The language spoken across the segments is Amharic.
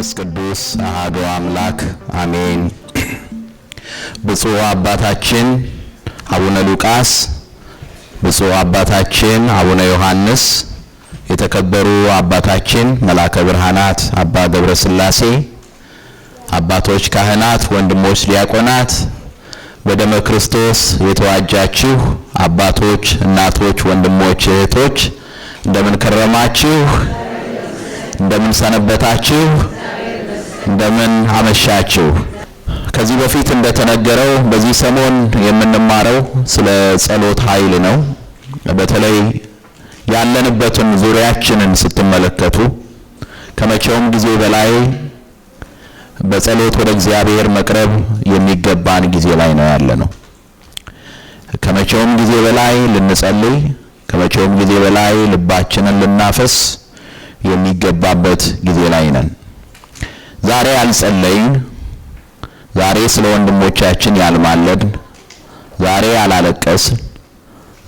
ወመንፈስ ቅዱስ አሐዱ አምላክ አሜን። ብፁዕ አባታችን አቡነ ሉቃስ፣ ብፁዕ አባታችን አቡነ ዮሐንስ፣ የተከበሩ አባታችን መላከ ብርሃናት አባ ገብረ ሥላሴ፣ አባቶች ካህናት፣ ወንድሞች ዲያቆናት፣ በደመ ክርስቶስ የተዋጃችሁ አባቶች፣ እናቶች፣ ወንድሞች፣ እህቶች፣ እንደምን ከረማችሁ? እንደምን ሰነበታችሁ? እንደምን አመሻችሁ? ከዚህ በፊት እንደተነገረው በዚህ ሰሞን የምንማረው ስለ ጸሎት ኃይል ነው። በተለይ ያለንበትን ዙሪያችንን ስትመለከቱ ከመቼውም ጊዜ በላይ በጸሎት ወደ እግዚአብሔር መቅረብ የሚገባን ጊዜ ላይ ነው ያለነው። ከመቼውም ጊዜ በላይ ልንጸልይ፣ ከመቼውም ጊዜ በላይ ልባችንን ልናፈስ የሚገባበት ጊዜ ላይ ነን። ዛሬ ያልጸለይን፣ ዛሬ ስለ ወንድሞቻችን ያልማለድን፣ ዛሬ ያላለቀስን፣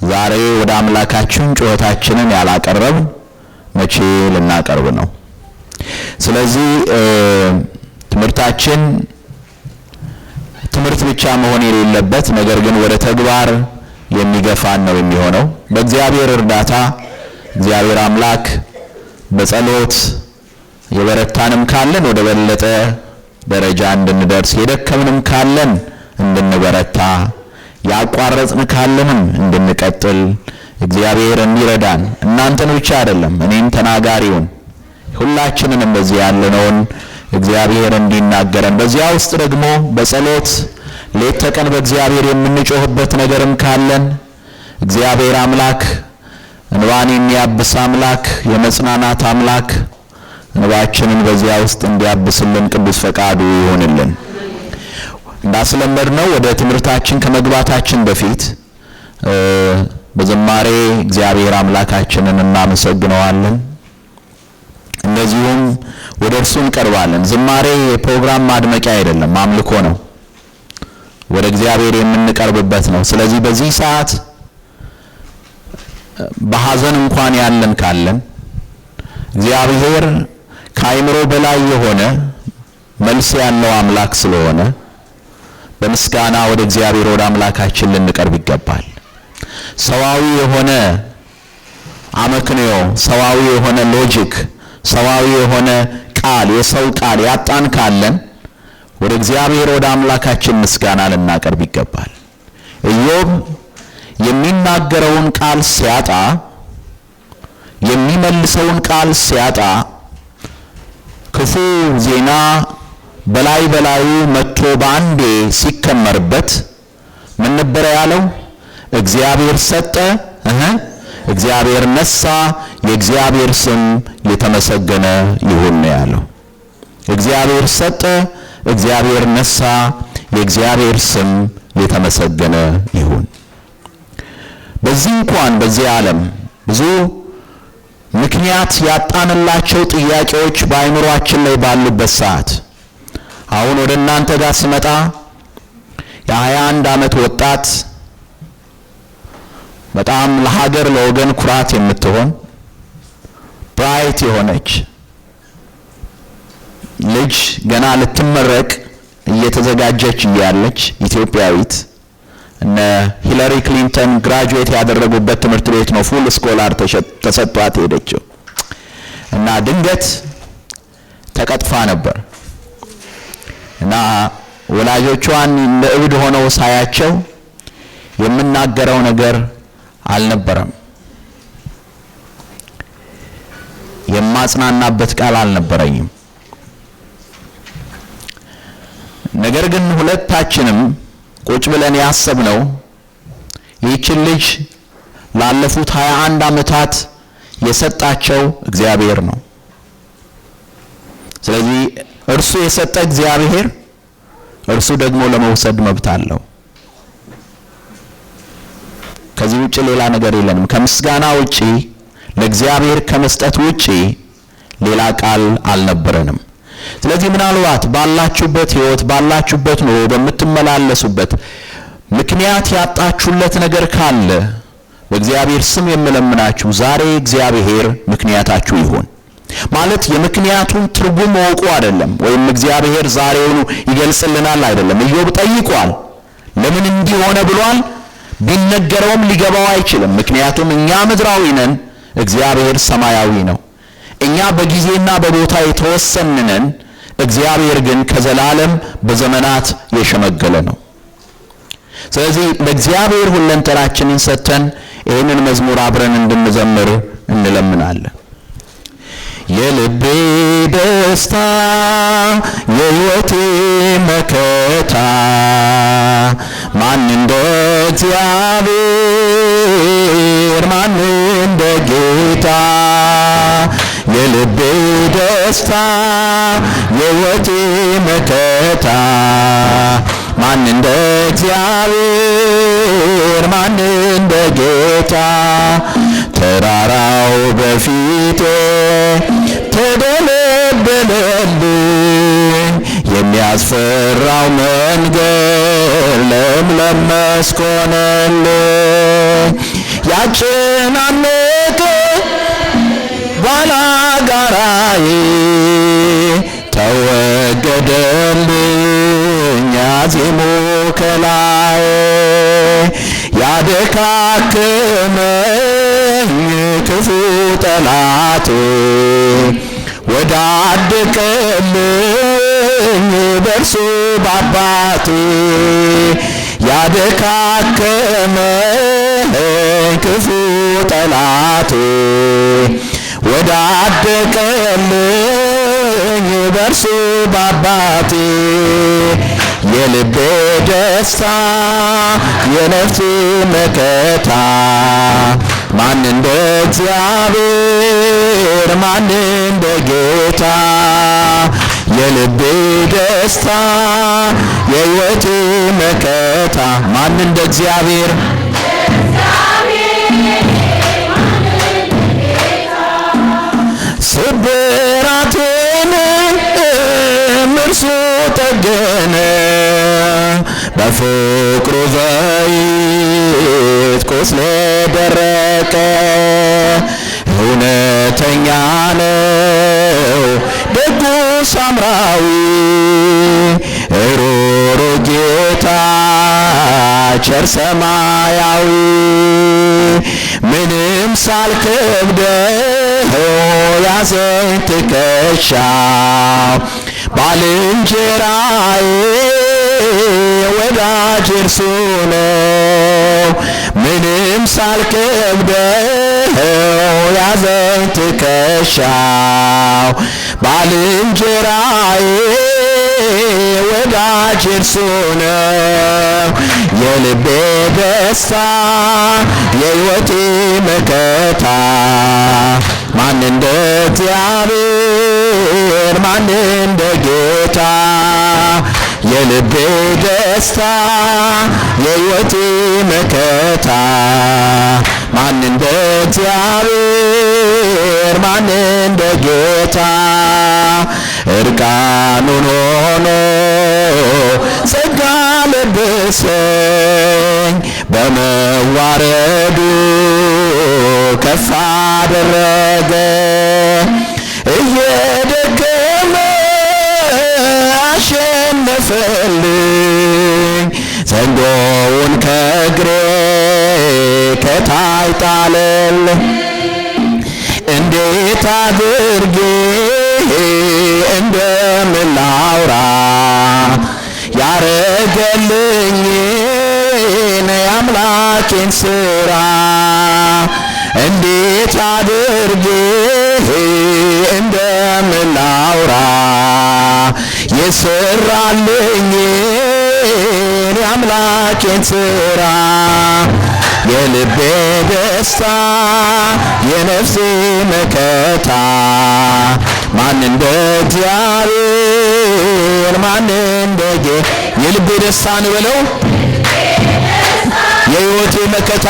ዛሬ ወደ አምላካችን ጩኸታችንን ያላቀረብን መቼ ልናቀርብ ነው? ስለዚህ ትምህርታችን ትምህርት ብቻ መሆን የሌለበት፣ ነገር ግን ወደ ተግባር የሚገፋን ነው የሚሆነው። በእግዚአብሔር እርዳታ እግዚአብሔር አምላክ በጸሎት የበረታንም ካለን ወደ በለጠ ደረጃ እንድንደርስ፣ የደከምንም ካለን እንድንበረታ፣ ያቋረጥን ካለንም እንድንቀጥል እግዚአብሔር እንዲረዳን፣ እናንተን ብቻ አይደለም፣ እኔም ተናጋሪውን ሁላችንንም በዚህ ያለነውን እግዚአብሔር እንዲናገረን፣ በዚያ ውስጥ ደግሞ በጸሎት ሌት ተቀን በእግዚአብሔር የምንጮህበት ነገርም ካለን እግዚአብሔር አምላክ እንባን የሚያብስ አምላክ፣ የመጽናናት አምላክ እንባችንን በዚያ ውስጥ እንዲያብስልን ቅዱስ ፈቃዱ ይሆንልን። እንዳስለመድነው ወደ ትምህርታችን ከመግባታችን በፊት በዝማሬ እግዚአብሔር አምላካችንን እናመሰግነዋለን። እንደዚሁም ወደ እርሱ እንቀርባለን። ዝማሬ የፕሮግራም ማድመቂያ አይደለም፣ አምልኮ ነው። ወደ እግዚአብሔር የምንቀርብበት ነው። ስለዚህ በዚህ ሰዓት በሐዘን እንኳን ያለን ካለን እግዚአብሔር ከአእምሮ በላይ የሆነ መልስ ያለው አምላክ ስለሆነ በምስጋና ወደ እግዚአብሔር ወደ አምላካችን ልንቀርብ ይገባል። ሰዋዊ የሆነ አመክንዮ፣ ሰዋዊ የሆነ logic፣ ሰዋዊ የሆነ ቃል፣ የሰው ቃል ያጣን ካለን ወደ እግዚአብሔር ወደ አምላካችን ምስጋና ልናቀርብ ይገባል። ኢዮብ የሚናገረውን ቃል ሲያጣ፣ የሚመልሰውን ቃል ሲያጣ፣ ክፉ ዜና በላይ በላዩ መጥቶ በአንዴ ሲከመርበት ምን ነበረ ያለው? እግዚአብሔር ሰጠ፣ እግዚአብሔር ነሳ፣ የእግዚአብሔር ስም የተመሰገነ ይሁን ነው ያለው። እግዚአብሔር ሰጠ፣ እግዚአብሔር ነሳ፣ የእግዚአብሔር ስም የተመሰገነ ይሁን። በዚህ እንኳን በዚህ ዓለም ብዙ ምክንያት ያጣንላቸው ጥያቄዎች በአእምሯችን ላይ ባሉበት ሰዓት፣ አሁን ወደ እናንተ ጋር ስመጣ የ21 ዓመት ወጣት፣ በጣም ለሀገር ለወገን ኩራት የምትሆን bright የሆነች ልጅ፣ ገና ልትመረቅ እየተዘጋጀች እያለች፣ ኢትዮጵያዊት፣ እነ ሂለሪ ክሊንተን graduate ያደረጉበት ትምህርት ቤት ነው full scholar ተሰጥቷት ሄደችው እና ድንገት ተቀጥፋ ነበር። እና ወላጆቿን እንደ እብድ ሆነው ሳያቸው የምናገረው ነገር አልነበረም። የማጽናናበት ቃል አልነበረኝም። ነገር ግን ሁለታችንም ቁጭ ብለን ያሰብነው ይህችን ልጅ ላለፉት 21 ዓመታት የሰጣቸው እግዚአብሔር ነው። ስለዚህ እርሱ የሰጠ እግዚአብሔር እርሱ ደግሞ ለመውሰድ መብት አለው። ከዚህ ውጪ ሌላ ነገር የለንም። ከምስጋና ውጪ፣ ለእግዚአብሔር ከመስጠት ውጪ ሌላ ቃል አልነበረንም። ስለዚህ ምናልባት ባላችሁበት ሕይወት፣ ባላችሁበት ኑሮ፣ በምትመላለሱበት ምክንያት ያጣችሁለት ነገር ካለ በእግዚአብሔር ስም የምለምናችሁ ዛሬ እግዚአብሔር ምክንያታችሁ ይሁን። ማለት የምክንያቱን ትርጉም ወቁ አይደለም፣ ወይም እግዚአብሔር ዛሬውኑ ይገልጽልናል አይደለም። ኢዮብ ጠይቋል። ለምን እንዲህ ሆነ ብሏል። ቢነገረውም ሊገባው አይችልም። ምክንያቱም እኛ ምድራዊ ነን፣ እግዚአብሔር ሰማያዊ ነው። እኛ በጊዜና በቦታ የተወሰንን ነን፣ እግዚአብሔር ግን ከዘላለም በዘመናት የሸመገለ ነው። ስለዚህ ለእግዚአብሔር ሁለንተናችንን ሰጥተን ይህንን መዝሙር አብረን እንድንዘምር እንለምናለን። የልቤ ደስታ የሕይወቴ መከታ ማን እንደ እግዚአብሔር ማን እንደ ጌታ። የልቤ ደስታ የሕይወቴ መከታ ማን እንደ እግዚአብሔር ማን እንደ ጌታ። ተራራው በፊቴ ተደለደለልኝ፣ የሚያስፈራው መንገድ ለምለም መስክ ሆነልኝ። ያጨናነቀ ባላጋራዬ ተወገደልኝ አዜሙ ከላይ። ያደካከመኝ ክፉ ጠላቴ ወዳደቀልኝ በእርሱ ባባቴ። ያደካከመኝ ክፉ ጠላቴ ወዳደቀልኝ በእርሱ ባባቴ። የልቤ ደስታ የነፍሴ መከታ ማን እንደ እግዚአብሔር ማን እንደ ጌታ። የልቤ ደስታ የሕይወቴ መከታ ማን እንደ እግዚአብሔር። ስብራቴን እርሱ ጠገነ፣ በፍቅሩ ዘይት ቁስሌ ደረቀ። እውነተኛ ነው ደጉ ሳምራዊ፣ ሩሩ ጌታ ቸር ሰማያዊ። ምንም ሳልከብደው ያዘኝ ትከሻው፣ ባልንጀራዬ ወዳጅ እርሱ ነው። ምንም ሳልከብደው ያዘኝ ትከሻው፣ ባልንጀራዬ ወዳጅ እርሱ ነው። የልቤ ደስታ የሕይወቴ መከታ ማን እንደ እግዚአብሔር ማን እንደ ጌታ። የልቤ ደስታ የሕይወቴ መከታ ማን እንደ እግዚአብሔር ማን እንደ ጌታ። እርቃኑን ሆኖ ጸጋ ለበሰኝ፣ በመዋረዱ ከፍ አደረገ። እየደከመ አሸነፈልኝ፣ ዘንዶውን ከእግሬ ከታይ ጣለልኝ። እንዴት አድርጌ እንደምን ላውራ ያረገልኝን የአምላኬን ስራ? እንዴት አድርጌ እንደምን ላውራ የሰራልኝን የአምላኬን ስራ? የልቤ ደስታ የነፍሴ መከታ ማን እንደ እግዚአብሔር ማን እንደ ጌታ። የልቤ ደስታ እንበለው፣ የሕይወቴ መከታ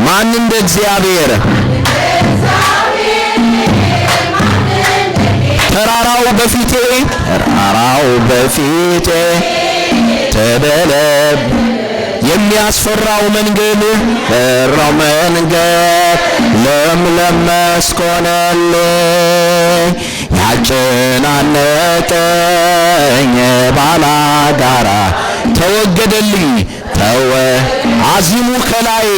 ማን እንደ እግዚአብሔር። ተራራው በፊቴ ተራራው በፊቴ ተደለብ የሚያስፈራው መንገድ ፈራው መንገድ ለምለም መስክ ሆነልኝ። ያጨናነቀኝ ባላጋራ ተወገደልኝ። ተወ አዚሙ ከላይ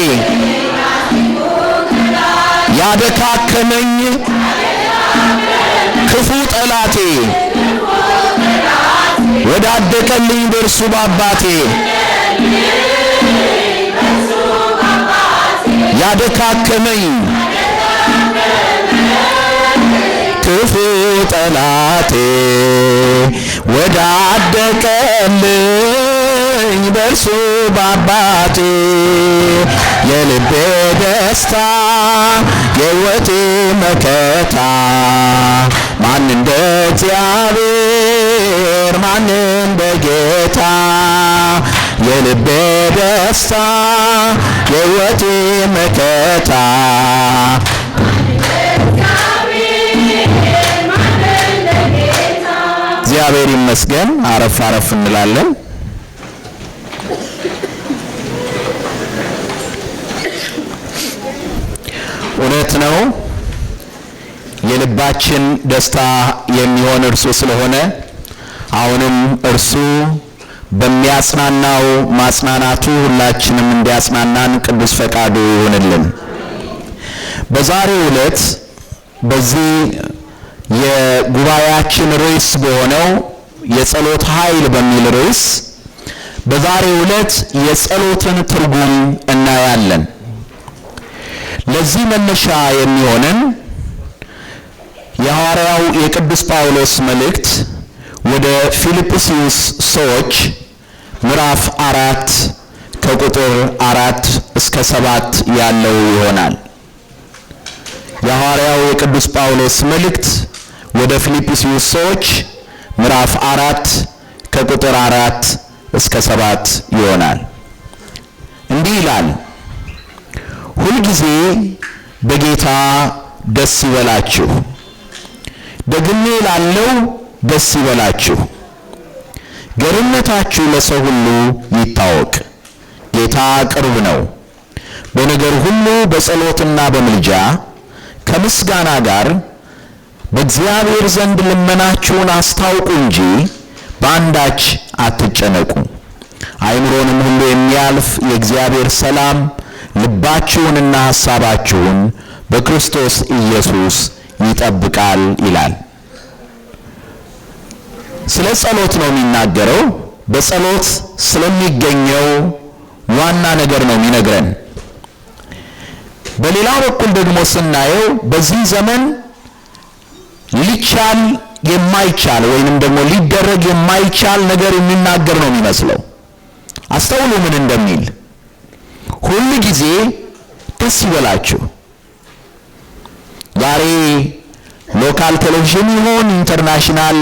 ያደካከመኝ ክፉ ጠላቴ ወዳደቀልኝ በእርሱ ባባቴ ያደካከመኝ ክፉ ጠላቴ ወዳደቀልኝ በእርሱ ባባቴ የልቤ ደስታ የሕይወቴ መከታ ማን እንደ እግዚአብሔር ማን እንደ ጌታ የልቤ ደስታ የሕይወቴ መከታ እግዚአብሔር ይመስገን። አረፍ አረፍ እንላለን። እውነት ነው፣ የልባችን ደስታ የሚሆን እርሱ ስለሆነ አሁንም እርሱ በሚያጽናናው ማጽናናቱ ሁላችንም እንዲያጽናናን ቅዱስ ፈቃዱ ይሁንልን። በዛሬው ዕለት በዚህ የጉባኤያችን ርዕስ በሆነው የጸሎት ኃይል በሚል ርዕስ በዛሬው ዕለት የጸሎትን ትርጉም እናያለን። ለዚህ መነሻ የሚሆነን የሐዋርያው የቅዱስ ጳውሎስ መልእክት ወደ ፊልጵስዩስ ሰዎች ምዕራፍ 4 ከቁጥር 4 እስከ 7 ያለው ይሆናል። የሐዋርያው የቅዱስ ጳውሎስ መልእክት ወደ ፊልጵስዩስ ሰዎች ምዕራፍ 4 ከቁጥር 4 እስከ 7 ይሆናል። እንዲህ ይላል: ሁልጊዜ በጌታ ደስ ይበላችሁ፣ ደግሜ እላለሁ ደስ ይበላችሁ። ገርነታችሁ ለሰው ሁሉ ይታወቅ፣ ጌታ ቅርብ ነው። በነገር ሁሉ በጸሎትና በምልጃ ከምስጋና ጋር በእግዚአብሔር ዘንድ ልመናችሁን አስታውቁ እንጂ በአንዳች አትጨነቁ። አእምሮንም ሁሉ የሚያልፍ የእግዚአብሔር ሰላም ልባችሁንና ሐሳባችሁን በክርስቶስ ኢየሱስ ይጠብቃል ይላል። ስለ ጸሎት ነው የሚናገረው። በጸሎት ስለሚገኘው ዋና ነገር ነው የሚነግረን። በሌላ በኩል ደግሞ ስናየው በዚህ ዘመን ሊቻል የማይቻል ወይንም ደግሞ ሊደረግ የማይቻል ነገር የሚናገር ነው የሚመስለው። አስተውሉ ምን እንደሚል። ሁል ጊዜ ደስ ይበላችሁ። ዛሬ local ቴሌቪዥን ይሁን international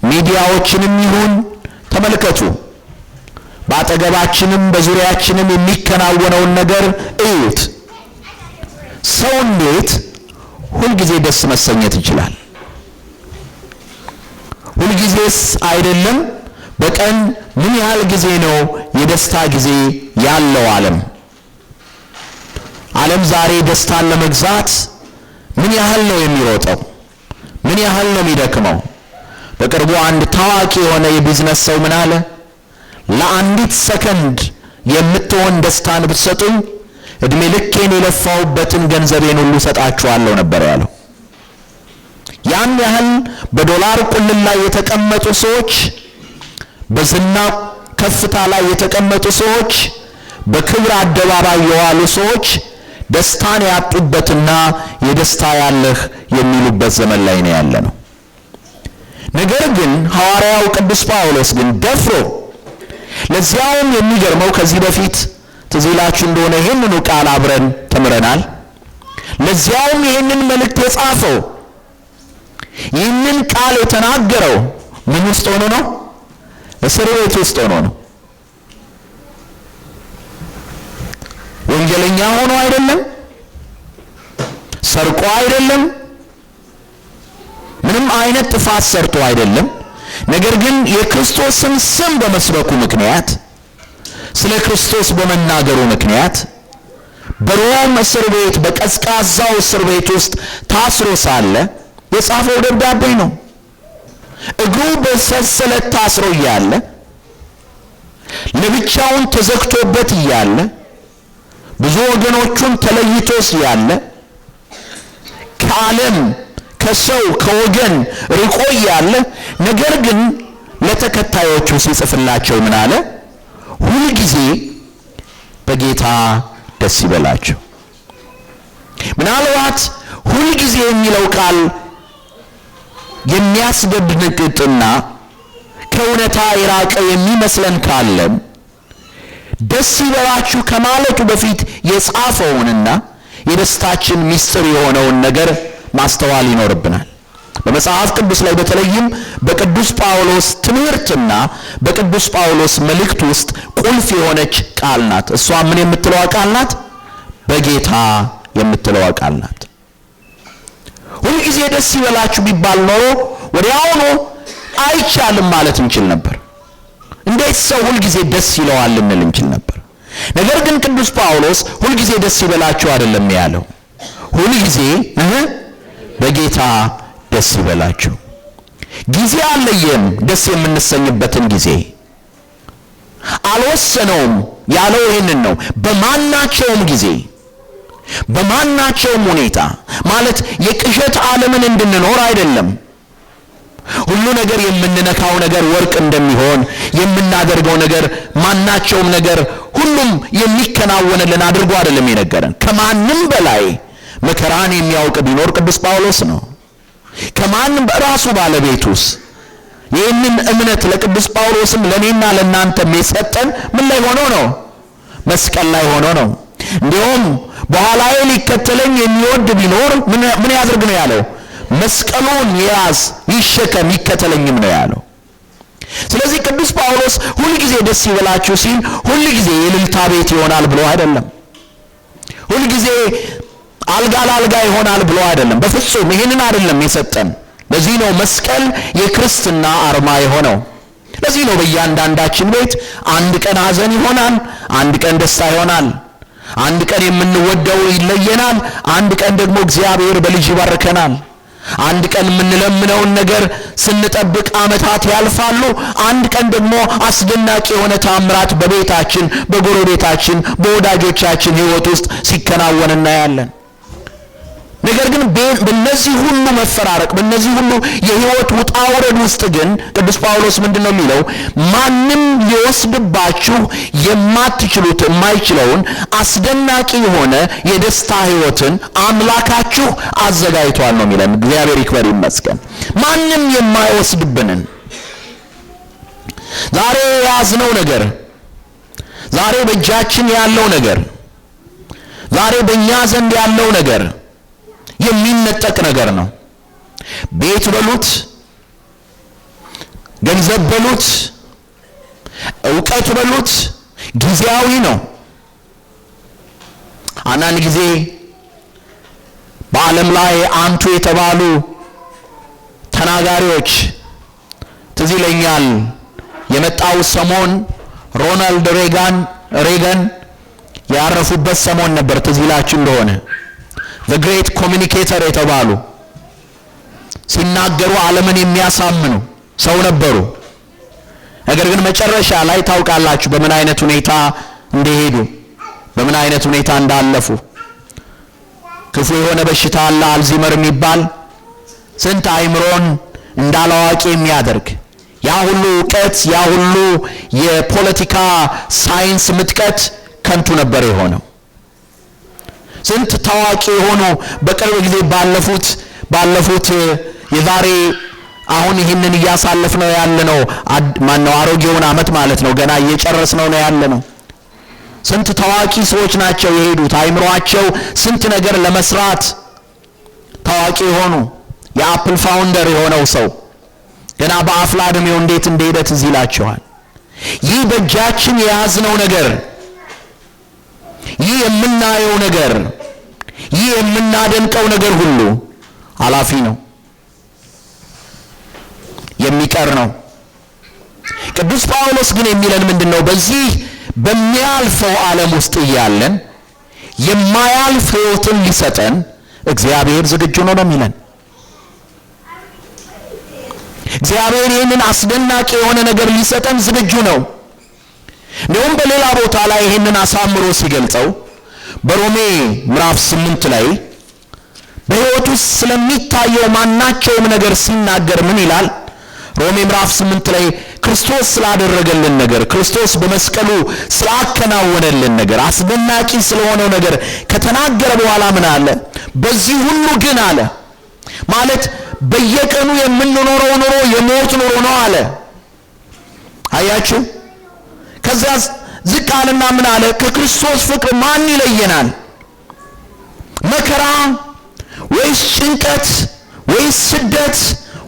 ሚዲያዎችንም ይሁን ተመልከቱ። በአጠገባችንም በዙሪያችንም የሚከናወነውን ነገር እዩት። ሰው እንዴት ሁልጊዜ ደስ መሰኘት ይችላል? ሁልጊዜስ አይደለም፣ በቀን ምን ያህል ጊዜ ነው የደስታ ጊዜ ያለው? ዓለም ዛሬ ደስታን ለመግዛት ምን ያህል ነው የሚሮጠው? ምን ያህል ነው የሚደክመው? በቅርቡ አንድ ታዋቂ የሆነ የቢዝነስ ሰው ምን አለ? ለአንዲት ሰከንድ የምትሆን ደስታን ብትሰጡኝ እድሜ ልኬን የለፋሁበትን ገንዘቤን ሁሉ ሰጣችኋለሁ ነበር ያለው። ያን ያህል በዶላር ቁልል ላይ የተቀመጡ ሰዎች፣ በዝና ከፍታ ላይ የተቀመጡ ሰዎች፣ በክብር አደባባይ የዋሉ ሰዎች ደስታን ያጡበትና የደስታ ያለህ የሚሉበት ዘመን ላይ ነው ያለነው። ነገር ግን ሐዋርያው ቅዱስ ጳውሎስ ግን ደፍሮ፣ ለዚያውም የሚገርመው ከዚህ በፊት ትዝ ይላችሁ እንደሆነ ይህንኑ ቃል አብረን ተምረናል። ለዚያውም ይህንን መልእክት የጻፈው ይህንን ቃል የተናገረው ምን ውስጥ ሆኖ ነው? እስር ቤት ውስጥ ሆኖ ነው። ወንጀለኛ ሆኖ አይደለም፣ ሰርቆ አይደለም፣ ምንም አይነት ጥፋት ሰርቶ አይደለም። ነገር ግን የክርስቶስን ስም በመስበኩ ምክንያት ስለ ክርስቶስ በመናገሩ ምክንያት በሮም እስር ቤት በቀዝቃዛው እስር ቤት ውስጥ ታስሮ ሳለ የጻፈው ደብዳቤ ነው። እግሩ በሰንሰለት ታስሮ እያለ፣ ለብቻውን ተዘግቶበት እያለ፣ ብዙ ወገኖቹን ተለይቶ እያለ፣ ከዓለም ከሰው ከወገን ርቆ እያለ፣ ነገር ግን ለተከታዮቹ ሲጽፍላቸው ምን አለ? ሁልጊዜ በጌታ ደስ ይበላችሁ። ምናልባት ሁልጊዜ የሚለው ቃል የሚያስደነግጥና ከእውነታ የራቀ የሚመስለን ካለም ደስ ይበላችሁ ከማለቱ በፊት የጻፈውንና የደስታችን ምስጢር የሆነውን ነገር ማስተዋል ይኖርብናል። በመጽሐፍ ቅዱስ ላይ በተለይም በቅዱስ ጳውሎስ ትምህርትና በቅዱስ ጳውሎስ መልእክት ውስጥ ቁልፍ የሆነች ቃል ናት። እሷ ምን የምትለዋ ቃል ናት? በጌታ የምትለዋ ቃል ናት። ሁልጊዜ ደስ ይበላችሁ ቢባል ኖሮ ወዲያውኑ አይቻልም ማለት እንችል ነበር። እንዴት ሰው ሁልጊዜ ደስ ይለዋል ልንል እንችል ነበር። ነገር ግን ቅዱስ ጳውሎስ ሁልጊዜ ደስ ይበላችሁ አይደለም ያለው። ሁልጊዜ በጌታ ደስ ይበላችሁ። ጊዜ አልለየም። ደስ የምንሰኝበትን ጊዜ አልወሰነውም። ያለው ይህንን ነው። በማናቸውም ጊዜ በማናቸውም ሁኔታ ማለት የቅዠት ዓለምን እንድንኖር አይደለም። ሁሉ ነገር የምንነካው ነገር ወርቅ እንደሚሆን፣ የምናደርገው ነገር ማናቸውም ነገር ሁሉም የሚከናወንልን አድርጎ አይደለም የነገረን። ከማንም በላይ መከራን የሚያውቅ ቢኖር ቅዱስ ጳውሎስ ነው። ከማንም በራሱ ባለቤቱስ ይህንን እምነት ለቅዱስ ጳውሎስም ለእኔና ለእናንተም የሰጠን ምን ላይ ሆኖ ነው? መስቀል ላይ ሆኖ ነው። እንዲሁም በኋላዬ ሊከተለኝ የሚወድ ቢኖር ምን ያድርግ ነው ያለው? መስቀሉን ይያዝ ይሸከም ይከተለኝም ነው ያለው። ስለዚህ ቅዱስ ጳውሎስ ሁልጊዜ ደስ ይበላችሁ ሲል ሁልጊዜ የእልልታ ቤት ይሆናል ብሎ አይደለም። ሁልጊዜ አልጋ ለአልጋ ይሆናል ብሎ አይደለም። በፍጹም ይህንን አይደለም የሰጠን። ለዚህ ነው መስቀል የክርስትና አርማ የሆነው። ለዚህ ነው በእያንዳንዳችን ቤት አንድ ቀን ሐዘን ይሆናል፣ አንድ ቀን ደስታ ይሆናል። አንድ ቀን የምንወደው ይለየናል፣ አንድ ቀን ደግሞ እግዚአብሔር በልጅ ይባርከናል። አንድ ቀን የምንለምነውን ነገር ስንጠብቅ ዓመታት ያልፋሉ። አንድ ቀን ደግሞ አስደናቂ የሆነ ታምራት በቤታችን፣ በጎረቤታችን፣ በወዳጆቻችን ሕይወት ውስጥ ሲከናወን እናያለን። ነገር ግን በእነዚህ ሁሉ መፈራረቅ፣ በእነዚህ ሁሉ የሕይወት ውጣ ውረድ ውስጥ ግን ቅዱስ ጳውሎስ ምንድን ነው የሚለው? ማንም ሊወስድባችሁ የማትችሉት የማይችለውን አስደናቂ የሆነ የደስታ ሕይወትን አምላካችሁ አዘጋጅቷል ነው የሚለን። እግዚአብሔር ይክበር ይመስገን። ማንም የማይወስድብንን ዛሬ የያዝነው ነገር፣ ዛሬ በእጃችን ያለው ነገር፣ ዛሬ በእኛ ዘንድ ያለው ነገር የሚነጠቅ ነገር ነው። ቤት በሉት፣ ገንዘብ በሉት፣ እውቀት በሉት ጊዜያዊ ነው። አንዳንድ ጊዜ በዓለም ላይ አንቱ የተባሉ ተናጋሪዎች ትዝ ይለኛል። የመጣው ሰሞን ሮናልድ ሬገን ያረፉበት ሰሞን ነበር። ትዝ ይላችሁ እንደሆነ the great communicator የተባሉ ሲናገሩ ዓለምን የሚያሳምኑ ሰው ነበሩ። ነገር ግን መጨረሻ ላይ ታውቃላችሁ በምን አይነት ሁኔታ እንደሄዱ፣ በምን አይነት ሁኔታ እንዳለፉ። ክፉ የሆነ በሽታ አለ፣ አልዚመር የሚባል ስንት አይምሮን እንዳላዋቂ የሚያደርግ። ያ ሁሉ እውቀት፣ ያ ሁሉ የፖለቲካ ሳይንስ ምጥቀት ከንቱ ነበር የሆነው። ስንት ታዋቂ የሆኑ በቅርብ ጊዜ ባለፉት የዛሬ አሁን ይህንን እያሳለፍነው ያለነው ማነው አሮጌውን ዓመት ማለት ነው፣ ገና እየጨረስነው ነው ያለነው። ስንት ታዋቂ ሰዎች ናቸው የሄዱት። አይምሯቸው ስንት ነገር ለመስራት ታዋቂ የሆኑ፣ የ Apple founder የሆነው ሰው ገና በአፍላ ዕድሜው እንዴት እንደሄደ ትዝ ይላችኋል። ይህ በእጃችን የያዝነው ነገር፣ ይህ የምናየው ነገር፣ ይህ የምናደንቀው ነገር ሁሉ ኃላፊ ነው፣ የሚቀር ነው። ቅዱስ ጳውሎስ ግን የሚለን ምንድን ነው? በዚህ በሚያልፈው ዓለም ውስጥ እያለን የማያልፍ ሕይወትን ሊሰጠን እግዚአብሔር ዝግጁ ነው ነው የሚለን። እግዚአብሔር ይህንን አስደናቂ የሆነ ነገር ሊሰጠን ዝግጁ ነው። እንዲሁም በሌላ ቦታ ላይ ይህንን አሳምሮ ሲገልጸው በሮሜ ምዕራፍ 8 ላይ በሕይወት ውስጥ ስለሚታየው ማናቸውም ነገር ሲናገር ምን ይላል? ሮሜ ምዕራፍ 8 ላይ ክርስቶስ ስላደረገልን ነገር፣ ክርስቶስ በመስቀሉ ስላከናወነልን ነገር፣ አስደናቂ ስለሆነው ነገር ከተናገረ በኋላ ምን አለ? በዚህ ሁሉ ግን አለ፣ ማለት በየቀኑ የምንኖረው ኑሮ የሞት ኑሮ ነው አለ። አያችሁ? ከዛ ዝቅ አለና ምን አለ? ከክርስቶስ ፍቅር ማን ይለየናል? መከራ ወይስ ጭንቀት ወይስ ስደት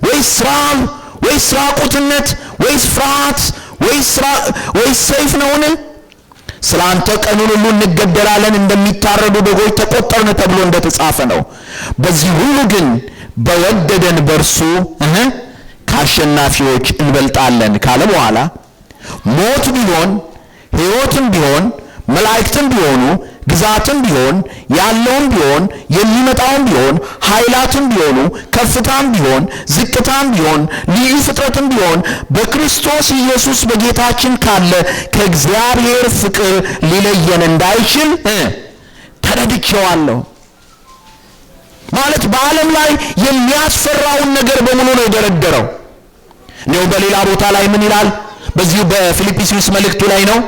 ወይስ ራብ ወይስ ራቁትነት ወይስ ፍርሃት ወይስ ሰይፍ ነውን? ስለ አንተ ቀኑን ሁሉ እንገደላለን፣ እንደሚታረዱ በጎች ተቆጠርን ተብሎ እንደተጻፈ ነው። በዚህ ሁሉ ግን በወደደን በእርሱ ከአሸናፊዎች እንበልጣለን ካለ በኋላ ሞት ቢሆን ሕይወትም ቢሆን መላእክትም ቢሆኑ ግዛትም ቢሆን ያለውም ቢሆን የሚመጣውም ቢሆን ኃይላትም ቢሆኑ ከፍታም ቢሆን ዝቅታም ቢሆን ልዩ ፍጥረትም ቢሆን በክርስቶስ ኢየሱስ በጌታችን ካለ ከእግዚአብሔር ፍቅር ሊለየን እንዳይችል ተረድቼዋለሁ። ማለት በዓለም ላይ የሚያስፈራውን ነገር በሙሉ ነው የደረደረው። እንደው በሌላ ቦታ ላይ ምን ይላል? በዚሁ በፊልጵስዩስ መልእክቱ ላይ ነው።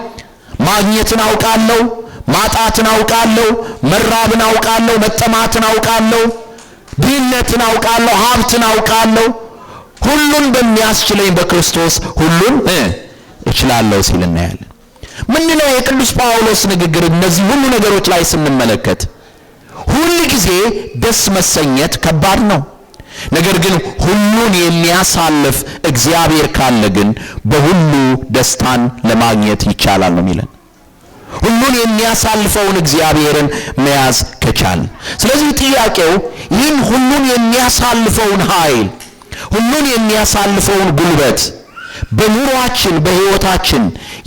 ማግኘትን አውቃለሁ፣ ማጣትን አውቃለሁ፣ መራብን አውቃለሁ፣ መጠማትን አውቃለሁ፣ ድህነትን አውቃለሁ፣ ሀብትን አውቃለሁ፣ ሁሉን በሚያስችለኝ በክርስቶስ ሁሉን እችላለሁ ሲል እናያለን። ምንድነው የቅዱስ ጳውሎስ ንግግር? እነዚህ ሁሉ ነገሮች ላይ ስንመለከት ሁል ጊዜ ደስ መሰኘት ከባድ ነው። ነገር ግን ሁሉን የሚያሳልፍ እግዚአብሔር ካለ ግን በሁሉ ደስታን ለማግኘት ይቻላል ነው የሚለን። ሁሉን የሚያሳልፈውን እግዚአብሔርን መያዝ ከቻልን። ስለዚህ ጥያቄው ይህን ሁሉን የሚያሳልፈውን ኃይል፣ ሁሉን የሚያሳልፈውን ጉልበት በኑሯችን በሕይወታችን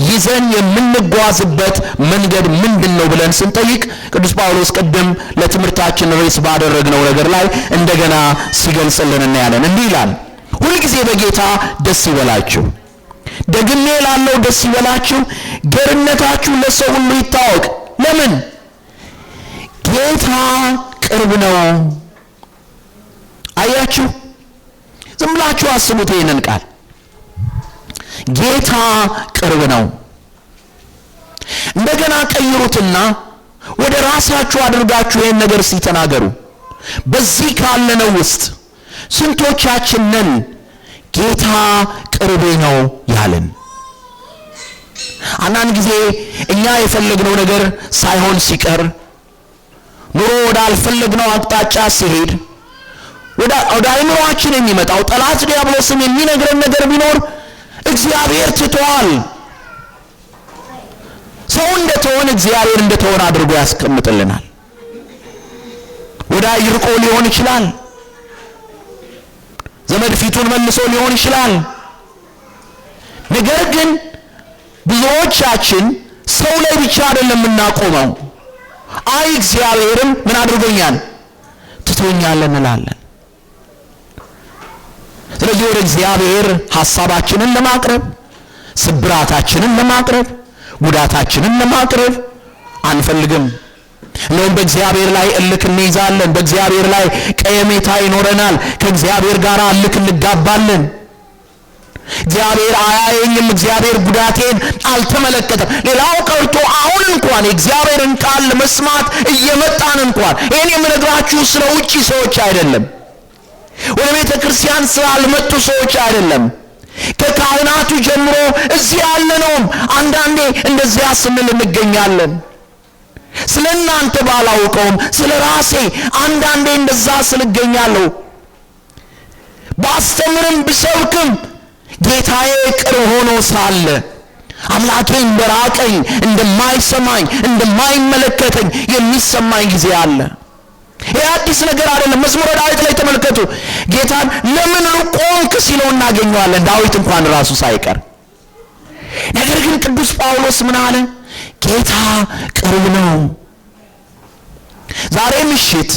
ይዘን የምንጓዝበት መንገድ ምንድን ነው ብለን ስንጠይቅ ቅዱስ ጳውሎስ ቅድም ለትምህርታችን ርዕስ ባደረግነው ነገር ላይ እንደገና ሲገልጽልን እናያለን። እንዲህ ይላል፣ ሁልጊዜ በጌታ ደስ ይበላችሁ፣ ደግሜ እላለሁ ደስ ይበላችሁ፣ ገርነታችሁ ለሰው ሁሉ ይታወቅ። ለምን? ጌታ ቅርብ ነው። አያችሁ፣ ዝም ብላችሁ አስቡት ይህንን ቃል፣ ጌታ ቅርብ ነው። እንደገና ቀይሩትና ወደ ራሳችሁ አድርጋችሁ ይህን ነገር ሲተናገሩ። በዚህ ካለነው ውስጥ ስንቶቻችን ነን ጌታ ቅርቤ ነው ያልን? አንዳንድ ጊዜ እኛ የፈለግነው ነገር ሳይሆን ሲቀር፣ ኑሮ ወዳልፈለግነው አቅጣጫ ሲሄድ ወደ አእምሯችን የሚመጣው ጠላት ዲያብሎስም የሚነግረን ነገር ቢኖር እግዚአብሔር ትቷል። ሰው እንደተሆነ እግዚአብሔር እንደተሆነ አድርጎ ያስቀምጥልናል። ወዳጅ ርቆ ሊሆን ይችላል። ዘመድ ፊቱን መልሶ ሊሆን ይችላል። ነገር ግን ብዙዎቻችን ሰው ላይ ብቻ አይደለም የምናቆመው። አይ እግዚአብሔርም ምን አድርጎኛል ትቶኛል እንላለን። ስለዚህ ወደ እግዚአብሔር ሐሳባችንን ለማቅረብ፣ ስብራታችንን ለማቅረብ፣ ጉዳታችንን ለማቅረብ አንፈልግም። እንደውም በእግዚአብሔር ላይ እልክ እንይዛለን። በእግዚአብሔር ላይ ቀየሜታ ይኖረናል። ከእግዚአብሔር ጋር እልክ እንጋባለን። እግዚአብሔር አያየኝም፣ እግዚአብሔር ጉዳቴን አልተመለከተም። ሌላው ቀርቶ አሁን እንኳን የእግዚአብሔርን ቃል ለመስማት እየመጣን እንኳን፣ ይህን የምነግራችሁ ስለ ውጭ ሰዎች አይደለም፣ ወደ ቤተ ክርስቲያን ስላልመጡ ሰዎች አይደለም። ከካህናቱ ጀምሮ እዚህ ያለነውም አንዳንዴ እንደዚያ ስንል እንገኛለን። ስለ እናንተ ባላውቀውም ስለ ራሴ አንዳንዴ እንደዛ ስል እገኛለሁ። ባስተምርም ብሰብክም ጌታዬ ቅርብ ሆኖ ሳለ አምላኬ እንደራቀኝ፣ እንደማይሰማኝ፣ እንደማይመለከተኝ የሚሰማኝ ጊዜ አለ። ይህ አዲስ ነገር አይደለም። መዝሙረ ዳዊት ላይ ተመልከቱ። ጌታን ለምን ቆምክ ሲለው እናገኘዋለን፣ ዳዊት እንኳን ራሱ ሳይቀር። ነገር ግን ቅዱስ ጳውሎስ ምን አለ? ጌታ ቅርብ ነው። ዛሬ ምሽት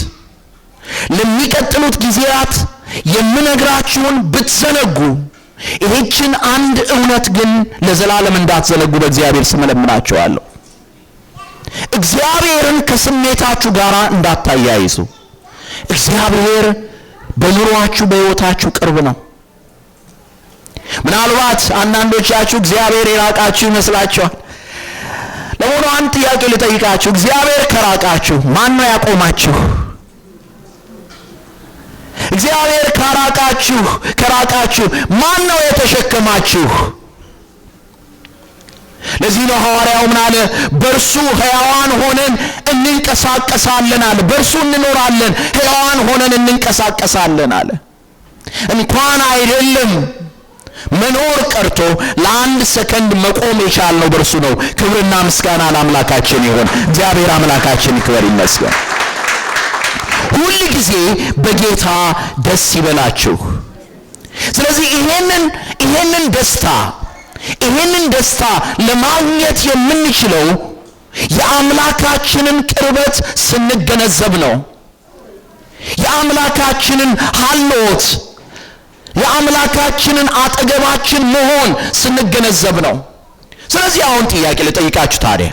ለሚቀጥሉት ጊዜያት የምነግራችሁን ብትዘነጉ ይህችን አንድ እውነት ግን ለዘላለም እንዳትዘነጉ በእግዚአብሔር ስም እለምናችኋለሁ። እግዚአብሔርን ከስሜታችሁ ጋር እንዳታያይዙ። እግዚአብሔር በኑሯችሁ በሕይወታችሁ ቅርብ ነው። ምናልባት አንዳንዶቻችሁ እግዚአብሔር የራቃችሁ ይመስላችኋል። ለመሆኑ አንድ ጥያቄ ልጠይቃችሁ። እግዚአብሔር ከራቃችሁ ማን ነው ያቆማችሁ? እግዚአብሔር ከራቃችሁ ማን ነው የተሸከማችሁ? ለዚህ ነው ሐዋርያው ምን አለ? በእርሱ ሕያዋን ሆነን እንንቀሳቀሳለን አለ። በእርሱ እንኖራለን፣ ሕያዋን ሆነን እንንቀሳቀሳለን አለ። እንኳን አይደለም መኖር ቀርቶ ለአንድ ሰከንድ መቆም የቻልነው በእርሱ ነው። ክብርና ምስጋና ለአምላካችን ይሁን። እግዚአብሔር አምላካችን ይክበር ይመስገን። ሁል ጊዜ በጌታ ደስ ይበላችሁ። ስለዚህ ይሄንን ደስታ ለማግኘት የምንችለው የአምላካችንን ቅርበት ስንገነዘብ ነው። የአምላካችንን ሀልዎት፣ የአምላካችንን አጠገባችን መሆን ስንገነዘብ ነው። ስለዚህ አሁን ጥያቄ ልጠይቃችሁ ታዲያ፣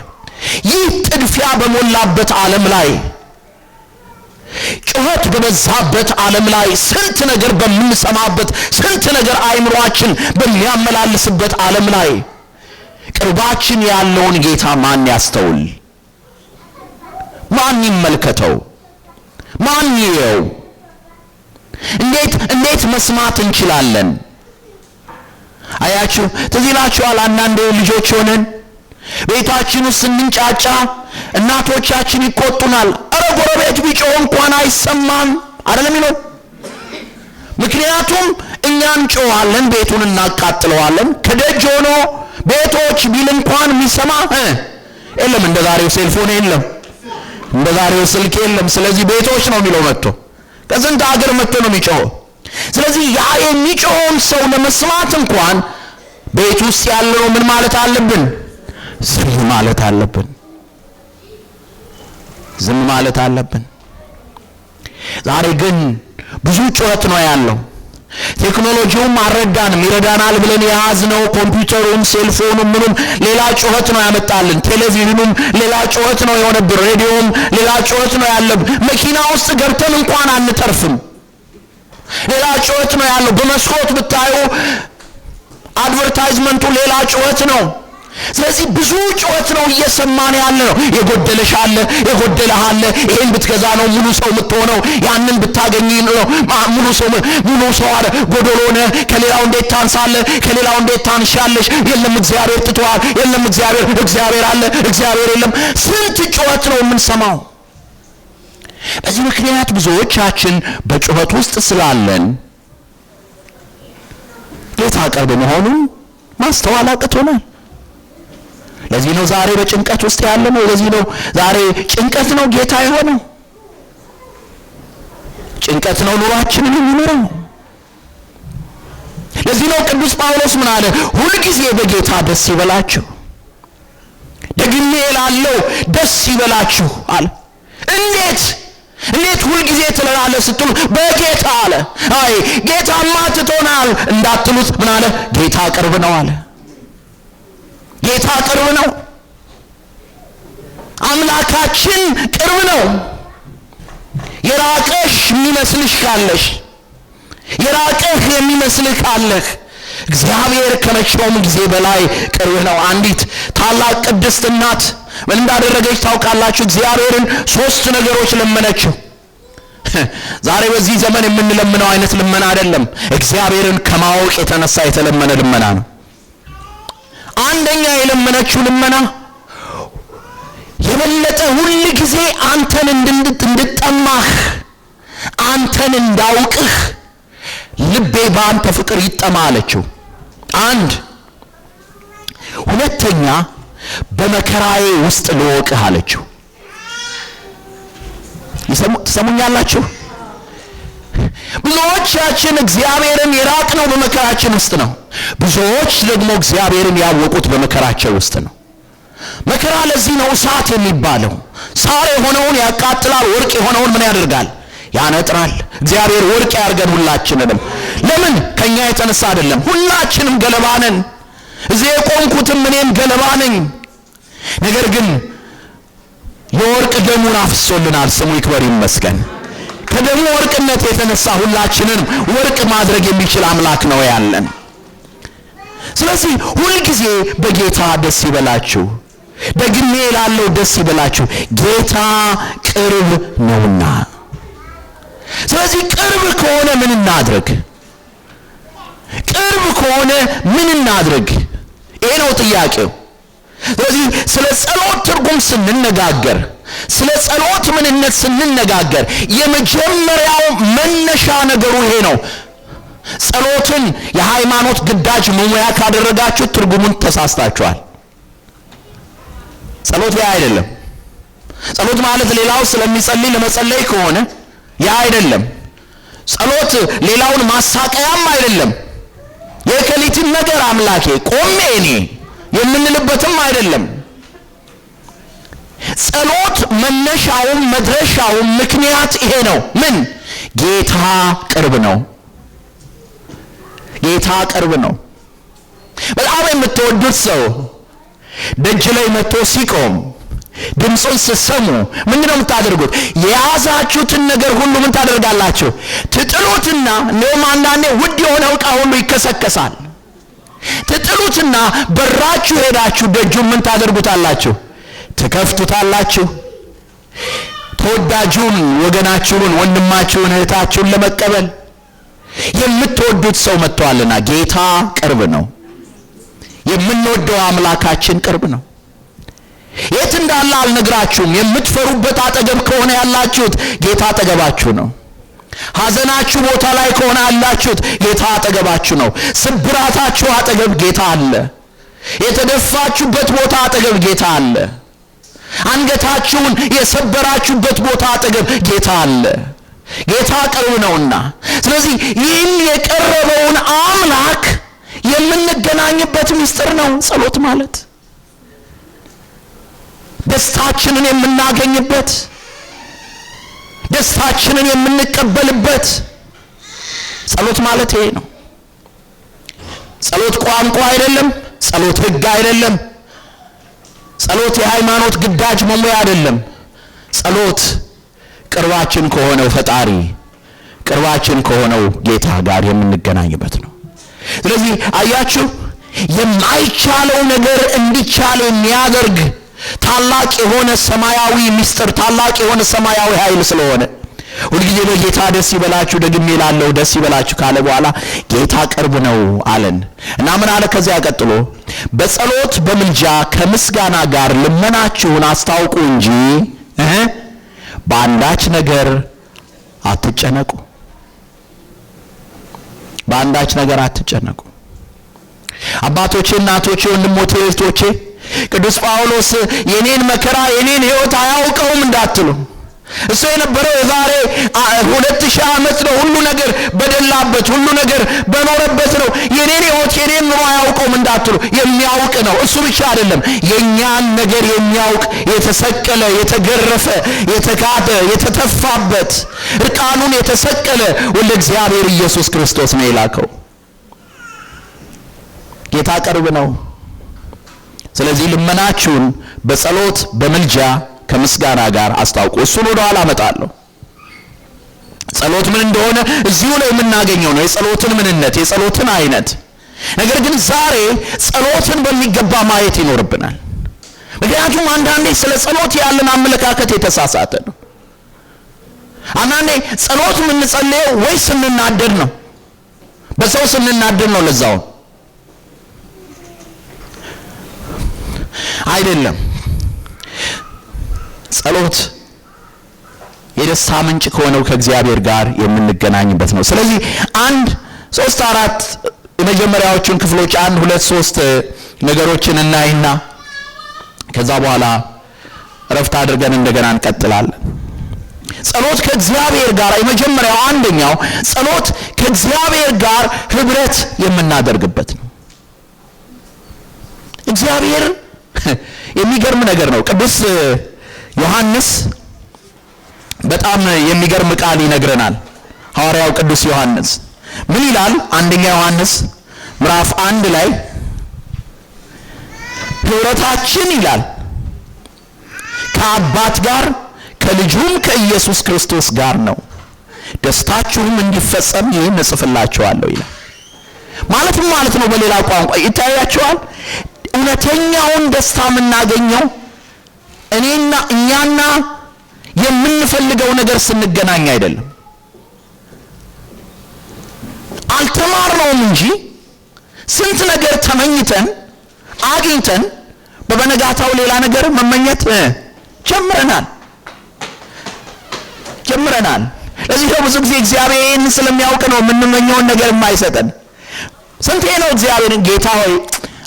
ይህ ጥድፊያ በሞላበት ዓለም ላይ፣ ጩኸት በበዛበት ዓለም ላይ፣ ስንት ነገር በምንሰማበት፣ ስንት ነገር አእምሯችን በሚያመላልስበት ዓለም ላይ ቅርባችን ያለውን ጌታ ማን ያስተውል? ማን ይመልከተው? ማን ይየው? እንዴት መስማት እንችላለን? አያችሁ፣ ትዝ ይላችኋል አንዳንድ ልጆች ሆነን ቤታችን ውስጥ ስንንጫጫ እናቶቻችን ይቆጡናል። ኧረ ጎረቤት ቢጮህ እንኳን አይሰማም አይደለም ይለው። ምክንያቱም እኛ እንጮሃለን፣ ቤቱን እናቃጥለዋለን። ከደጅ ሆኖ ቤቶች ቢል እንኳን የሚሰማ የለም። እንደ ዛሬው ሴልፎን የለም፣ እንደ ዛሬው ስልክ የለም። ስለዚህ ቤቶች ነው የሚለው መጥቶ፣ ከስንት ሀገር መጥቶ ነው የሚጮኸው። ስለዚህ ያ የሚጮኸውን ሰው ለመስማት እንኳን ቤት ውስጥ ያለው ምን ማለት አለብን? ዝም ማለት አለብን። ዝም ማለት አለብን። ዛሬ ግን ብዙ ጩኸት ነው ያለው። ቴክኖሎጂውም አልረዳንም። ይረዳናል ብለን የያዝነው ኮምፒውተሩም፣ ሴልፎኑም፣ ምኑም ሌላ ጩኸት ነው ያመጣልን። ቴሌቪዥኑም ሌላ ጩኸት ነው የሆነብን። ሬዲዮም ሌላ ጩኸት ነው ያለብን። መኪና ውስጥ ገብተን እንኳን አንተርፍም። ሌላ ጩኸት ነው ያለው። በመስኮት ብታዩ advertisement ኡ ሌላ ጩኸት ነው። ስለዚህ ብዙ ጩኸት ነው እየሰማን ያለ ነው። የጎደለሽ አለ፣ የጎደለህ አለ። ይሄን ብትገዛ ነው ሙሉ ሰው የምትሆነው፣ ያንን ብታገኝ ነው ሙሉ ሰው፣ ሙሉ ሰው አለ። ጎዶሎ ነህ፣ ከሌላው እንዴት ታንሳለህ? ከሌላው እንዴት ታንሻለሽ? የለም እግዚአብሔር ትቶሃል፣ የለም እግዚአብሔር አለ፣ እግዚአብሔር የለም። ስንት ጩኸት ነው የምንሰማው። በዚህ ምክንያት ብዙዎቻችን በጩኸት ውስጥ ስላለን ጌታ ቅርብ መሆኑን ማስተዋል አቅቶናል። ለዚህ ነው ዛሬ በጭንቀት ውስጥ ያለነው። ለዚህ ነው ዛሬ ጭንቀት ነው ጌታ የሆነው። ጭንቀት ነው ኑሯችንን የሚመራው። ለዚህ ነው ቅዱስ ጳውሎስ ምን አለ? ሁልጊዜ በጌታ ደስ ይበላችሁ፣ ደግሜ እላለሁ ደስ ይበላችሁ አለ። እንዴት እንዴት ሁልጊዜ ትለናለህ ስትሉ በጌታ አለ። አይ ጌታማ ትቶናል እንዳትሉት ምን አለ? ጌታ ቅርብ ነው አለ። ጌታ ቅርብ ነው። አምላካችን ቅርብ ነው። የራቀሽ የሚመስልሽ ካለሽ፣ የራቀህ የሚመስልህ ካለህ እግዚአብሔር ከመቼውም ጊዜ በላይ ቅርብ ነው። አንዲት ታላቅ ቅድስት እናት ምን እንዳደረገች ታውቃላችሁ? እግዚአብሔርን ሶስት ነገሮች ለመነችው። ዛሬ በዚህ ዘመን የምንለምነው አይነት ልመና አይደለም። እግዚአብሔርን ከማወቅ የተነሳ የተለመነ ልመና ነው። አንደኛ የለመነችው ልመና የበለጠ ሁል ጊዜ አንተን እንድጠማህ፣ አንተን እንዳውቅህ ልቤ በአንተ ፍቅር ይጠማ አለችው። አንድ። ሁለተኛ በመከራዬ ውስጥ ልወቅህ አለችው። ትሰሙኛላችሁ? ብዙዎቻችን እግዚአብሔርን የራቅነው በመከራችን ውስጥ ነው። ብዙዎች ደግሞ እግዚአብሔርን ያወቁት በመከራቸው ውስጥ ነው። መከራ ለዚህ ነው እሳት የሚባለው። ሳር የሆነውን ያቃጥላል፣ ወርቅ የሆነውን ምን ያደርጋል? ያነጥራል። እግዚአብሔር ወርቅ ያርገን ሁላችንንም። ለምን? ከኛ የተነሳ አይደለም። ሁላችንም ገለባ ነን። እዚህ የቆምኩትም እኔም ገለባ ነኝ። ነገር ግን የወርቅ ደሙን አፍሶልናል። ስሙ ይክበር ይመስገን። ከደሙ ወርቅነት የተነሳ ሁላችንን ወርቅ ማድረግ የሚችል አምላክ ነው ያለን። ስለዚህ ሁልጊዜ በጌታ ደስ ይበላችሁ። ደግሜ እላለሁ ደስ ይበላችሁ፣ ጌታ ቅርብ ነውና። ስለዚህ ቅርብ ከሆነ ምን እናድርግ? ቅርብ ከሆነ ምን እናድርግ? ይሄ ነው ጥያቄው። ስለዚህ ስለ ጸሎት ትርጉም ስንነጋገር፣ ስለ ጸሎት ምንነት ስንነጋገር የመጀመሪያው መነሻ ነገሩ ይሄ ነው። ጸሎትን የሃይማኖት ግዳጅ መሙያ ካደረጋችሁ ትርጉሙን ተሳስታችኋል። ጸሎት ያ አይደለም። ጸሎት ማለት ሌላው ስለሚጸልይ ለመጸለይ ከሆነ ያ አይደለም። ጸሎት ሌላውን ማሳቀያም አይደለም። የከሊትን ነገር አምላኬ ቆሜ እኔ የምንልበትም አይደለም። ጸሎት መነሻውም መድረሻውም ምክንያት ይሄ ነው። ምን? ጌታ ቅርብ ነው። ጌታ ቅርብ ነው። በጣም የምትወዱት ሰው ደጅ ላይ መጥቶ ሲቆም ድምፁን ስትሰሙ ምንድን ነው የምታደርጉት? የያዛችሁትን ነገር ሁሉ ምን ታደርጋላችሁ? ትጥሉትና፣ እንደውም አንዳንዴ ውድ የሆነ ዕቃ ሁሉ ይከሰከሳል። ትጥሉትና በራችሁ ሄዳችሁ ደጁን ምን ታደርጉታላችሁ? ትከፍቱታላችሁ። ተወዳጁን ወገናችሁን፣ ወንድማችሁን፣ እህታችሁን ለመቀበል የምትወዱት ሰው መጥቷልና ጌታ ቅርብ ነው። የምንወደው አምላካችን ቅርብ ነው። የት እንዳለ አልነግራችሁም። የምትፈሩበት አጠገብ ከሆነ ያላችሁት ጌታ አጠገባችሁ ነው። ሐዘናችሁ ቦታ ላይ ከሆነ ያላችሁት ጌታ አጠገባችሁ ነው። ስብራታችሁ አጠገብ ጌታ አለ። የተደፋችሁበት ቦታ አጠገብ ጌታ አለ። አንገታችሁን የሰበራችሁበት ቦታ አጠገብ ጌታ አለ። ጌታ ቅርብ ነውና፣ ስለዚህ ይህን የቀረበውን አምላክ የምንገናኝበት ምስጢር ነው ጸሎት ማለት። ደስታችንን የምናገኝበት፣ ደስታችንን የምንቀበልበት ጸሎት ማለት ይሄ ነው። ጸሎት ቋንቋ አይደለም። ጸሎት ሕግ አይደለም። ጸሎት የሃይማኖት ግዳጅ መሙያ አይደለም። ጸሎት ቅርባችን ከሆነው ፈጣሪ፣ ቅርባችን ከሆነው ጌታ ጋር የምንገናኝበት ነው። ስለዚህ አያችሁ፣ የማይቻለው ነገር እንዲቻል የሚያደርግ ታላቅ የሆነ ሰማያዊ ምስጢር፣ ታላቅ የሆነ ሰማያዊ ኃይል ስለሆነ ሁልጊዜ በጌታ ደስ ይበላችሁ፣ ደግሜ እላለሁ ደስ ይበላችሁ ካለ በኋላ ጌታ ቅርብ ነው አለን እና ምን አለ ከዚያ ቀጥሎ? በጸሎት በምልጃ ከምስጋና ጋር ልመናችሁን አስታውቁ እንጂ በአንዳች ነገር አትጨነቁ። በአንዳች ነገር አትጨነቁ። አባቶቼ፣ እናቶቼ፣ ወንድሞቼ፣ እህቶቼ፣ ቅዱስ ጳውሎስ የኔን መከራ የኔን ሕይወት አያውቀውም እንዳትሉ። እሱ የነበረው የዛሬ 2000 ዓመት ነው። ሁሉ ነገር በደላበት፣ ሁሉ ነገር በኖረበት ነው። የኔን ሕይወት የኔን ኑሮ አያውቀውም እንዳትሉ። የሚያውቅ ነው። እሱ ብቻ አይደለም፣ የኛን ነገር የሚያውቅ፣ የተሰቀለ፣ የተገረፈ፣ የተካደ፣ የተተፋበት፣ እርቃኑን የተሰቀለ ወልደ እግዚአብሔር ኢየሱስ ክርስቶስ ነው የላከው። ጌታ ቅርብ ነው። ስለዚህ ልመናችሁን በጸሎት በምልጃ ከምስጋና ጋር አስታውቁ። እሱን ወደ ኋላ አመጣለሁ። ጸሎት ምን እንደሆነ እዚሁ ላይ የምናገኘው ነው፣ የጸሎትን ምንነት፣ የጸሎትን አይነት። ነገር ግን ዛሬ ጸሎትን በሚገባ ማየት ይኖርብናል። ምክንያቱም አንዳንዴ ስለ ጸሎት ያለን አመለካከት የተሳሳተ ነው። አንዳንዴ ጸሎት የምንጸልየው ወይ ስንናደድ ነው፣ በሰው ስንናደድ ነው፣ ለዛው አይደለም። ጸሎት የደስታ ምንጭ ከሆነው ከእግዚአብሔር ጋር የምንገናኝበት ነው። ስለዚህ 1 3 4 የመጀመሪያዎቹን ክፍሎች 1 2 3 ነገሮችን እናይና ከዛ በኋላ እረፍት አድርገን እንደገና እንቀጥላለን። ጸሎት ከእግዚአብሔር ጋር የመጀመሪያው አንደኛው ጸሎት ከእግዚአብሔር ጋር ህብረት የምናደርግበት ነው። እግዚአብሔር የሚገርም ነገር ነው። ቅዱስ ዮሐንስ በጣም የሚገርም ቃል ይነግረናል። ሐዋርያው ቅዱስ ዮሐንስ ምን ይላል? አንደኛ ዮሐንስ ምዕራፍ 1 ላይ ህብረታችን ይላል ከአባት ጋር ከልጁም ከኢየሱስ ክርስቶስ ጋር ነው፣ ደስታችሁም እንዲፈጸም ይህን እጽፍላችኋለሁ ይላል። ማለትም ማለት ነው በሌላ ቋንቋ ይታያችኋል። እውነተኛውን ደስታ የምናገኘው እኔና እኛና የምንፈልገው ነገር ስንገናኝ አይደለም። አልተማርነውም እንጂ ስንት ነገር ተመኝተን አግኝተን በበነጋታው ሌላ ነገር መመኘት ጀምረናል። ለዚህ ነው ብዙ ጊዜ እግዚአብሔር ይህን ስለሚያውቅ ነው የምንመኘውን ነገር የማይሰጠን። ስንቴ ነው እግዚአብሔርን ጌታ ሆይ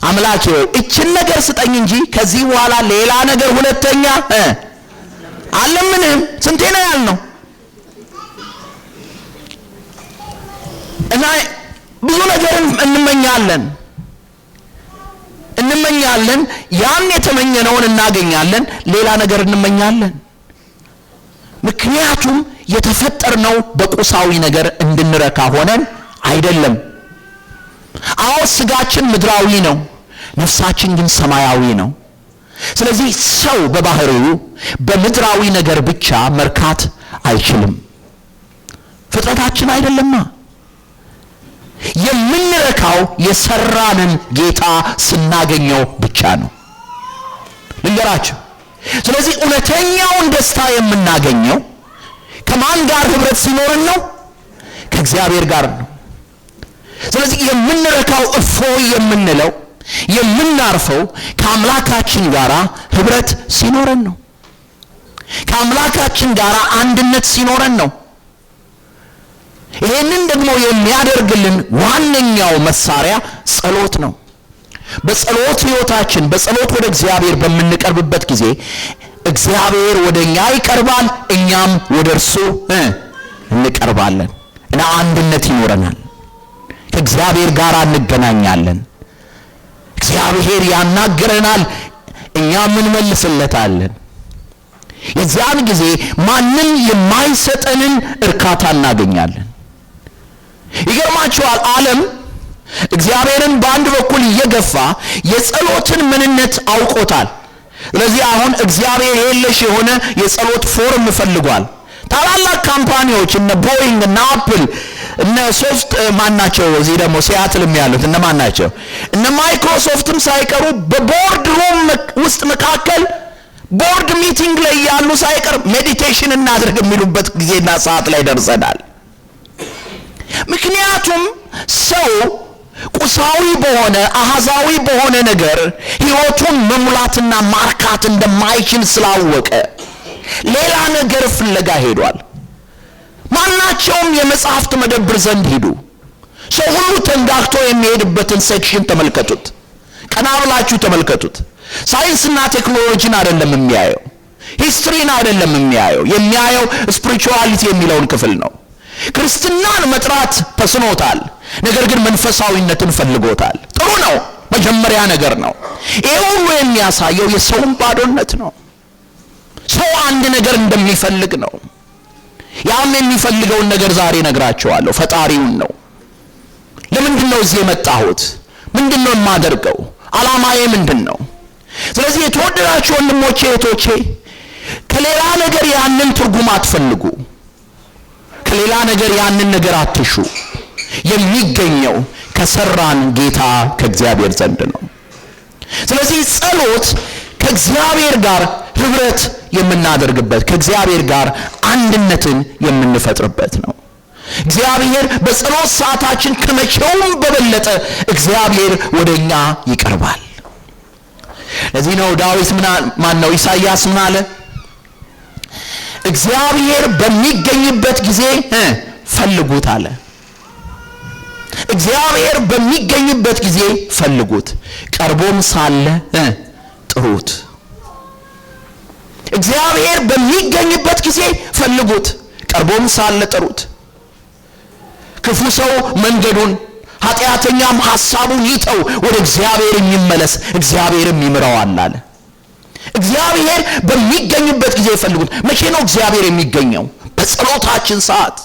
አምላኬ ሆይ እችን ነገር ስጠኝ እንጂ ከዚህ በኋላ ሌላ ነገር ሁለተኛ አልለምንህም። ስንቴ ነው ያልነው? እና ብዙ ነገር እንመኛለን። ያን የተመኘነውን እናገኛለን፣ ሌላ ነገር እንመኛለን። ምክንያቱም የተፈጠርነው በቁሳዊ ነገር እንድንረካ ሆነን አይደለም። አዎ ስጋችን ምድራዊ ነው፣ ነፍሳችን ግን ሰማያዊ ነው። ስለዚህ ሰው በባህሪው በምድራዊ ነገር ብቻ መርካት አይችልም። ፍጥረታችን አይደለማ። የምንረካው የሰራንን ጌታ ስናገኘው ብቻ ነው። ልንገራችሁ። ስለዚህ እውነተኛውን ደስታ የምናገኘው ከማን ጋር ህብረት ሲኖርን ነው? ከእግዚአብሔር ጋር ነው። ስለዚህ የምንረካው እፎይ የምንለው የምናርፈው ከአምላካችን ጋር ህብረት ሲኖረን ነው። ከአምላካችን ጋር አንድነት ሲኖረን ነው። ይሄንን ደግሞ የሚያደርግልን ዋነኛው መሳሪያ ጸሎት ነው። በጸሎት ህይወታችን በጸሎት ወደ እግዚአብሔር በምንቀርብበት ጊዜ እግዚአብሔር ወደኛ ይቀርባል፣ እኛም ወደ እርሱ እንቀርባለን እና አንድነት ይኖረናል። ከእግዚአብሔር ጋር እንገናኛለን። እግዚአብሔር ያናግረናል፣ እኛም እንመልስለታለን። የዚያን ጊዜ ማንም የማይሰጠንን እርካታ እናገኛለን። ይገርማችኋል፣ ዓለም እግዚአብሔርን በአንድ በኩል እየገፋ የጸሎትን ምንነት አውቆታል። ስለዚህ አሁን እግዚአብሔር የለሽ የሆነ የጸሎት form ፈልጓል። ታላላቅ company ዎች እነ ቦይንግ እነ አፕል እነ ሶፍት ማናቸው፣ እዚህ ደግሞ ሲያትልም ያሉት እነ ማናቸው፣ እነ ማይክሮሶፍትም ሳይቀሩ በ board room ውስጥ መካከል board meeting ላይ ያሉ ሳይቀር meditation እናድርግ የሚሉበት ጊዜና ሰዓት ላይ ደርሰናል። ምክንያቱም ሰው ቁሳዊ በሆነ አሃዛዊ በሆነ ነገር ህይወቱን መሙላትና ማርካት እንደማይችል ስላወቀ ሌላ ነገር ፍለጋ ሄዷል። ማናቸውም የመጽሐፍት መደብር ዘንድ ሂዱ፣ ሰው ሁሉ ተንጋግቶ የሚሄድበትን section ተመልከቱት፣ ቀና ብላችሁ ተመልከቱት። ሳይንስና ቴክኖሎጂን አይደለም የሚያየው፣ history ን አይደለም የሚያየው፣ የሚያየው spirituality የሚለውን ክፍል ነው። ክርስትናን መጥራት ተስኖታል፣ ነገር ግን መንፈሳዊነትን ፈልጎታል። ጥሩ ነው፣ መጀመሪያ ነገር ነው። ይሄ ሁሉ የሚያሳየው የሰውን ባዶነት ነው። ሰው አንድ ነገር እንደሚፈልግ ነው። ያም የሚፈልገውን ነገር ዛሬ እነግራቸዋለሁ፣ ፈጣሪውን ነው። ለምንድን ነው እዚህ የመጣሁት? ምንድን ነው የማደርገው? ዓላማዬ ምንድን ነው? ስለዚህ የተወደዳችሁ ወንድሞቼ እህቶቼ፣ ከሌላ ነገር ያንን ትርጉም አትፈልጉ። ከሌላ ነገር ያንን ነገር አትሹ። የሚገኘው ከሰራን ጌታ ከእግዚአብሔር ዘንድ ነው። ስለዚህ ጸሎት ከእግዚአብሔር ጋር ህብረት የምናደርግበት፣ ከእግዚአብሔር ጋር አንድነትን የምንፈጥርበት ነው። እግዚአብሔር በጸሎት ሰዓታችን ከመቼውም በበለጠ እግዚአብሔር ወደኛ ይቀርባል። ለዚህ ነው ዳዊት ማን ነው ኢሳይያስ ምን አለ? እግዚአብሔር በሚገኝበት ጊዜ ፈልጉት አለ። እግዚአብሔር በሚገኝበት ጊዜ ፈልጉት፣ ቀርቦም ሳለ ጥሩት። እግዚአብሔር በሚገኝበት ጊዜ ፈልጉት፣ ቀርቦም ሳለ ጥሩት። ክፉ ሰው መንገዱን ኃጢአተኛም ሐሳቡን ይተው፣ ወደ እግዚአብሔር የሚመለስ እግዚአብሔርም ይምረዋል አለ። እግዚአብሔር በሚገኝበት ጊዜ ይፈልጉት። መቼ ነው እግዚአብሔር የሚገኘው? በጸሎታችን ሰዓት።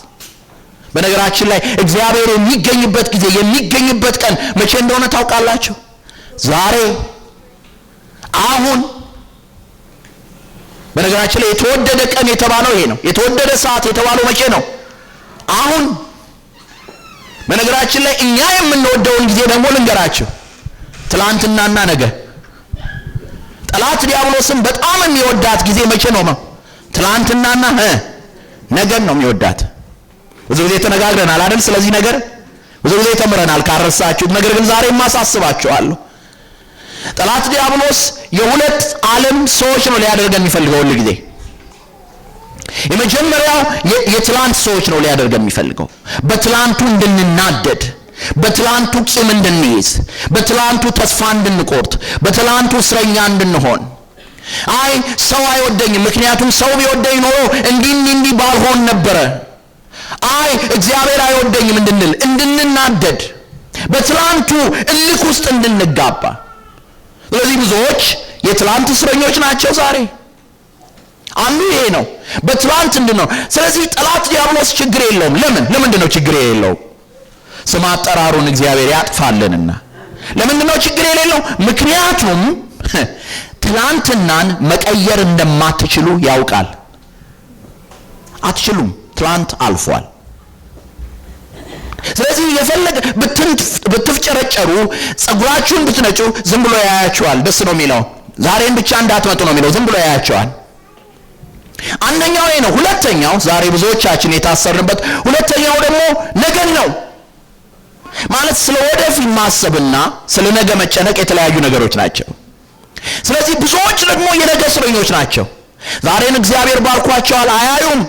በነገራችን ላይ እግዚአብሔር የሚገኝበት ጊዜ የሚገኝበት ቀን መቼ እንደሆነ ታውቃላችሁ? ዛሬ፣ አሁን። በነገራችን ላይ የተወደደ ቀን የተባለው ይሄ ነው። የተወደደ ሰዓት የተባለው መቼ ነው? አሁን። በነገራችን ላይ እኛ የምንወደውን ጊዜ ደግሞ ልንገራችሁ፣ ትላንትናና ነገ። ጠላት ዲያብሎስን በጣም የሚወዳት ጊዜ መቼ ነው? ትላንትናና ነገን ነው የሚወዳት። ብዙ ጊዜ ተነጋግረናል አይደል? ስለዚህ ነገር ብዙ ጊዜ ተምረናል ካረሳችሁት። ነገር ግን ዛሬ ማሳስባችኋለሁ። ጠላት ዲያብሎስ የሁለት ዓለም ሰዎች ነው ሊያደርገን የሚፈልገው ሁል ጊዜ። የመጀመሪያው የትላንት ሰዎች ነው ሊያደርገን የሚፈልገው። በትላንቱ እንድንናደድ፣ በትላንቱ ቂም እንድንይዝ፣ በትላንቱ ተስፋ እንድንቆርጥ፣ በትላንቱ እስረኛ እንድንሆን። አይ ሰው አይወደኝም፣ ምክንያቱም ሰው ቢወደኝ ኖሮ እንዲህ እንዲህ ባልሆን ነበረ። አይ እግዚአብሔር አይወደኝም እንድንል፣ እንድንናደድ፣ በትላንቱ እልክ ውስጥ እንድንጋባ። ስለዚህ ብዙዎች የትላንት እስረኞች ናቸው ዛሬ። አንዱ ይሄ ነው፣ በትላንት እንድንሆን። ስለዚህ ጠላት ዲያብሎስ ችግር የለውም። ለምን? ለምንድን ነው ችግር የሌለው? ስም አጠራሩን እግዚአብሔር ያጥፋልንና። ለምንድን ነው ችግር የሌለው? ምክንያቱም ትላንትናን መቀየር እንደማትችሉ ያውቃል። አትችሉም። ትላንት አልፏል። ስለዚህ የፈለገ ብትፍጨረጨሩ፣ ጸጉራችሁን ብትነጩ ዝም ብሎ ያያችኋል። ደስ ነው የሚለው። ዛሬን ብቻ እንዳትመጡ ነው የሚለው። ዝም ብሎ ያያችኋል። አንደኛው ይሄ ነው። ሁለተኛው ዛሬ ብዙዎቻችን የታሰርንበት ሁለተኛው ደግሞ ነገን ነው። ማለት ስለ ወደፊት ማሰብና ስለ ነገ መጨነቅ የተለያዩ ነገሮች ናቸው። ስለዚህ ብዙዎች ደግሞ የነገ እስረኞች ናቸው። ዛሬን እግዚአብሔር ባርኳቸዋል አያዩም።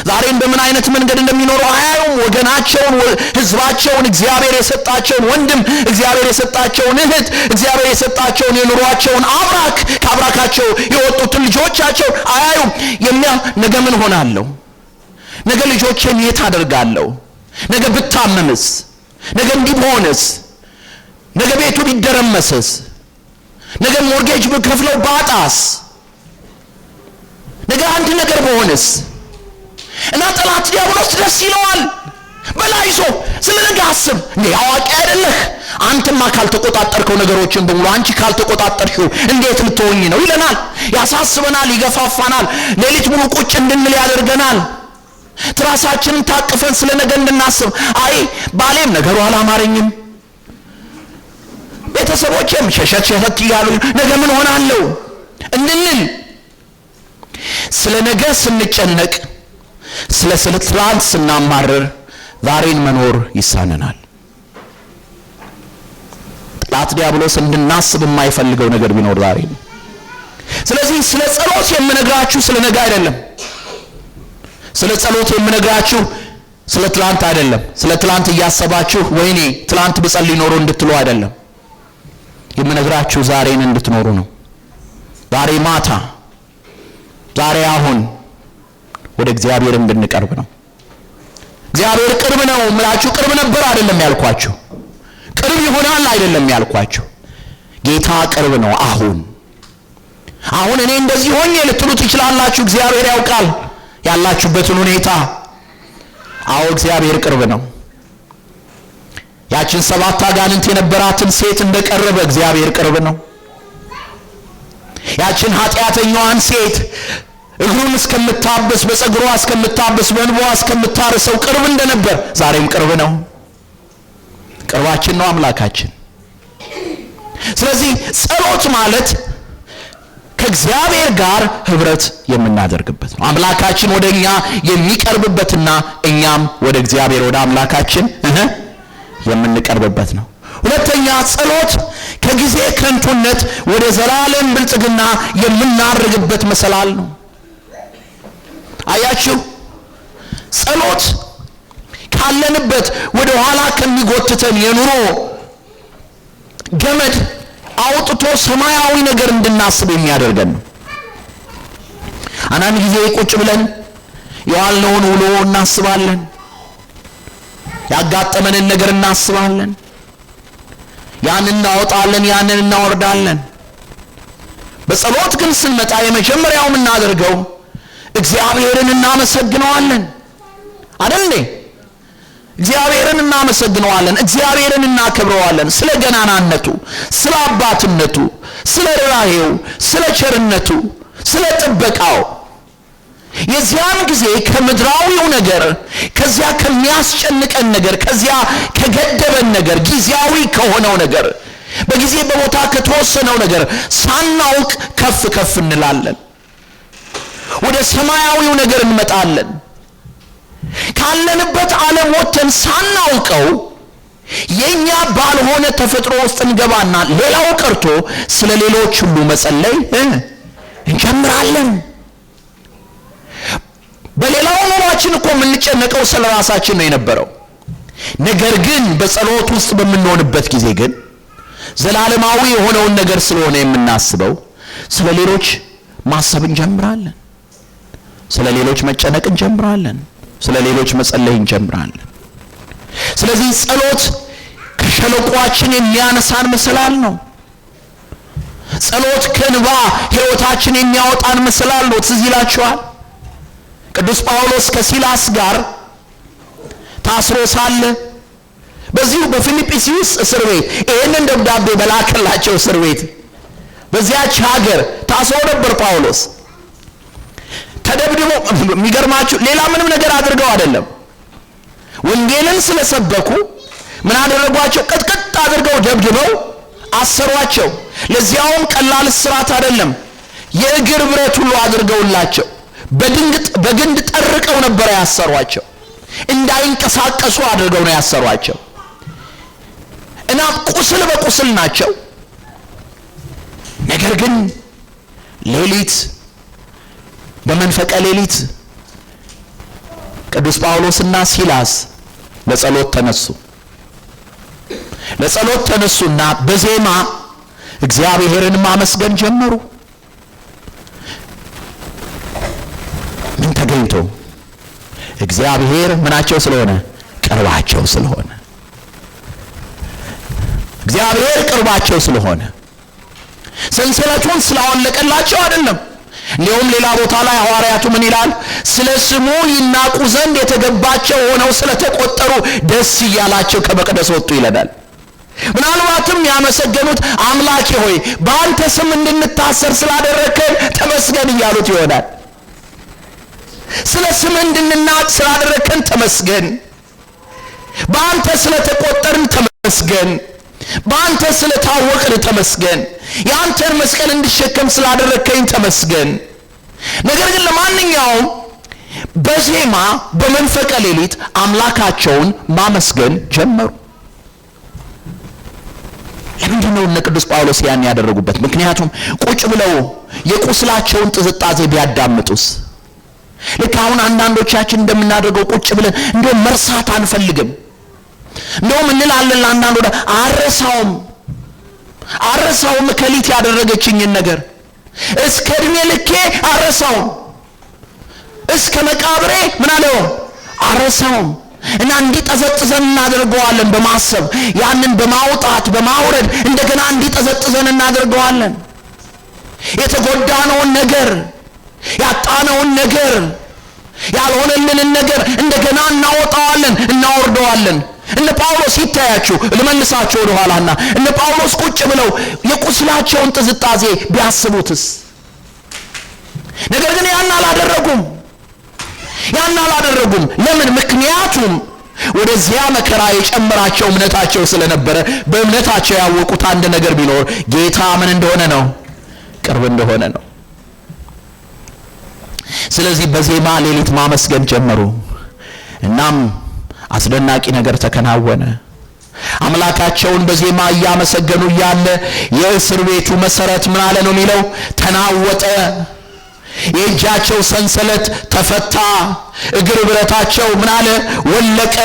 ዛሬን በምን አይነት መንገድ እንደሚኖሩ አያዩም። ወገናቸውን፣ ሕዝባቸውን፣ እግዚአብሔር የሰጣቸውን ወንድም፣ እግዚአብሔር የሰጣቸውን እህት፣ እግዚአብሔር የሰጣቸውን የኑሯቸውን አብራክ፣ ከአብራካቸው የወጡትን ልጆቻቸውን አያዩም። ነገ ምን ሆናለሁ? ነገ ልጆቼን የት አደርጋለሁ? ነገ ብታመምስ? ነገ እንዲህ ብሆንስ? ነገ ቤቱ ቢደረመስስ? ነገ mortgage ብከፍለው ባጣስ? ነገ አንድ ነገር በሆንስ? እና ጠላት ዲያብሎስ ደስ ይለዋል። በላይዞ ስለ ነገ አስብ። እንዴ አዋቂ አይደለህ? አንተማ ካልተቆጣጠርከው ነገሮችን በሙሉ አንቺ ካልተቆጣጠርሽው እንዴት ልትሆኝ ነው ይለናል። ያሳስበናል፣ ይገፋፋናል። ሌሊት ሙሉ ቁጭ እንድንል ያደርገናል። ትራሳችንን ታቅፈን ስለ ነገ እንድናስብ። አይ ባሌም ነገሩ አላማረኝም፣ ቤተሰቦቼም ሸሸት ሸሸት እያሉ ነገ ምን ሆናለሁ እንድንል። ስለ ነገ ስንጨነቅ፣ ስለ ትላንት ስናማርር ዛሬን መኖር ይሳነናል። ጠላት ዲያብሎስ እንድናስብ የማይፈልገው ነገር ቢኖር ዛሬ ነው። ስለዚህ ስለ ጸሎት የምነግራችሁ ስለ ነገ አይደለም። ስለ ጸሎት የምነግራችሁ ስለ ትላንት አይደለም። ስለ ትላንት እያሰባችሁ ወይኔ ትላንት ብጸልይ ኖሮ እንድትሉ አይደለም። የምነግራችሁ ዛሬን እንድትኖሩ ነው። ዛሬ ማታ፣ ዛሬ አሁን ወደ እግዚአብሔር እንድንቀርብ ነው። እግዚአብሔር ቅርብ ነው እምላችሁ ቅርብ ነበር አይደለም ያልኳችሁ። ቅርብ ይሆናል አይደለም ያልኳችሁ። ጌታ ቅርብ ነው አሁን። አሁን እኔ እንደዚህ ሆኜ ልትሉ ትችላላችሁ። እግዚአብሔር ያውቃል ያላችሁበትን ሁኔታ። አዎ እግዚአብሔር ቅርብ ነው። ያችን 7 አጋንንት የነበራትን ሴት እንደቀረበ እግዚአብሔር ቅርብ ነው። ያችን ኃጢአተኛዋን ሴት እግሩን እስከምታብስ፣ በፀጉሯ እስከምታብስ፣ በእንባዋ እስከምታርሰው ቅርብ እንደነበር ዛሬም ቅርብ ነው። ቅርባችን ነው አምላካችን። ስለዚህ ጸሎት ማለት ከእግዚአብሔር ጋር ህብረት የምናደርግበት ነው። አምላካችን ወደኛ የሚቀርብበትና እኛም ወደ እግዚአብሔር ወደ አምላካችን የምንቀርብበት ነው። ሁለተኛ ጸሎት ከጊዜ ከንቱነት ወደ ዘላለም ብልጽግና የምናርግበት መሰላል ነው። አያችሁ፣ ጸሎት ካለንበት ወደ ኋላ ከሚጎትተን የኑሮ ገመድ አውጥቶ ሰማያዊ ነገር እንድናስብ የሚያደርገን ነው። አንዳንድ ጊዜ ቁጭ ብለን የዋልነውን ውሎ እናስባለን፣ ያጋጠመንን ነገር እናስባለን፣ ያንን እናወጣለን፣ ያንን እናወርዳለን። በጸሎት ግን ስንመጣ የመጀመሪያው የምናደርገው እግዚአብሔርን እናመሰግነዋለን አይደል? እግዚአብሔርን እናመሰግነዋለን፣ እግዚአብሔርን እናከብረዋለን። ስለ ገናናነቱ፣ ስለ አባትነቱ፣ ስለ ርኅራኄው፣ ስለ ቸርነቱ፣ ስለ ጥበቃው። የዚያን ጊዜ ከምድራዊው ነገር፣ ከዚያ ከሚያስጨንቀን ነገር፣ ከዚያ ከገደበን ነገር፣ ጊዜያዊ ከሆነው ነገር፣ በጊዜ በቦታ ከተወሰነው ነገር ሳናውቅ ከፍ ከፍ እንላለን። ወደ ሰማያዊው ነገር እንመጣለን። ካለንበት ዓለም ወጥተን ሳናውቀው የኛ ባልሆነ ተፈጥሮ ውስጥ እንገባና ሌላው ቀርቶ ስለ ሌሎች ሁሉ መጸለይ እንጀምራለን። በሌላው ኑሯችን እኮ የምንጨነቀው ስለ ራሳችን ነው የነበረው። ነገር ግን በጸሎት ውስጥ በምንሆንበት ጊዜ ግን ዘላለማዊ የሆነውን ነገር ስለሆነ የምናስበው ስለ ሌሎች ማሰብ እንጀምራለን። ስለ ሌሎች መጨነቅ እንጀምራለን። ስለ ሌሎች መጸለይ እንጀምራለን። ስለዚህ ጸሎት ከሸለቋችን የሚያነሳን መሰላል ነው። ጸሎት ከእንባ ሕይወታችን የሚያወጣን መሰላል ነው። ትዝ ይላችኋል፣ ቅዱስ ጳውሎስ ከሲላስ ጋር ታስሮ ሳለ በዚሁ በፊልጵስዩስ እስር ቤት፣ ይህንን ደብዳቤ በላከላቸው እስር ቤት፣ በዚያች ሀገር ታስሮ ነበር ጳውሎስ ተደብድቦ። የሚገርማችሁ ሌላ ምንም ነገር አድርገው አይደለም። ወንጌልን ስለሰበኩ ምን አደረጓቸው? ቅጥቅጥ አድርገው ደብድበው አሰሯቸው። ለዚያውም ቀላል እስራት አይደለም። የእግር ብረት ሁሉ አድርገውላቸው በግንድ ጠርቀው ነበር ያሰሯቸው። እንዳይንቀሳቀሱ አድርገው ነው ያሰሯቸው። እና ቁስል በቁስል ናቸው። ነገር ግን ሌሊት፣ በመንፈቀ ሌሊት ቅዱስ ጳውሎስና ሲላስ ለጸሎት ተነሱ። ለጸሎት ተነሱና በዜማ እግዚአብሔርን ማመስገን ጀመሩ። ምን ተገኝቶ? እግዚአብሔር ምናቸው ስለሆነ? ቅርባቸው ስለሆነ። እግዚአብሔር ቅርባቸው ስለሆነ፣ ሰንሰለቱን ስላወለቀላቸው አይደለም። እንዲሁም ሌላ ቦታ ላይ ሐዋርያቱ ምን ይላል? ስለ ስሙ ይናቁ ዘንድ የተገባቸው ሆነው ስለተቆጠሩ ደስ እያላቸው ከመቅደስ ወጡ ይለናል። ምናልባትም ያመሰገኑት አምላኬ ሆይ፣ በአንተ ስም እንድንታሰር ስላደረግከን ተመስገን እያሉት ይሆናል። ስለ ስም እንድንናቅ ስላደረግከን ተመስገን፣ በአንተ ስለተቆጠርን ተመስገን፣ በአንተ ስለታወቅን ተመስገን፣ የአንተን መስቀል እንድሸከም ስላደረግከኝ ተመስገን። ነገር ግን ለማንኛውም በዜማ በመንፈቀ ሌሊት አምላካቸውን ማመስገን ጀመሩ። ለምንድን ነው እነ ቅዱስ ጳውሎስ ያን ያደረጉበት? ምክንያቱም ቁጭ ብለው የቁስላቸውን ጥዝጣዜ ቢያዳምጡስ? ልክ አሁን አንዳንዶቻችን እንደምናደርገው ቁጭ ብለን እንደውም መርሳት አንፈልግም። እንደውም እንላለን ለአንዳንድ ወደ አረሳውም፣ አረሳውም፣ እከሊት ያደረገችኝን ነገር እስከ እድሜ ልኬ አረሳውም፣ እስከ መቃብሬ ምን አለው አረሳውም። እና እንዲጠዘጥዘን እናደርገዋለን። በማሰብ፣ ያንን በማውጣት በማውረድ እንደገና እንዲጠዘጥዘን እናደርገዋለን። የተጎዳነውን ነገር፣ ያጣነውን ነገር፣ ያልሆነልንን ነገር እንደገና እናወጣዋለን፣ እናወርደዋለን። እነ ጳውሎስ ይታያችሁ፣ ልመልሳቸው ወደ ኋላና እነ ጳውሎስ ቁጭ ብለው የቁስላቸውን ጥዝጣዜ ቢያስቡትስ? ነገር ግን ያን አላደረጉም። ያን አላደረጉም። ለምን? ምክንያቱም ወደዚያ መከራ የጨመራቸው እምነታቸው ስለነበረ፣ በእምነታቸው ያወቁት አንድ ነገር ቢኖር ጌታ ምን እንደሆነ ነው፣ ቅርብ እንደሆነ ነው። ስለዚህ በዜማ ሌሊት ማመስገን ጀመሩ። እናም አስደናቂ ነገር ተከናወነ። አምላካቸውን በዜማ እያመሰገኑ እያለ የእስር ቤቱ መሰረት ምን አለ ነው የሚለው? ተናወጠ። የእጃቸው ሰንሰለት ተፈታ። እግር ብረታቸው ምን አለ? ወለቀ።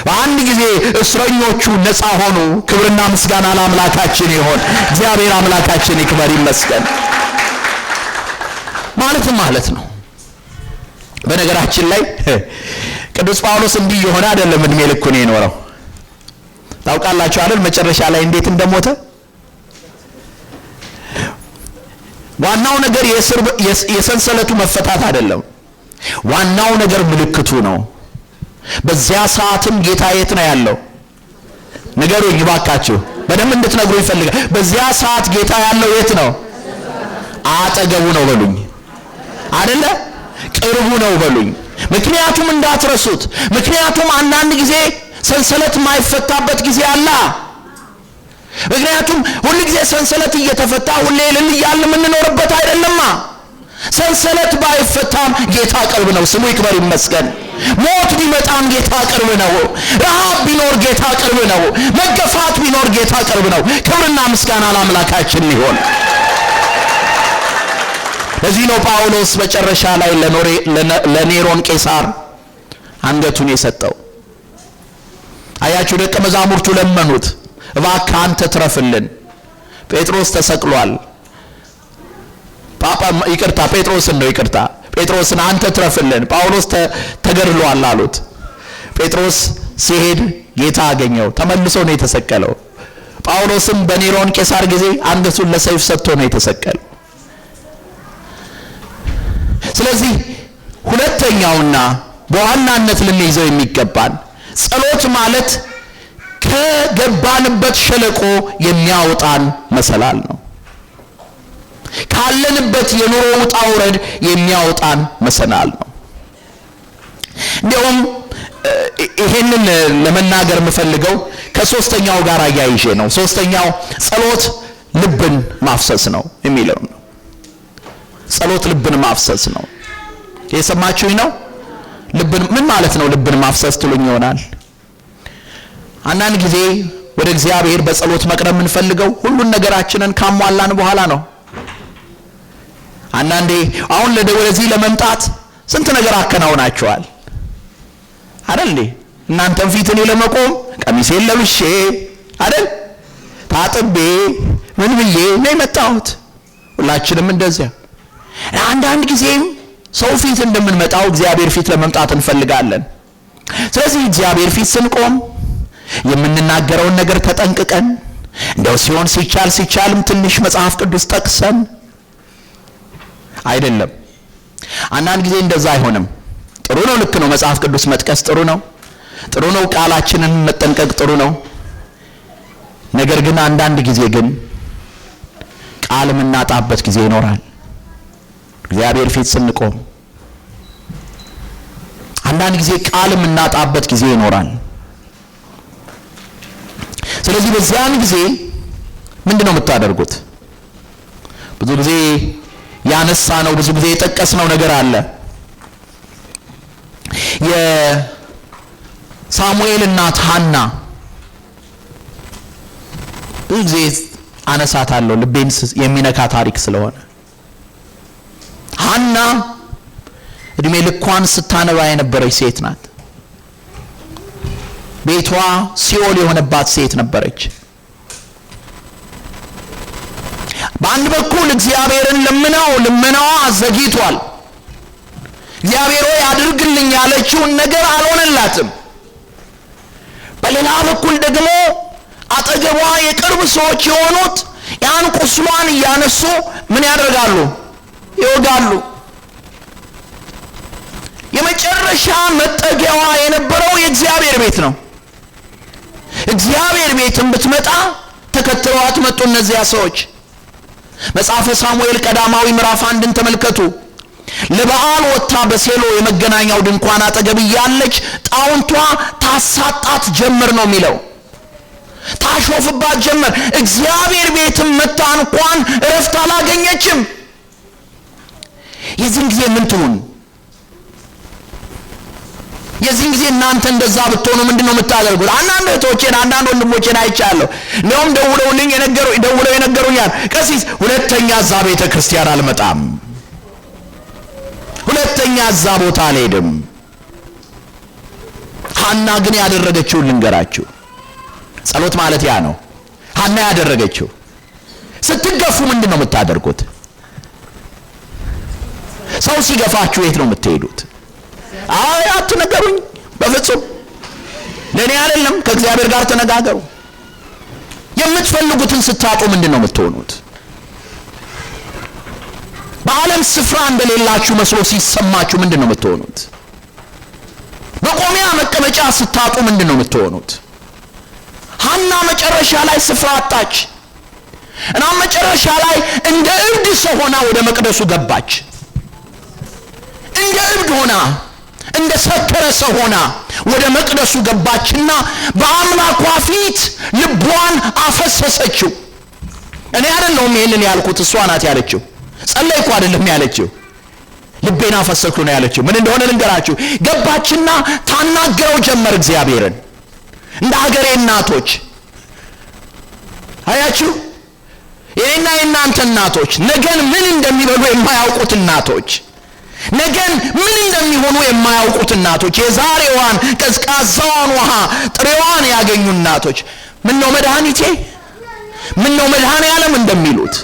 በአንድ ጊዜ እስረኞቹ ነፃ ሆኑ። ክብርና ምስጋና ለአምላካችን ይሆን። እግዚአብሔር አምላካችን ይክበር ይመስገን። ማለትም ማለት ነው። በነገራችን ላይ ቅዱስ ጳውሎስ እንዲህ የሆነ አይደለም እድሜ ልኩን የኖረው። ታውቃላችሁ አይደል? መጨረሻ ላይ እንዴት እንደሞተ። ዋናው ነገር የሰንሰለቱ መፈታት አይደለም። ዋናው ነገር ምልክቱ ነው። በዚያ ሰዓትም ጌታ የት ነው ያለው? ንገሩኝ እባካችሁ፣ በደንብ እንድትነግሩኝ እፈልጋለሁ። በዚያ ሰዓት ጌታ ያለው የት ነው? አጠገቡ ነው በሉኝ፣ አይደለ? ቅርቡ ነው በሉኝ። ምክንያቱም እንዳትረሱት። ምክንያቱም አንዳንድ ጊዜ ሰንሰለት የማይፈታበት ጊዜ አለ። ምክንያቱም ሁል ጊዜ ሰንሰለት እየተፈታ ሁሌ እልል እያልን የምንኖርበት አይደለማ። ሰንሰለት ባይፈታም ጌታ ቅርብ ነው። ስሙ ይክበር ይመስገን። ሞት ቢመጣም ጌታ ቅርብ ነው። ረሃብ ቢኖር ጌታ ቅርብ ነው። መገፋት ቢኖር ጌታ ቅርብ ነው። ክብርና ምስጋና ለአምላካችን ይሁን። ለዚህ ነው ጳውሎስ መጨረሻ ላይ ለኔሮን ቄሳር አንገቱን የሰጠው። አያችሁ፣ ደቀ መዛሙርቱ ለመኑት፣ እባክህ አንተ ትረፍልን። ጴጥሮስ ተሰቅሏል። ጳጳ ይቅርታ፣ ጴጥሮስን ነው ይቅርታ፣ ጴጥሮስን አንተ ትረፍልን፣ ጳውሎስ ተገድሏል አሉት። ጴጥሮስ ሲሄድ ጌታ አገኘው፣ ተመልሶ ነው የተሰቀለው። ጳውሎስም በኔሮን ቄሳር ጊዜ አንገቱን ለሰይፍ ሰጥቶ ነው የተሰቀለው። ስለዚህ ሁለተኛውና በዋናነት ልንይዘው የሚገባን ጸሎት ማለት ከገባንበት ሸለቆ የሚያወጣን መሰላል ነው። ካለንበት የኑሮ ውጣ ውረድ የሚያወጣን መሰላል ነው። እንዲያውም ይሄንን ለመናገር የምፈልገው ከሶስተኛው ጋር አያይዤ ነው። ሶስተኛው ጸሎት ልብን ማፍሰስ ነው የሚለው ነው። ጸሎት ልብን ማፍሰስ ነው። የሰማችሁኝ ነው? ልብን ምን ማለት ነው? ልብን ማፍሰስ ትሉኝ ይሆናል። አንዳንድ ጊዜ ወደ እግዚአብሔር በጸሎት መቅረብ የምንፈልገው ሁሉን ነገራችንን ካሟላን በኋላ ነው። አንዳንዴ አሁን ወደዚህ ለመምጣት ስንት ነገር አከናውናችኋል አይደል እንዴ? እናንተም ፊት እኔ ለመቆም ቀሚሴን ለብሼ አይደል ታጥቤ ምን ብዬ ነው የመጣሁት። ሁላችንም እንደዚያ። አንዳንድ ጊዜም ሰው ፊት እንደምንመጣው እግዚአብሔር ፊት ለመምጣት እንፈልጋለን። ስለዚህ እግዚአብሔር ፊት ስንቆም የምንናገረውን ነገር ተጠንቅቀን እንደው ሲሆን ሲቻል ሲቻልም ትንሽ መጽሐፍ ቅዱስ ጠቅሰን አይደለም። አንዳንድ ጊዜ እንደዛ አይሆንም። ጥሩ ነው፣ ልክ ነው። መጽሐፍ ቅዱስ መጥቀስ ጥሩ ነው፣ ጥሩ ነው። ቃላችንን መጠንቀቅ ጥሩ ነው። ነገር ግን አንዳንድ ጊዜ ግን ቃል የምናጣበት ጊዜ ይኖራል። እግዚአብሔር ፊት ስንቆም አንዳንድ ጊዜ ቃል የምናጣበት ጊዜ ይኖራል። ስለዚህ በዚያን ጊዜ ምንድነው የምታደርጉት? ብዙ ጊዜ ያነሳነው ብዙ ጊዜ የጠቀስነው ነገር አለ። የሳሙኤል እናት ሐና ብዙ ጊዜ አነሳታለሁ ልቤን የሚነካ ታሪክ ስለሆነ። ሐና እድሜ ልኳን ስታነባ የነበረች ሴት ናት። ቤቷ ሲኦል የሆነባት ሴት ነበረች። በአንድ በኩል እግዚአብሔርን ለምናው ልመናዋ ዘግይቷል። እግዚአብሔር ሆይ አድርግልኝ ያለችውን ነገር አልሆነላትም። በሌላ በኩል ደግሞ አጠገቧ የቅርብ ሰዎች የሆኑት ያን ቁስሏን እያነሱ ምን ያደርጋሉ? ይወጋሉ። የመጨረሻ መጠጊያዋ የነበረው የእግዚአብሔር ቤት ነው። እግዚአብሔር ቤትም ብትመጣ ተከትለዋት መጡ እነዚያ ሰዎች። መጽሐፈ ሳሙኤል ቀዳማዊ ምዕራፍ 1ን ተመልከቱ። ለበዓል ወጥታ በሴሎ የመገናኛው ድንኳን አጠገብ እያለች ጣውንቷ ታሳጣት ጀመር ነው የሚለው። ታሾፍባት ጀመር። እግዚአብሔር ቤትም መታ እንኳን እረፍት አላገኘችም። የዚህን ጊዜ ምን ትሁን? የዚህን ጊዜ እናንተ እንደዛ ብትሆኑ ምንድነው የምታደርጉት? አንዳንድ እህቶቼን አንዳንድ ወንድሞቼን አይቻለሁ። እንደውም ደውለውልኝ የነገሩ ደውለው የነገሩኛል። ቀሲስ ሁለተኛ እዛ ቤተ ክርስቲያን አልመጣም፣ ሁለተኛ እዛ ቦታ አልሄድም። ሐና ግን ያደረገችውን ልንገራችሁ። ጸሎት ማለት ያ ነው። ሐና ያደረገችው ስትገፉ ምንድነው የምታደርጉት? ሰው ሲገፋችሁ የት ነው የምትሄዱት? አይ አትነገሩኝ፣ በፍጹም ለኔ አይደለም፣ ከእግዚአብሔር ጋር ተነጋገሩ። የምትፈልጉትን ስታጡ ምንድነው የምትሆኑት? ስፍራ እንደሌላችሁ መስሎ ሲሰማችሁ ምንድን ነው የምትሆኑት? መቆሚያ መቀመጫ ስታጡ ምንድን ነው የምትሆኑት? ሐና መጨረሻ ላይ ስፍራ አጣች። እና መጨረሻ ላይ እንደ እብድ ሰው ሆና ወደ መቅደሱ ገባች። እንደ እብድ ሆና፣ እንደ ሰከረ ሰው ሆና ወደ መቅደሱ ገባችና በአምላኳ ፊት ልቧን አፈሰሰችው። እኔ አይደለሁም ይሄንን ያልኩት፣ እሷ ናት ያለችው። ጸለይኩ አይደለም ያለችው፣ ልቤን አፈሰስኩ ነው ያለችው። ምን እንደሆነ ልንገራችሁ። ገባችና ታናገረው ጀመር እግዚአብሔርን፣ እንደ ሀገሬ እናቶች። አያችሁ፣ የኔና የእናንተ እናቶች ነገን ምን እንደሚበሉ የማያውቁት እናቶች፣ ነገን ምን እንደሚሆኑ የማያውቁት እናቶች፣ የዛሬዋን ቀዝቃዛዋን ውሃ ጥሬዋን ያገኙ እናቶች ምን ነው መድኃኒቴ፣ ምን ነው መድኃኔ ዓለም እንደሚሉት፣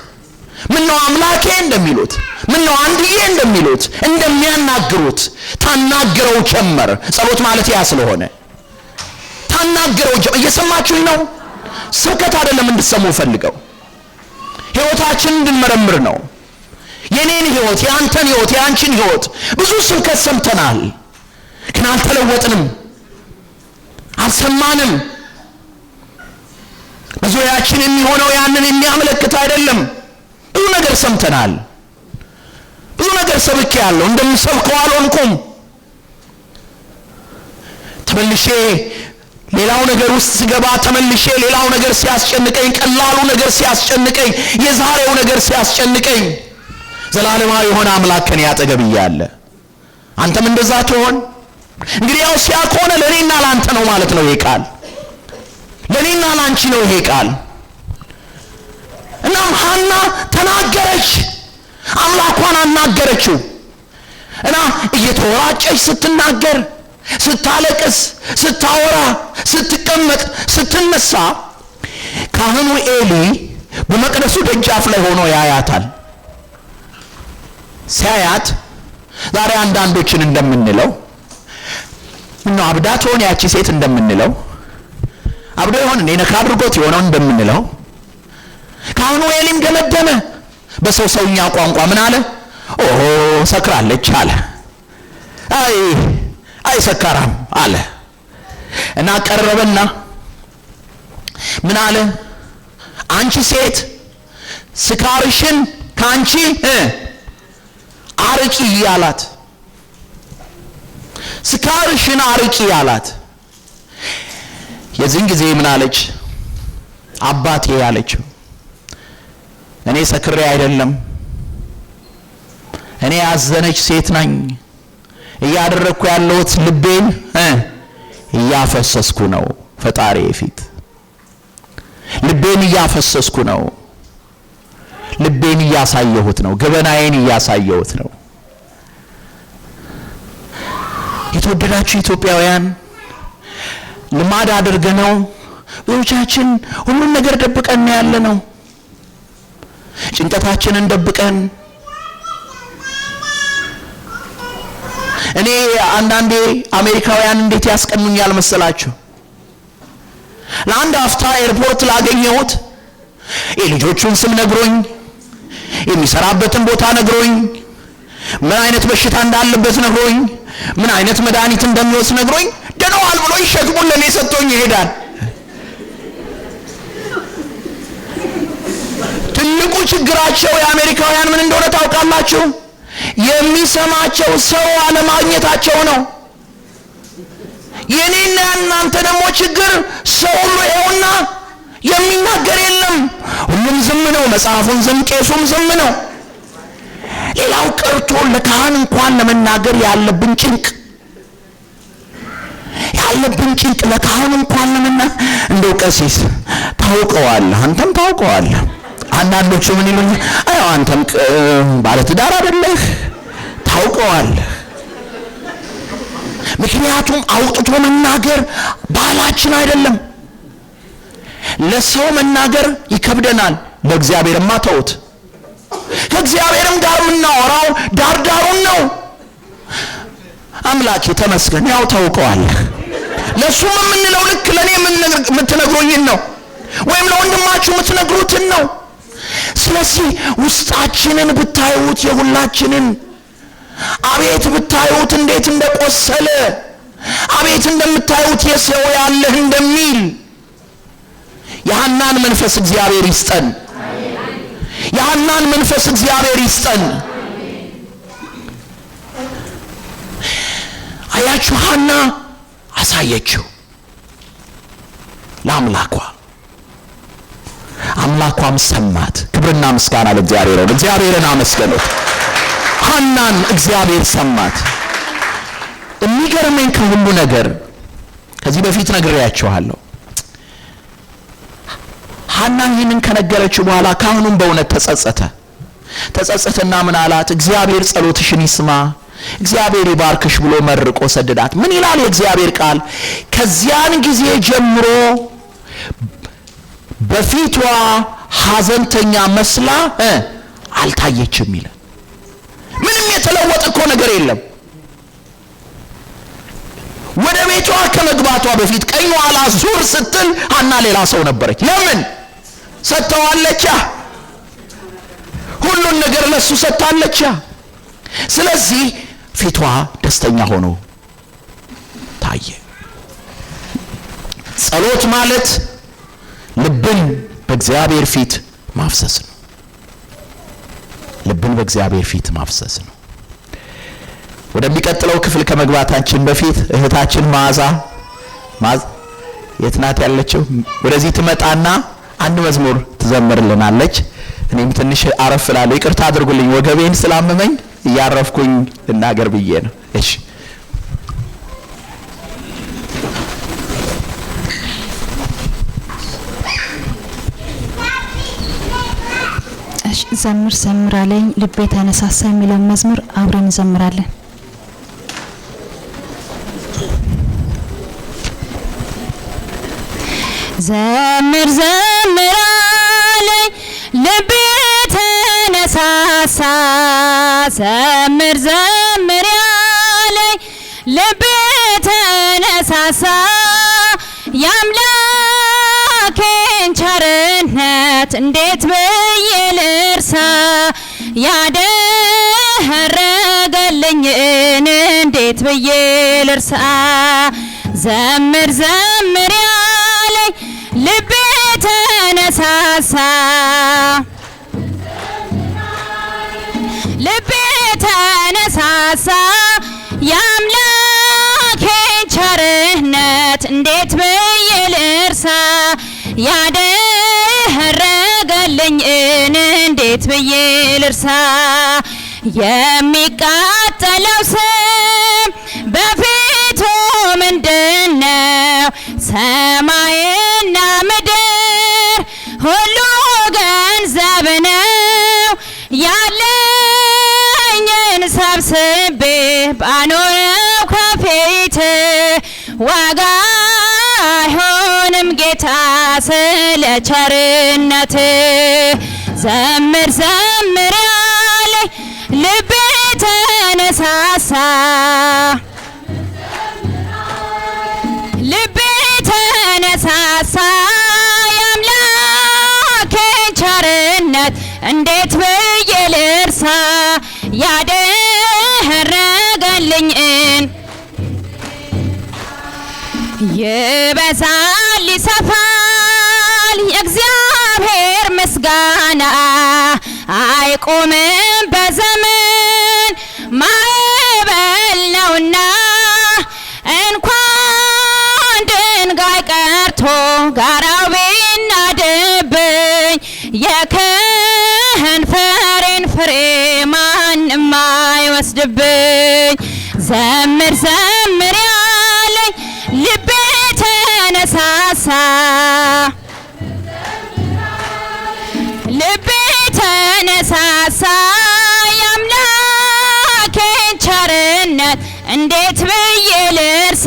ምን ነው አምላኬ እንደሚሉት፣ ምን ነው አንድዬ እንደሚሉት እንደሚያናግሩት ታናግረው ጀመር። ጸሎት ማለት ያ ስለሆነ ታናግረው ጀመር። እየሰማችሁኝ ነው? ስብከት አይደለም እንድትሰሙ ፈልገው፣ ህይወታችንን እንድንመረምር ነው። የኔን ህይወት፣ የአንተን ህይወት፣ የአንቺን ህይወት። ብዙ ስብከት ሰምተናል፣ ግን አልተለወጥንም፣ አልሰማንም። በዙሪያችን የሚሆነው ያንን የሚያመለክት አይደለም። ብዙ ነገር ሰምተናል፣ ብዙ ነገር ሰብኬያለሁ፣ እንደምሰብከው አልሆንኩም። ተመልሼ ሌላው ነገር ውስጥ ስገባ፣ ተመልሼ ሌላው ነገር ሲያስጨንቀኝ፣ ቀላሉ ነገር ሲያስጨንቀኝ፣ የዛሬው ነገር ሲያስጨንቀኝ፣ ዘላለማዊ የሆነ አምላክ ከኔ አጠገብ እያለ አንተም እንደዛ ትሆን? እንግዲህ ያው ሲያ ከሆነ ለእኔና ለአንተ ነው ማለት ነው ይሄ ቃል፣ ለእኔና ለአንቺ ነው ይሄ ቃል። እናም ሐና ተናገረች፣ አምላኳን አናገረችው። እና እየተወራጨች ስትናገር፣ ስታለቅስ፣ ስታወራ፣ ስትቀመጥ፣ ስትነሳ ካህኑ ኤሊ በመቅደሱ ደጃፍ ላይ ሆኖ ያያታል። ሲያያት ዛሬ አንዳንዶችን እንደምንለው፣ ምነው አብዳ ትሆን ያቺ ሴት እንደምንለው፣ አብዶ ይሆን እንዴ፣ ነካ አድርጎት የሆነው እንደምንለው፣ ካህኑ ኤሊም ደመደመ። በሰው ሰውኛ ቋንቋ ምን አለ? ኦሆ ሰክራለች አለ። አይ አይ ሰካራም አለ። እና ቀረበና ምን አለ? አንቺ ሴት ስካርሽን ካንቺ አርቂ አላት። ስካርሽን አርቂ አላት። የዚህን ጊዜ ምን አለች? አባቴ አለችው፣ እኔ ሰክሬ አይደለም፣ እኔ ያዘነች ሴት ነኝ። እያደረግኩ ያለሁት ልቤን እያፈሰስኩ ነው፣ ፈጣሪ ፊት ልቤን እያፈሰስኩ ነው። ልቤን እያሳየሁት ነው። ገበናዬን እያሳየሁት ነው። የተወደዳችሁ ኢትዮጵያውያን፣ ልማድ አድርገነው ብዙዎቻችን ሁሉን ነገር ደብቀን ያለ ነው። ጭንቀታችንን ደብቀን። እኔ አንዳንዴ አሜሪካውያን እንዴት ያስቀኑኛል መሰላችሁ? ለአንድ አፍታ ኤርፖርት ላገኘሁት የልጆቹን ስም ነግሮኝ፣ የሚሰራበትን ቦታ ነግሮኝ፣ ምን አይነት በሽታ እንዳለበት ነግሮኝ፣ ምን አይነት መድኃኒት እንደሚወስድ ነግሮኝ፣ ደህና ዋል ብሎኝ ሸክሙን ለእኔ ሰጥቶኝ ይሄዳል። ትልቁ ችግራቸው የአሜሪካውያን ምን እንደሆነ ታውቃላችሁ? የሚሰማቸው ሰው አለማግኘታቸው ነው። የኔና እናንተ ደግሞ ችግር ሰው ሁሉ ይኸውና የሚናገር የለም። ሁሉም ዝም ነው። መጽሐፉን ዝም፣ ቄሱም ዝም ነው። ሌላው ቀርቶ ለካህን እንኳን ለመናገር ያለብን ጭንቅ ለካህን እንኳን ለመናገር፣ እንደው ቀሲስ ታውቀዋለህ፣ አንተም ታውቀዋለህ። አንዳንዶቹ ምን ይሉኛል? አይ አንተም ባለትዳር አይደለህ፣ ታውቀዋለህ። ምክንያቱም አውጥቶ መናገር ባህላችን አይደለም። ለሰው መናገር ይከብደናል። ለእግዚአብሔርማ ተውት። ከእግዚአብሔርም ጋር የምናወራው ዳርዳሩን ነው። አምላኬ ተመስገን፣ ያው ታውቀዋለህ። ለእሱም የምንለው ልክ ለእኔ የምትነግሩኝን ነው፣ ወይም ለወንድማችሁ የምትነግሩትን ነው። ስለዚህ ውስጣችንን ብታዩት የሁላችንን አቤት ብታዩት እንዴት እንደቆሰለ፣ አቤት እንደምታዩት የሰው ያለህ እንደሚል የሐናን መንፈስ እግዚአብሔር ይስጠን። የሐናን መንፈስ እግዚአብሔር ይስጠን። አያችሁ፣ ሐና አሳየችው ለአምላኳ፣ አምላኳም ሰማት። ክብርና ምስጋና ለእግዚአብሔር ይሁን። እግዚአብሔርን አመስግኑት። ሐናን እግዚአብሔር ሰማት። የሚገርመኝ ከሁሉ ነገር ከዚህ በፊት ነግሬያችኋለሁ። ሐና ይህንን ከነገረችው በኋላ ካህኑም በእውነት ተጸጸተ። ተጸጸተና ምን አላት? እግዚአብሔር ጸሎትሽን ይስማ፣ እግዚአብሔር ይባርክሽ ብሎ መርቆ ሰደዳት። ምን ይላል የእግዚአብሔር ቃል? ከዚያን ጊዜ ጀምሮ በፊቷ ሐዘንተኛ መስላ አልታየችም ይላል። ምንም የተለወጠ እኮ ነገር የለም። ወደ ቤቷ ከመግባቷ በፊት ቀኝ ኋላ ዙር ስትል ሐና ሌላ ሰው ነበረች። ለምን? ሰጥተዋለች። ሁሉን ነገር ለሱ ሰጥታለች። ስለዚህ ፊቷ ደስተኛ ሆኖ ታየ። ጸሎት ማለት ልብን በእግዚአብሔር ፊት ማፍሰስ ነው። ልብን በእግዚአብሔር ፊት ማፍሰስ ነው። ወደሚቀጥለው ክፍል ከመግባታችን በፊት እህታችን መዓዛ የት ናት ያለችው? ወደዚህ ትመጣና አንድ መዝሙር ትዘምርልናለች። እኔም ትንሽ አረፍ እላለሁ። ይቅርታ አድርጉልኝ፣ ወገቤን ስላመመኝ እያረፍኩኝ ልናገር ብዬ ነው። እሺ። ዘምር ዘምር አለኝ ልቤ ተነሳሳ የሚለውን መዝሙር አብረን እንዘምራለን። ዘምር ዘምር አለኝ ልቤ ተነሳሳ፣ ዘምር ዘምር አለኝ ልቤ ተነሳሳ፣ የአምላኬን ቸርነት እንዴት ብዬ ልርሳ፣ ያደረገልኝን እንዴት ብዬ ልርሳ። ዘምር ዘምር ያለኝ ልቤ ተነሳሳ፣ ልቤ ተነሳሳ፣ የአምላኬን ቸርነት እንዴት ብዬ ልርሳ፣ ያደረገልኝን እንዴት ብዬ ልርሳ። የሚቃጠለው ስም በፊቱ ምንድነው? ሰማይና ምድር ሁሉ ገንዘብ ነው። ያለኝን ሰብስቤ ባኖረው ከፊት ዋጋ አይሆንም ጌታ ስለ ቸርነት። ዘምር ዘምር ያለኝ ልቤ ተነሳሳ፣ ልቤ ተነሳሳ፣ የአምላኬን ቸርነት እንዴት ብዬ ልርሳ፣ ያደረገልኝን። ይበዛል ይሰፋል የእግዚአብሔር ምስጋና፣ አይቆምም በዘመን ማዕበል ነውና። እንኳን ድንጋይ ቀርቶ ጋራው ቢናድብኝ፣ የከንፈሬን ፍሬ ማንም አይወስድብኝ። ዘምር ዘምር ያለኝ ልቤ ተነሳሳ፣ ልቤ ተነሳሳ፣ የአምላኬን ቸርነት እንዴት ብዬ ልርሳ፣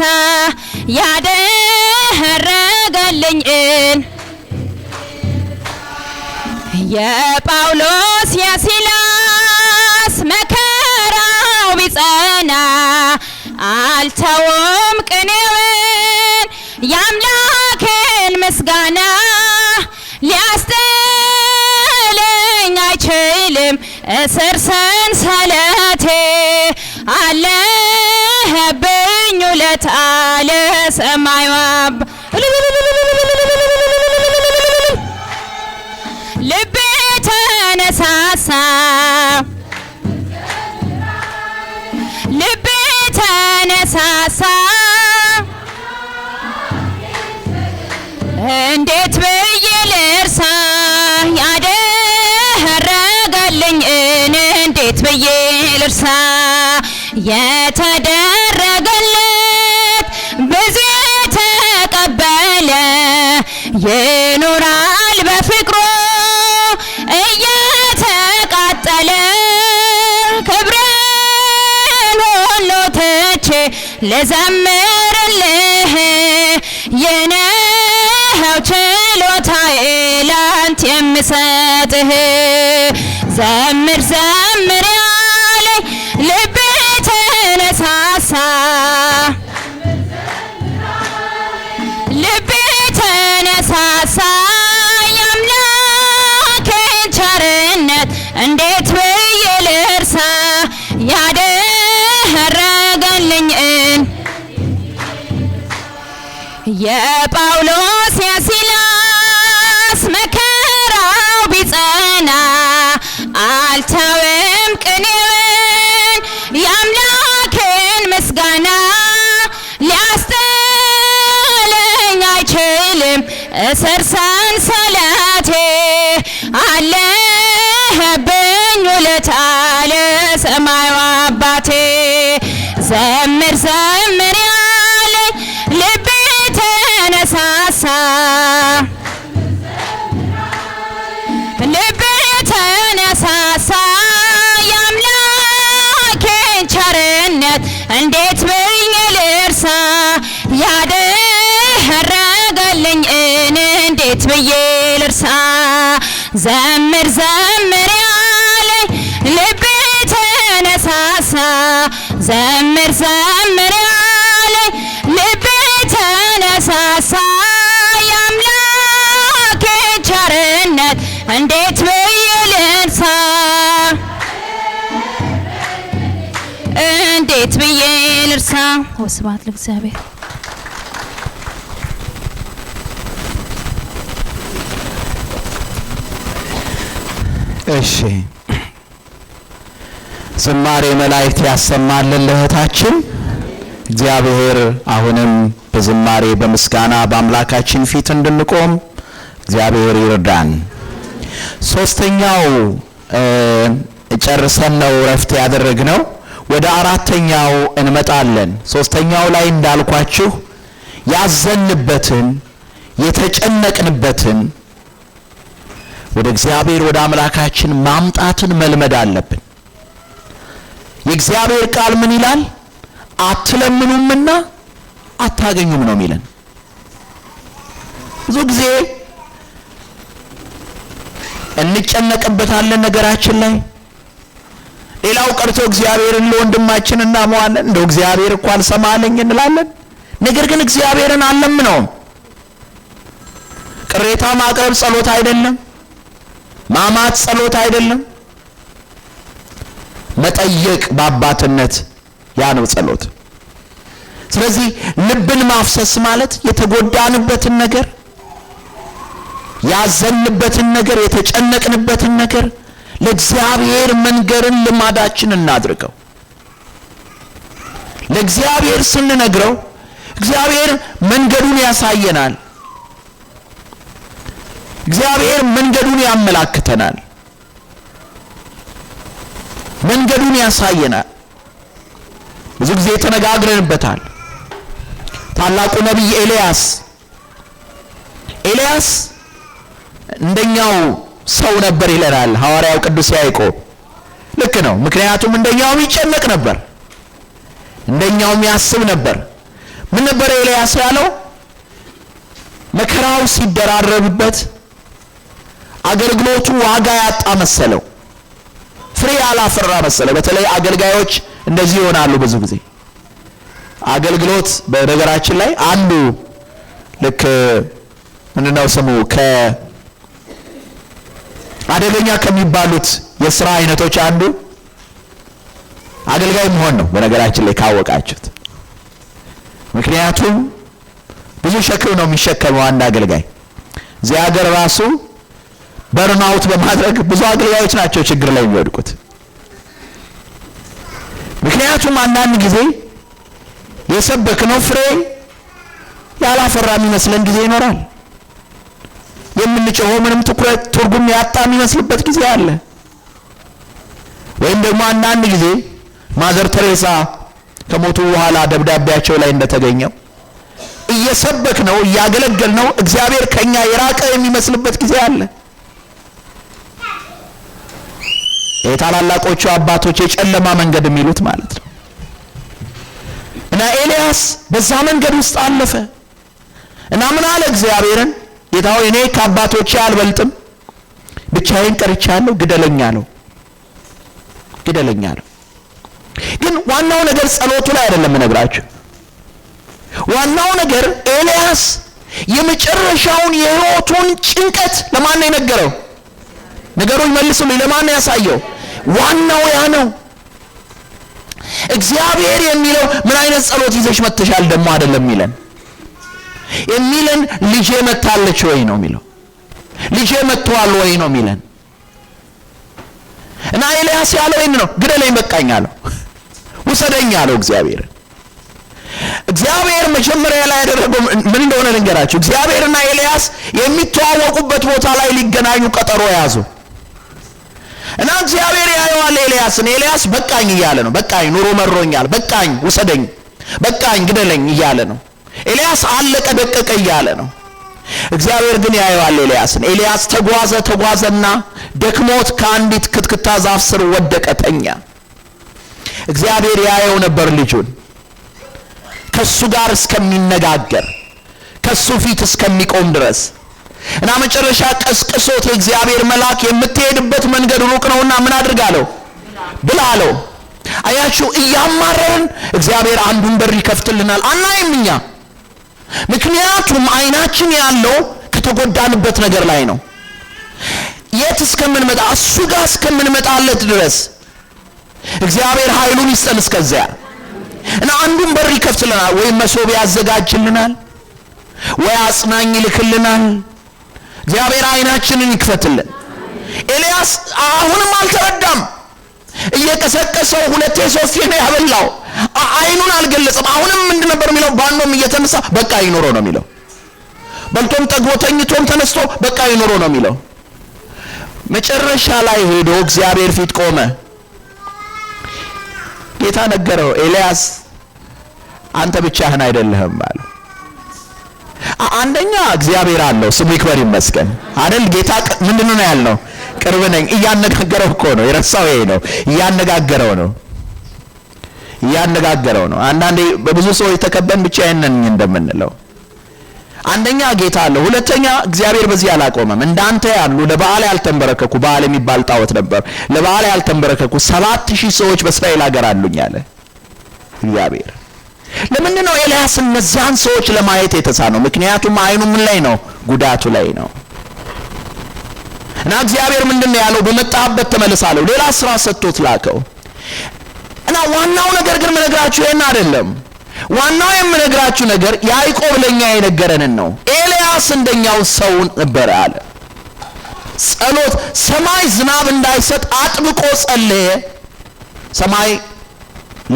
ያደረገልኝን። የጳውሎስ የሲላስ መከራው ቢጸና፣ አልተውም ቅኔውን የአምላኬን ምስጋና። ሊያስጥለኝ አይችልም እስር ሰንሰለቴ፣ አለህብኝ ውለታ ለሰማዩ አባ። ልቤ ተነሳሳ፣ ልቤ ተነሳሳ፣ እንዴት ብዬ ልርሳ ያደረገልኝን? እንዴት ብዬ ልርሳ? የተደረገለት ብዙ የተቀበለ ይኖራል በፍቅሩ እየተቃጠለ። ክብሬን ሁሉ ትቼ ልዘምርልህ፣ የነው ችሎታዬ ላንተ የምሰጥህ። ዘምር ዘምር ያለኝ ልቤ ተነሳሳ፣ ልቤ ተነሳሳ፣ የአምላኬን ቸርነት እንዴት ብዬ ልርሳ ያደረገልኝን? የጳውሎስ የሲላስ መከራው ቢጸና አልተውም ቅኔውን የአምላኬን ምስጋና። ሊያስጥለኝ አይችልም እስር ሰንሰለቴ፣ አለህብኝ ውለታ ለሰማዩ አባቴ። ዘምር ዘምር ያለኝ ልቤ ተነሳሳ፣ ልቤ ተነሳሳ፣ የአምላኬን ቸርነት እንዴት ብዬ ልርሳ ያደረገልኝን? እንዴት ብዬ ልርሳ? ዘምር ዘምር ያለኝ ልቤ ተነሳሳ፣ ዘምር ዘምር ያለኝ ልቤ ተነሳሳ፣ የአምላኬን ቸርነት እንዴት ብዬ ልርሳ? እንዴት ብዬ ልርሳ? ወስብሐት ለእግዚአብሔር። እሺ፣ ዝማሬ መላእክት ያሰማልን ለእህታችን። እግዚአብሔር አሁንም በዝማሬ በምስጋና በአምላካችን ፊት እንድንቆም እግዚአብሔር ይርዳን። ሶስተኛው ጨርሰን ነው እረፍት ያደረግነው። ወደ አራተኛው እንመጣለን። ሶስተኛው ላይ እንዳልኳችሁ ያዘንበትን የተጨነቅንበትን ወደ እግዚአብሔር ወደ አምላካችን ማምጣትን መልመድ አለብን። የእግዚአብሔር ቃል ምን ይላል? አትለምኑምና አታገኙም ነው የሚለን። ብዙ ጊዜ እንጨነቅበታለን ነገራችን ላይ። ሌላው ቀርቶ እግዚአብሔርን ለወንድማችን እናመዋለን። እንደው እግዚአብሔር እኮ አልሰማለኝ እንላለን። ነገር ግን እግዚአብሔርን አንለምነውም። ቅሬታ ማቅረብ ጸሎት አይደለም። ማማት ጸሎት አይደለም። መጠየቅ በአባትነት ያ ነው ጸሎት። ስለዚህ ልብን ማፍሰስ ማለት የተጎዳንበትን ነገር፣ ያዘንበትን ነገር፣ የተጨነቅንበትን ነገር ለእግዚአብሔር መንገርን ልማዳችን እናድርገው። ለእግዚአብሔር ስንነግረው እግዚአብሔር መንገዱን ያሳየናል። እግዚአብሔር መንገዱን ያመላክተናል። መንገዱን ያሳየናል። ብዙ ጊዜ ተነጋግረንበታል። ታላቁ ነቢይ ኤልያስ እንደኛው ሰው ነበር ይለናል ሐዋርያው ቅዱስ ያዕቆብ። ልክ ነው። ምክንያቱም እንደኛውም ይጨነቅ ነበር፣ እንደኛውም ያስብ ነበር። ምን ነበር ኤልያስ ያለው? መከራው ሲደራረብበት አገልግሎቱ ዋጋ ያጣ መሰለው፣ ፍሬ ያላፈራ መሰለው። በተለይ አገልጋዮች እንደዚህ ይሆናሉ ብዙ ጊዜ። አገልግሎት በነገራችን ላይ አንዱ ልክ ምንድነው ስሙ ከአደገኛ ከሚባሉት የስራ አይነቶች አንዱ አገልጋይ መሆን ነው፣ በነገራችን ላይ ካወቃችሁት። ምክንያቱም ብዙ ሸክም ነው የሚሸከመው አንድ አገልጋይ። እዚህ ሀገር ራሱ burnout በማድረግ ብዙ አገልጋዮች ናቸው ችግር ላይ የሚወድቁት። ምክንያቱም አንዳንድ ጊዜ የሰበክነው ፍሬ ያላፈራ የሚመስለን ጊዜ ይኖራል። የምንጮኸው ምንም ትኩረት ትርጉም ያጣ የሚመስልበት ጊዜ አለ። ወይም ደግሞ አንዳንድ ጊዜ ማዘር ቴሬሳ ከሞቱ በኋላ ደብዳቤያቸው ላይ እንደተገኘው እየሰበክነው እያገለገልነው እግዚአብሔር ከኛ የራቀ የሚመስልበት ጊዜ አለ። የታላላቆቹ አባቶች የጨለማ መንገድ የሚሉት ማለት ነው። እና ኤልያስ በዛ መንገድ ውስጥ አለፈ እና ምን አለ እግዚአብሔርን? ጌታ ሆይ እኔ ከአባቶቼ አልበልጥም፣ ብቻዬን ቀርቻለሁ፣ ግደለኝ አለው። ግደለኝ አለው። ግን ዋናው ነገር ጸሎቱ ላይ አይደለም እነግራችሁ። ዋናው ነገር ኤልያስ የመጨረሻውን የህይወቱን ጭንቀት ለማን ነው የነገረው? ነገሩን መልሱልኝ። ለማን ነው ያሳየው? ዋናው ያ ነው። እግዚአብሔር የሚለው ምን አይነት ጸሎት ይዘሽ መጥተሻል ደግሞ አይደለም የሚለን፣ የሚለን ልጄ መታለች ወይ ነው የሚለው። ልጄ መጥቷል ወይ ነው የሚለን። እና ኤልያስ ያለው ይሄን ነው፣ ግደለኝ በቃኝ አለው፣ ውሰደኝ አለው እግዚአብሔር። እግዚአብሔር መጀመሪያ ላይ ያደረገው ምን እንደሆነ ልንገራችሁ። እግዚአብሔርና ኤልያስ የሚተዋወቁበት ቦታ ላይ ሊገናኙ ቀጠሮ ያዙ። እና እግዚአብሔር ያየዋል ኤልያስን። ኤልያስ በቃኝ እያለ ነው። በቃኝ፣ ኑሮ መሮኛል፣ በቃኝ፣ ውሰደኝ፣ በቃኝ፣ ግደለኝ እያለ ነው። ኤልያስ አለቀ ደቀቀ እያለ ነው። እግዚአብሔር ግን ያየዋል ኤልያስን። ኤልያስ ተጓዘ ተጓዘና ደክሞት ከአንዲት ክትክታ ዛፍ ስር ወደቀ፣ ተኛ። እግዚአብሔር ያየው ነበር ልጁን ከሱ ጋር እስከሚነጋገር ከሱ ፊት እስከሚቆም ድረስ። እና መጨረሻ ቀስቅሶት የእግዚአብሔር መልአክ የምትሄድበት መንገድ ሩቅ ነውና ምን አድርግ አለው? ብላ አለው። አያችሁ፣ እያማረርን እግዚአብሔር አንዱን በር ይከፍትልናል፣ አናይም እኛ። ምክንያቱም አይናችን ያለው ከተጎዳንበት ነገር ላይ ነው። የት እስከምንመጣ እሱ ጋር እስከምንመጣለት ድረስ እግዚአብሔር ኃይሉን ይስጠን እስከዚያ። እና አንዱን በር ይከፍትልናል፣ ወይ መሶብ ያዘጋጅልናል፣ ወይ አጽናኝ ይልክልናል። እግዚአብሔር አይናችንን ይክፈትልን። ኤልያስ አሁንም አልተረዳም። እየቀሰቀሰው ሁለቴ ሶስቴ ነው ያበላው። አይኑን አልገለጸም። አሁንም ምንድን ነበር የሚለው? ባኖም እየተነሳ በቃ ይኖሮ ነው የሚለው። በልቶም ጠግቦ ተኝቶም ተነስቶ በቃ ይኖሮ ነው የሚለው። መጨረሻ ላይ ሄዶ እግዚአብሔር ፊት ቆመ። ጌታ ነገረው፣ ኤልያስ አንተ ብቻህን አይደለህም አለው። አንደኛ እግዚአብሔር አለው፣ ስሙ ይክበር ይመስገን አይደል? ጌታ ምንድን ነው ያልነው? ቅርብ ነኝ። እያነጋገረው እኮ ነው። የረሳው ይሄ ነው። እያነጋገረው ነው፣ እያነጋገረው ነው። አንዳንዴ በብዙ ሰዎች ተከበን ብቻዬን ነኝ እንደምንለው፣ አንደኛ ጌታ አለው፣ ሁለተኛ እግዚአብሔር በዚህ አላቆመም። እንዳንተ ያሉ ለበዓል ያልተንበረከኩ፣ በዓል የሚባል ጣዖት ነበር፣ ለበዓል ያልተንበረከኩ 7000 ሰዎች በእስራኤል ሀገር አሉኝ አለ እግዚአብሔር። ለምንድን ነው ኤልያስ እነዚያን ሰዎች ለማየት የተሳነው? ምክንያቱም አይኑ ምን ላይ ነው? ጉዳቱ ላይ ነው። እና እግዚአብሔር ምንድን ነው ያለው? በመጣህበት ተመለስ አለው። ሌላ ስራ ሰጥቶት ላከው። እና ዋናው ነገር ግን የምነግራችሁ ይሄን አይደለም። ዋናው የምነግራችሁ ነገር ያዕቆብ ለኛ የነገረንን ነው። ኤልያስ እንደኛው ሰው ነበር አለ። ጸሎት ሰማይ ዝናብ እንዳይሰጥ አጥብቆ ጸለየ። ሰማይ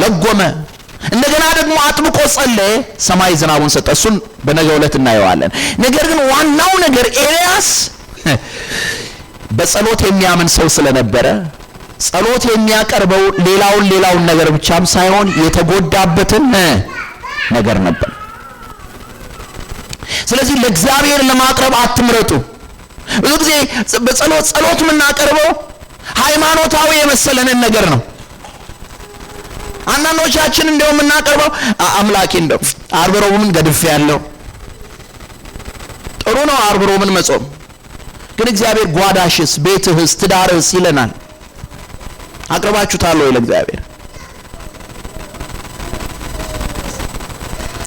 ለጎመ። እንደገና ደግሞ አጥብቆ ጸለየ፣ ሰማይ ዝናቡን ሰጠ። እሱን በነገው ዕለት እናየዋለን። ነገር ግን ዋናው ነገር ኤልያስ በጸሎት የሚያምን ሰው ስለነበረ ጸሎት የሚያቀርበው ሌላውን ነገር ብቻም ሳይሆን የተጎዳበትን ነገር ነበር። ስለዚህ ለእግዚአብሔር ለማቅረብ አትምረጡ። ብዙ ጊዜ በጸሎት ጸሎት የምናቀርበው ሃይማኖታዊ የመሰለንን ነገር ነው። አንዳንዶቻችን እንደው የምናቀርበው አምላኬ እንደው ዓርብ ሮብን ገድፌያለሁ። ጥሩ ነው ዓርብ ሮብን መጾም፣ ግን እግዚአብሔር ጓዳሽስ፣ ቤትህስ፣ ትዳርህስ ይለናል። አቅርባችሁታል ወይ ለእግዚአብሔር?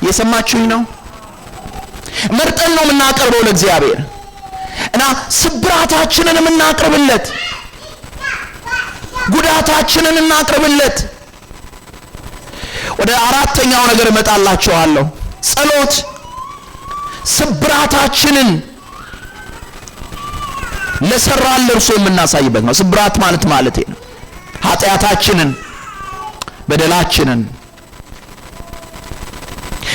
የሰማችሁኝ ነው? መርጠን ነው የምናቀርበው ለእግዚአብሔር እና ስብራታችንን የምናቀርብለት። ጉዳታችንን እናቅርብለት። ወደ አራተኛው ነገር እመጣላችኋለሁ። ጸሎት ስብራታችንን ለሰራን ለእርሱ የምናሳይበት ነው። ስብራት ማለት ማለት ነው ኃጢአታችንን፣ በደላችንን፣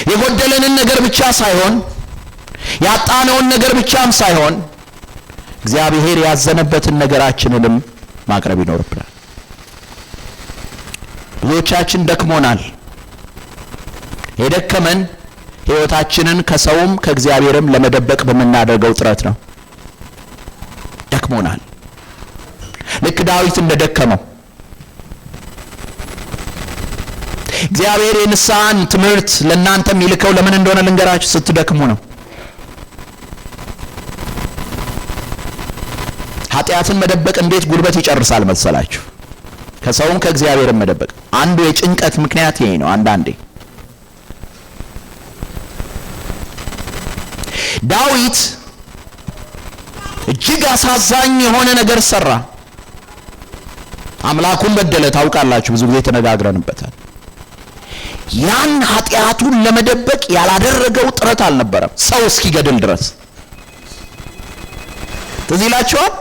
የጎደለንን ነገር ብቻ ሳይሆን፣ ያጣነውን ነገር ብቻም ሳይሆን እግዚአብሔር ያዘነበትን ነገራችንንም ማቅረብ ይኖርብናል። ብዙዎቻችን ደክሞናል። የደከመን ሕይወታችንን ከሰውም ከእግዚአብሔርም ለመደበቅ በምናደርገው ጥረት ነው። ደክሞናል። ልክ ዳዊት እንደደከመው እግዚአብሔር የንስሐን ትምህርት ለእናንተ የሚልከው ለምን እንደሆነ ልንገራችሁ፣ ስትደክሙ ነው። ኃጢአትን መደበቅ እንዴት ጉልበት ይጨርሳል መሰላችሁ? ከሰውም ከእግዚአብሔርም መደበቅ አንዱ የጭንቀት ምክንያት ይሄ ነው። አንዳንዴ ዳዊት እጅግ አሳዛኝ የሆነ ነገር ሰራ። አምላኩን በደለ። ታውቃላችሁ፣ ብዙ ጊዜ ተነጋግረንበታል። ያን ኃጢአቱን ለመደበቅ ያላደረገው ጥረት አልነበረም፣ ሰው እስኪገድል ድረስ። ትዝ ይላችኋል።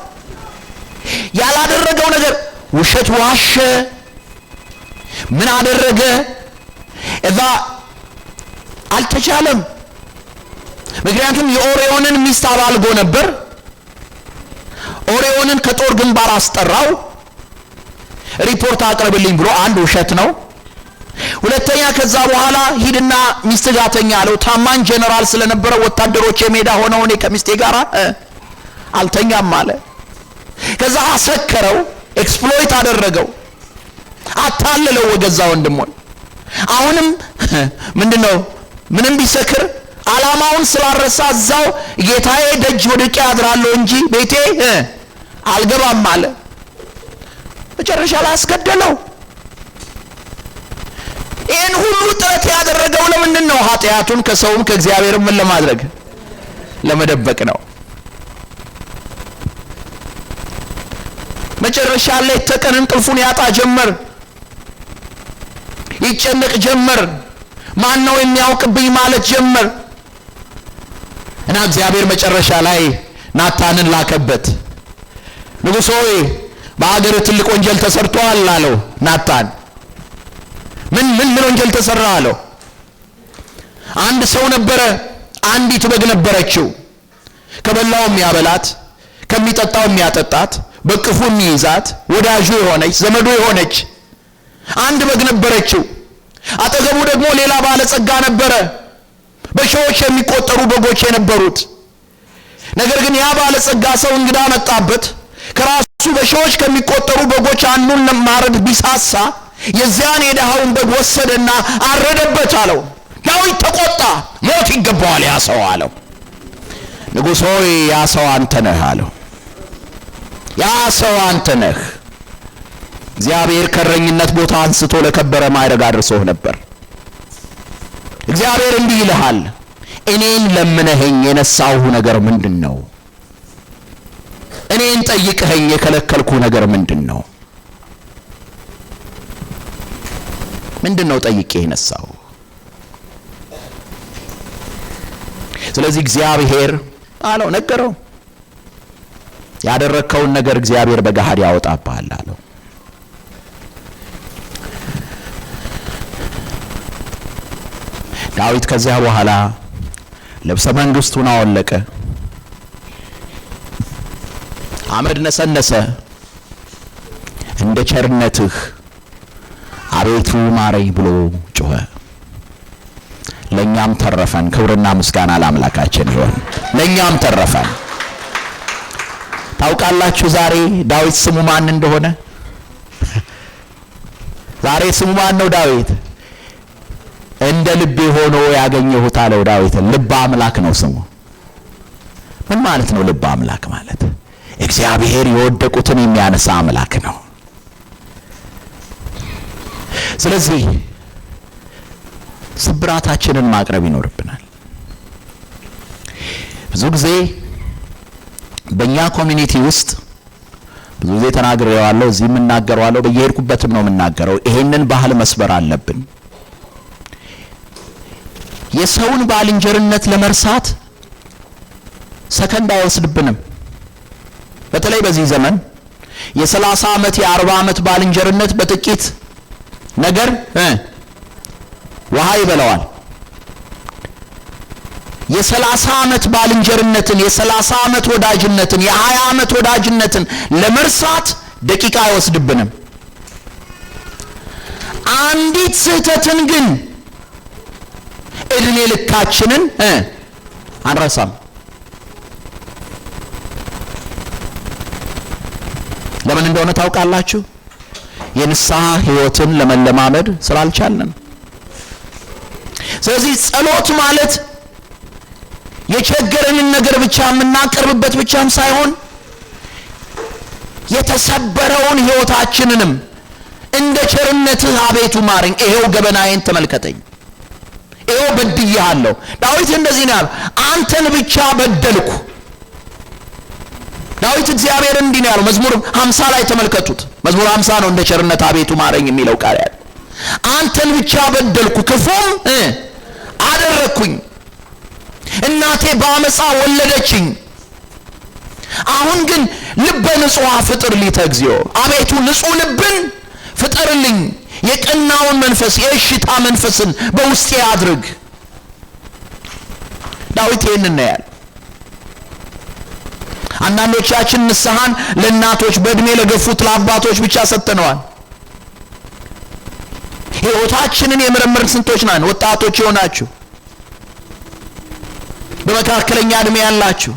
ያላደረገው ነገር ውሸት ዋሸ፣ ምን አደረገ? እዛ አልተቻለም። ምክንያቱም የኦሪዮንን ሚስት አባልጎ ነበር። ኦሪዮንን ከጦር ግንባር አስጠራው። ሪፖርት አቅርብልኝ ብሎ፣ አንድ ውሸት ነው። ሁለተኛ ከዛ በኋላ ሂድና ሚስት ጋር ተኛ አለው። ታማኝ ጀነራል ስለነበረ ወታደሮች የሜዳ ሆነው እኔ ከሚስቴ ጋር አልተኛም አለ። ከዛ አሰከረው፣ exploit አደረገው፣ አታለለው ወገዛ ወንድሙን። አሁንም ምንድነው ምንም ቢሰክር ዓላማውን ስላረሳ እዛው ጌታዬ ደጅ ወድቄ አድራለሁ እንጂ ቤቴ አልገባም አለ። መጨረሻ ላይ አስገደለው። ይህን ሁሉ ጥረት ያደረገው ለምንድን ነው? ኃጢአቱን ከሰውም ከእግዚአብሔርም ምን ለማድረግ? ለመደበቅ ነው። መጨረሻ ላይ ተቀን እንቅልፉን ያጣ ጀመር፣ ይጨነቅ ጀመር። ማን ነው የሚያውቅብኝ ማለት ጀመር። እና እግዚአብሔር መጨረሻ ላይ ናታንን ላከበት። ንጉሥ ሆይ፣ በአገር ትልቅ ወንጀል ተሰርቷል አለው ናታን። ምን ምን ምን ወንጀል ተሰራ አለው። አንድ ሰው ነበረ፣ አንዲት በግ ነበረችው። ከበላው የሚያበላት፣ ከሚጠጣው የሚያጠጣት፣ በቅፉ የሚይዛት፣ ወዳጁ የሆነች፣ ዘመዱ የሆነች አንድ በግ ነበረችው። አጠገቡ ደግሞ ሌላ ባለጸጋ ነበረ፣ በሺዎች የሚቆጠሩ በጎች የነበሩት። ነገር ግን ያ ባለጸጋ ሰው እንግዳ መጣበት። ከራሱ በሺዎች ከሚቆጠሩ በጎች አንዱን ለማረድ ቢሳሳ የዚያን የድሃውን በግ ወሰደና አረደበት አለው። ዳዊት ተቆጣ። ሞት ይገባዋል ያ ሰው አለው። ንጉሥ ሆይ፣ ያ ሰው አንተ ነህ አለው። ያ ሰው አንተ ነህ። እግዚአብሔር ከእረኝነት ቦታ አንስቶ ለከበረ ማዕረግ አድርሶህ ነበር። እግዚአብሔር እንዲህ ይልሃል፣ እኔን ለምነኸኝ የነሳሁህ ነገር ምንድን ነው? እኔን ጠይቀኸኝ የከለከልኩህ ነገር ምንድን ነው? ምንድን ነው ጠይቄ የነሳሁ? ስለዚህ እግዚአብሔር አለው፣ ነገረው። ያደረግከውን ነገር እግዚአብሔር በገሃድ ያወጣብሃል አለው። ዳዊት ከዚያ በኋላ ልብሰ መንግስቱን አወለቀ፣ አመድ ነሰነሰ። እንደ ቸርነትህ አቤቱ ማረኝ ብሎ ጮኸ። ለኛም ተረፈን። ክብርና ምስጋና ለአምላካችን ይሁን። ለኛም ተረፈን። ታውቃላችሁ ዛሬ ዳዊት ስሙ ማን እንደሆነ? ዛሬ ስሙ ማን ነው? ዳዊት እንደ ልቤ ሆኖ ያገኘሁት አለው ዳዊትን። ልበ አምላክ ነው ስሙ። ምን ማለት ነው ልበ አምላክ ማለት? እግዚአብሔር የወደቁትን የሚያነሳ አምላክ ነው። ስለዚህ ስብራታችንን ማቅረብ ይኖርብናል። ብዙ ጊዜ በእኛ community ውስጥ ብዙ ብዙ ጊዜ ተናግሬዋለሁ፣ እዚህ የምናገረዋለሁ፣ በየሄድኩበትም ነው የምናገረው። ይሄንን ባህል መስበር አለብን። የሰውን ባልንጀርነት ለመርሳት ሰከንድ አይወስድብንም። በተለይ በዚህ ዘመን የ30 ዓመት የ40 ዓመት ባልንጀርነት በጥቂት ነገር ውሃ ይበላዋል። የ30 ዓመት ባልንጀርነትን፣ የ30 ዓመት ወዳጅነትን፣ የ20 ዓመት ወዳጅነትን ለመርሳት ደቂቃ አይወስድብንም። አንዲት ስህተትን ግን እድሜ ልካችንን አንረሳም። ለምን እንደሆነ ታውቃላችሁ? የንስሐ ህይወትን ለመለማመድ ስላልቻልን። ስለዚህ ጸሎት ማለት የቸገረንን ነገር ብቻ የምናቀርብበት ብቻም ሳይሆን የተሰበረውን ህይወታችንንም እንደ ቸርነትህ አቤቱ ማረኝ፣ ይሄው ገበናዬን ተመልከተኝ፣ ይሄው በድዬሃለሁ። ዳዊት እንደዚህ ነው ያለው፣ አንተን ብቻ በደልኩ። ዳዊት እግዚአብሔር እንዲህ ነው ያለው። መዝሙር 50 ላይ ተመልከቱት። መዝሙር 50 ነው እንደ ቸርነት አቤቱ ማረኝ የሚለው ቃል ያለው። አንተን ብቻ በደልኩ፣ ክፉም አደረግኩኝ፣ እናቴ በአመፃ ወለደችኝ። አሁን ግን ልበ ንጹሕ ፍጥር ሊተ እግዚኦ፣ አቤቱ ንጹሕ ልብን ፍጠርልኝ፣ የቀናውን መንፈስ የእሽታ መንፈስን በውስጤ አድርግ። ዳዊት ይህንን ነው ያለው። አንዳንዶቻችን ንስሐን ለእናቶች በእድሜ ለገፉት ለአባቶች ብቻ ሰጥተነዋል። ሕይወታችንን የመረመርን ስንቶች ነን? ወጣቶች የሆናችሁ፣ በመካከለኛ እድሜ ያላችሁ፣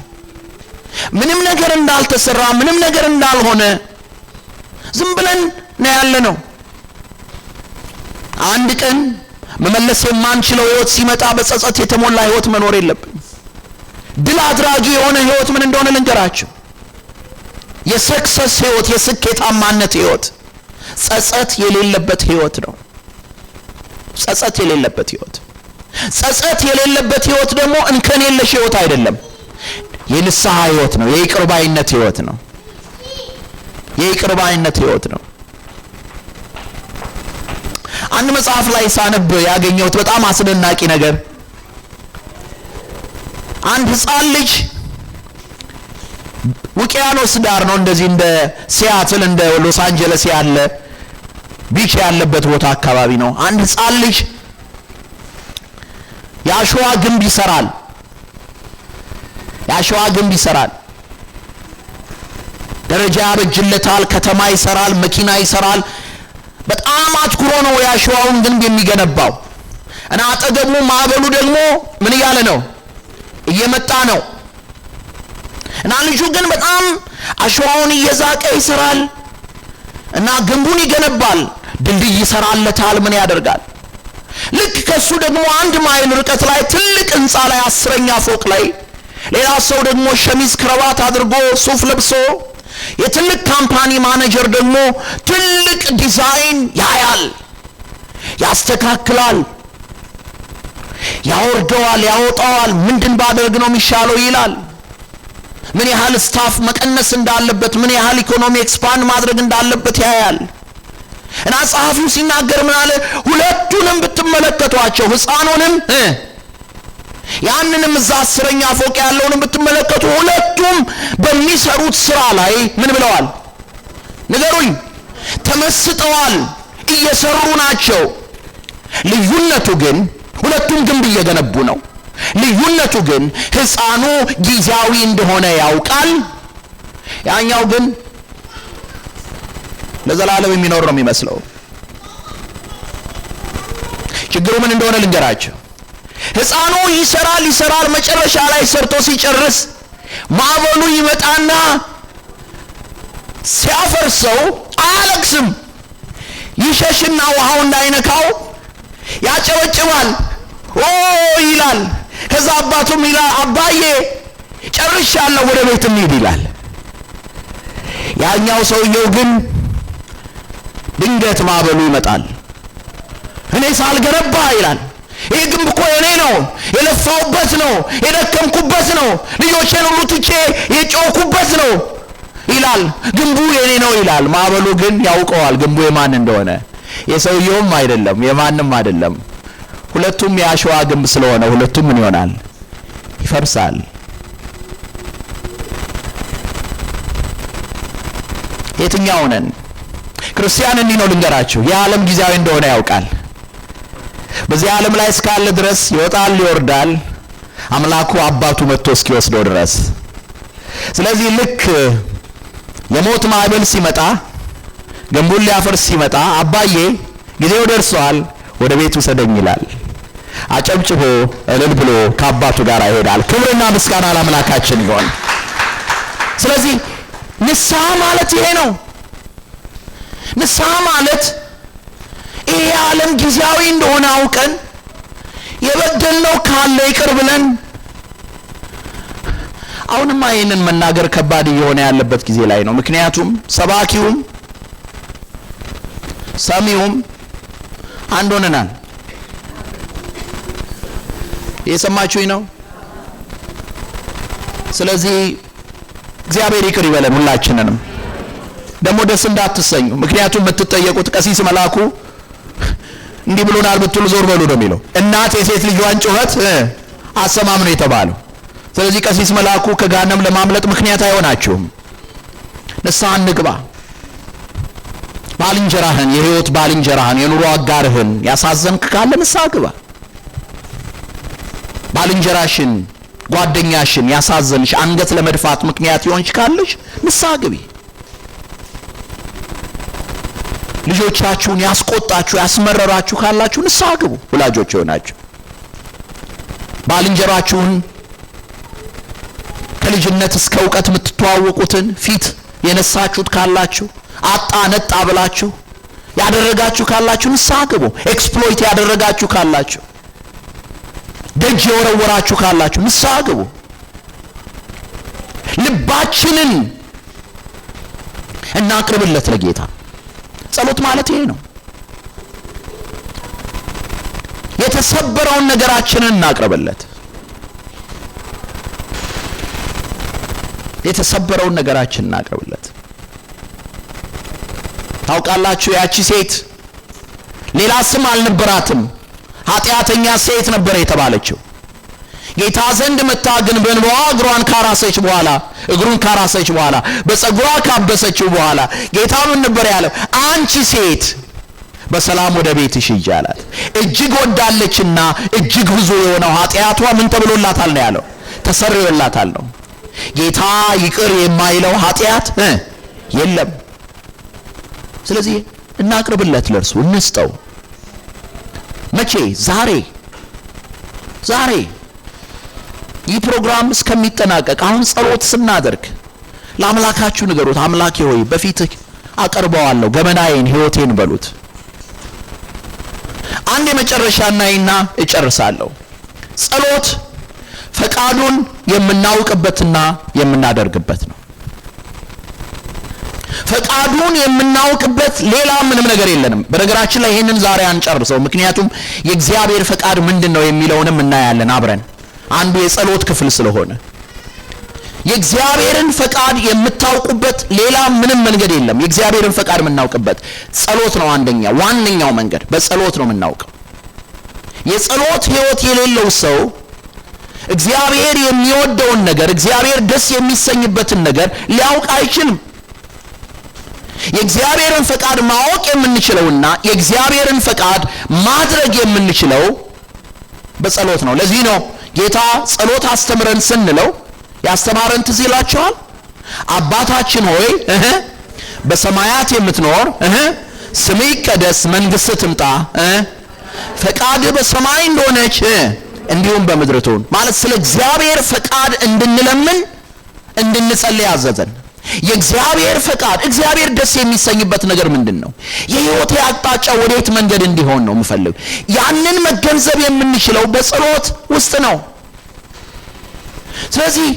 ምንም ነገር እንዳልተሰራ ምንም ነገር እንዳልሆነ ዝም ብለን ነው ያለነው። አንድ ቀን መመለስ የማንችለው ሕይወት ሲመጣ በጸጸት የተሞላ ሕይወት መኖር የለብን። ድል አድራጊ የሆነ ሕይወት ምን እንደሆነ ልንገራችሁ። የሰክሰስ ሕይወት፣ የስኬታማነት ሕይወት ጸጸት የሌለበት ሕይወት ነው። ጸጸት የሌለበት ሕይወት፣ ጸጸት የሌለበት ሕይወት ደግሞ እንከን የለሽ ሕይወት አይደለም። የንስሐ ሕይወት ነው። የይቅር ባይነት ሕይወት ነው። የይቅር ባይነት ሕይወት ነው። አንድ መጽሐፍ ላይ ሳነብ ያገኘሁት በጣም አስደናቂ ነገር፣ አንድ ሕፃን ልጅ ውቅያኖስ ዳር ነው፣ እንደዚህ እንደ ሲያትል እንደ ሎስ አንጀለስ ያለ beach ያለበት ቦታ አካባቢ ነው። አንድ ሕፃን ልጅ የአሸዋ ግንብ ይሰራል። የአሸዋ ግንብ ይሰራል። ደረጃ ያበጅለታል፣ ከተማ ይሰራል፣ መኪና ይሰራል። በጣም አትኩሮ ነው የአሸዋውን ግንብ የሚገነባው። እና አጠገቡ ማዕበሉ ደግሞ ምን እያለ ነው? እየመጣ ነው። እና ልጁ ግን በጣም አሸዋውን እየዛቀ ይሰራል እና ግንቡን ይገነባል፣ ድልድይ ይሰራለታል፣ ምን ያደርጋል። ልክ ከሱ ደግሞ 1 ማይል ርቀት ላይ ትልቅ ህንፃ ላይ 10ኛ ፎቅ ላይ ሌላ ሰው ደግሞ ሸሚዝ ክረባት አድርጎ ሱፍ ለብሶ የትልቅ company manager ደግሞ ትልቅ ዲዛይን ያያል፣ ያስተካክላል፣ ያወርደዋል፣ ያወጣዋል። ምንድን ባደርግ ነው የሚሻለው ይላል። ምን ያህል staff መቀነስ እንዳለበት፣ ምን ያህል ኢኮኖሚ expand ማድረግ እንዳለበት ያያል። እና ጸሐፊው ሲናገር ምን አለ? ሁለቱንም ብትመለከቷቸው፣ ህፃኑንም ያንንም እዛ 10ኛ ፎቅ ያለውንም ብትመለከቱ ሁለቱም በሚሰሩት ስራ ላይ ምን ብለዋል? ንገሩኝ። ተመስጠዋል፣ እየሰሩ ናቸው። ልዩነቱ ግን ሁለቱም ግንብ እየገነቡ ነው። ልዩነቱ ግን ህፃኑ ጊዜያዊ እንደሆነ ያውቃል፣ ያኛው ግን ለዘላለም የሚኖር ነው የሚመስለው። ችግሩ ምን እንደሆነ ልንገራችሁ። ህፃኑ ይሰራል ይሰራል፣ መጨረሻ ላይ ሰርቶ ሲጨርስ ማዕበሉ ይመጣና ሲያፈርሰው አያለቅስም። ይሸሽና ውሃው እንዳይነካው ያጨበጭባል፣ ኦ ይላል። ከዛ አባቱም ይላል፣ አባዬ ጨርሻለሁ፣ ወደ ቤት እንሂድ ይላል። ያኛው ሰውየው ግን ድንገት ማዕበሉ ይመጣል። እኔ ሳልገነባ ይላል፣ ይህ ግንብ እኮ የኔ ነው፣ የለፋውበት ነው፣ የደከምኩበት ነው፣ ልጆቼን ሁሉ ትቼ የጮኩበት ነው። ይላል። ግንቡ የኔ ነው ይላል። ማዕበሉ ግን ያውቀዋል ግንቡ የማን እንደሆነ። የሰውየውም አይደለም የማንም አይደለም። ሁለቱም የአሸዋ ግንብ ስለሆነ ሁለቱም ምን ይሆናል? ይፈርሳል። የትኛው ነን? ክርስቲያን እንዲህ ነው ልንገራችሁ፣ የዓለም ጊዜያዊ እንደሆነ ያውቃል። በዚህ ዓለም ላይ እስካለ ድረስ ይወጣል ይወርዳል፣ አምላኩ አባቱ መጥቶ እስኪወስደው ድረስ። ስለዚህ ልክ የሞት ማዕበል ሲመጣ፣ ግንቡን ሊያፈርስ ሲመጣ፣ አባዬ ጊዜው ደርሷል ወደ ቤቱ ውሰደኝ ይላል። አጨብጭቦ እልል ብሎ ከአባቱ ጋር ይሄዳል። ክብርና ምስጋና ለአምላካችን ይሁን። ስለዚህ ንስሐ ማለት ይሄ ነው። ንስሐ ማለት ይሄ ዓለም ጊዜያዊ እንደሆነ አውቀን የበደልነው ካለ ይቅር ብለን። አሁንማ ይሄንን መናገር ከባድ እየሆነ ያለበት ጊዜ ላይ ነው። ምክንያቱም ሰባኪውም ሰሚውም አንድ ሆነናል። የሰማችሁኝ ነው። ስለዚህ እግዚአብሔር ይቅር ይበለን ሁላችንንም። ደግሞ ደስ እንዳትሰኙ፣ ምክንያቱም የምትጠየቁት ቀሲስ መላኩ እንዲህ ብሎናል ብትሉ ዞር በሉ ነው የሚለው። እናት የሴት ልጇን ጩኸት አሰማም ነው የተባለው። ስለዚህ ቀሲስ መላኩ ከገሃነም ለማምለጥ ምክንያት አይሆናችሁም። ንስሐ እንግባ። ባልንጀራህን፣ የህይወት ባልንጀራህን፣ የኑሮ አጋርህን ያሳዘንክ ካለ ንስሐ ግባ። ባልንጀራሽን፣ ጓደኛሽን ያሳዘንሽ፣ አንገት ለመድፋት ምክንያት የሆንሽ ካለሽ ንስሐ ግቢ። ልጆቻችሁን ያስቆጣችሁ ያስመረራችሁ ካላችሁ ንስሐ ግቡ። ወላጆች የሆናችሁ ባልንጀራችሁን ከልጅነት እስከ እውቀት የምትተዋወቁትን ፊት የነሳችሁት ካላችሁ፣ አጣ ነጣ ብላችሁ ያደረጋችሁ ካላችሁ ንስሐ ግቡ። exploit ያደረጋችሁ ካላችሁ፣ ደጅ የወረወራችሁ ካላችሁ ንስሐ ግቡ። ልባችንን እናቅርብለት ለጌታ። ጸሎት ማለት ይሄ ነው። የተሰበረውን ነገራችንን እናቅርብለት። የተሰበረውን ነገራችንን እናቅርብለት። ታውቃላችሁ ያቺ ሴት ሌላ ስም አልነበራትም። ኃጢአተኛ ሴት ነበር የተባለችው። ጌታ ዘንድ መታ ግን በእንባዋ እግሯን ካራሰች በኋላ እግሩን ካራሰች በኋላ በጸጉሯ ካበሰችው በኋላ ጌታ ምን ነበር ያለው? አንቺ ሴት በሰላም ወደ ቤትሽ ሂጂ አላት። እጅግ ወዳለችና እጅግ ብዙ የሆነው ኃጢአቷ ምን ተብሎላታል ነው ያለው? ተሰርዮላታል ነው። ጌታ ይቅር የማይለው ኃጢአት የለም። ስለዚህ እናቅርብለት፣ ለእርሱ እንስጠው። መቼ? ዛሬ። ዛሬ ይህ ፕሮግራም እስከሚጠናቀቅ አሁን ጸሎት ስናደርግ ለአምላካችሁ ንገሩት። አምላኬ ሆይ በፊትህ አቀርበዋለሁ ገመናዬን፣ ሕይወቴን በሉት። አንድ የመጨረሻ እናይና እጨርሳለሁ። ጸሎት ፈቃዱን የምናውቅበትና የምናደርግበት ነው። ፈቃዱን የምናውቅበት ሌላ ምንም ነገር የለንም። በነገራችን ላይ ይሄንን ዛሬ አንጨርሰው፣ ምክንያቱም የእግዚአብሔር ፈቃድ ምንድነው የሚለውንም እናያለን አብረን፣ አንዱ የጸሎት ክፍል ስለሆነ። የእግዚአብሔርን ፈቃድ የምታውቁበት ሌላ ምንም መንገድ የለም። የእግዚአብሔርን ፈቃድ የምናውቅበት ጸሎት ነው። አንደኛ ዋነኛው መንገድ በጸሎት ነው የምናውቀው። የጸሎት ሕይወት የሌለው ሰው እግዚአብሔር የሚወደውን ነገር፣ እግዚአብሔር ደስ የሚሰኝበትን ነገር ሊያውቅ አይችልም። የእግዚአብሔርን ፈቃድ ማወቅ የምንችለውና የእግዚአብሔርን ፈቃድ ማድረግ የምንችለው በጸሎት ነው። ለዚህ ነው ጌታ ጸሎት አስተምረን ስንለው ያስተማረን ትዝ ይላችኋል? አባታችን ሆይ በሰማያት የምትኖር ስምህ ይቀደስ፣ መንግስትህ ትምጣ፣ ፈቃድህ በሰማይ እንደሆነች እንዲሁም በምድር ትሁን። ማለት ስለ እግዚአብሔር ፈቃድ እንድንለምን እንድንጸልይ አዘዘን። የእግዚአብሔር ፈቃድ፣ እግዚአብሔር ደስ የሚሰኝበት ነገር ምንድነው? የህይወቴ አቅጣጫ ወዴት መንገድ እንዲሆን ነው የምፈልግ? ያንን መገንዘብ የምንችለው በጸሎት ውስጥ ነው። ስለዚህ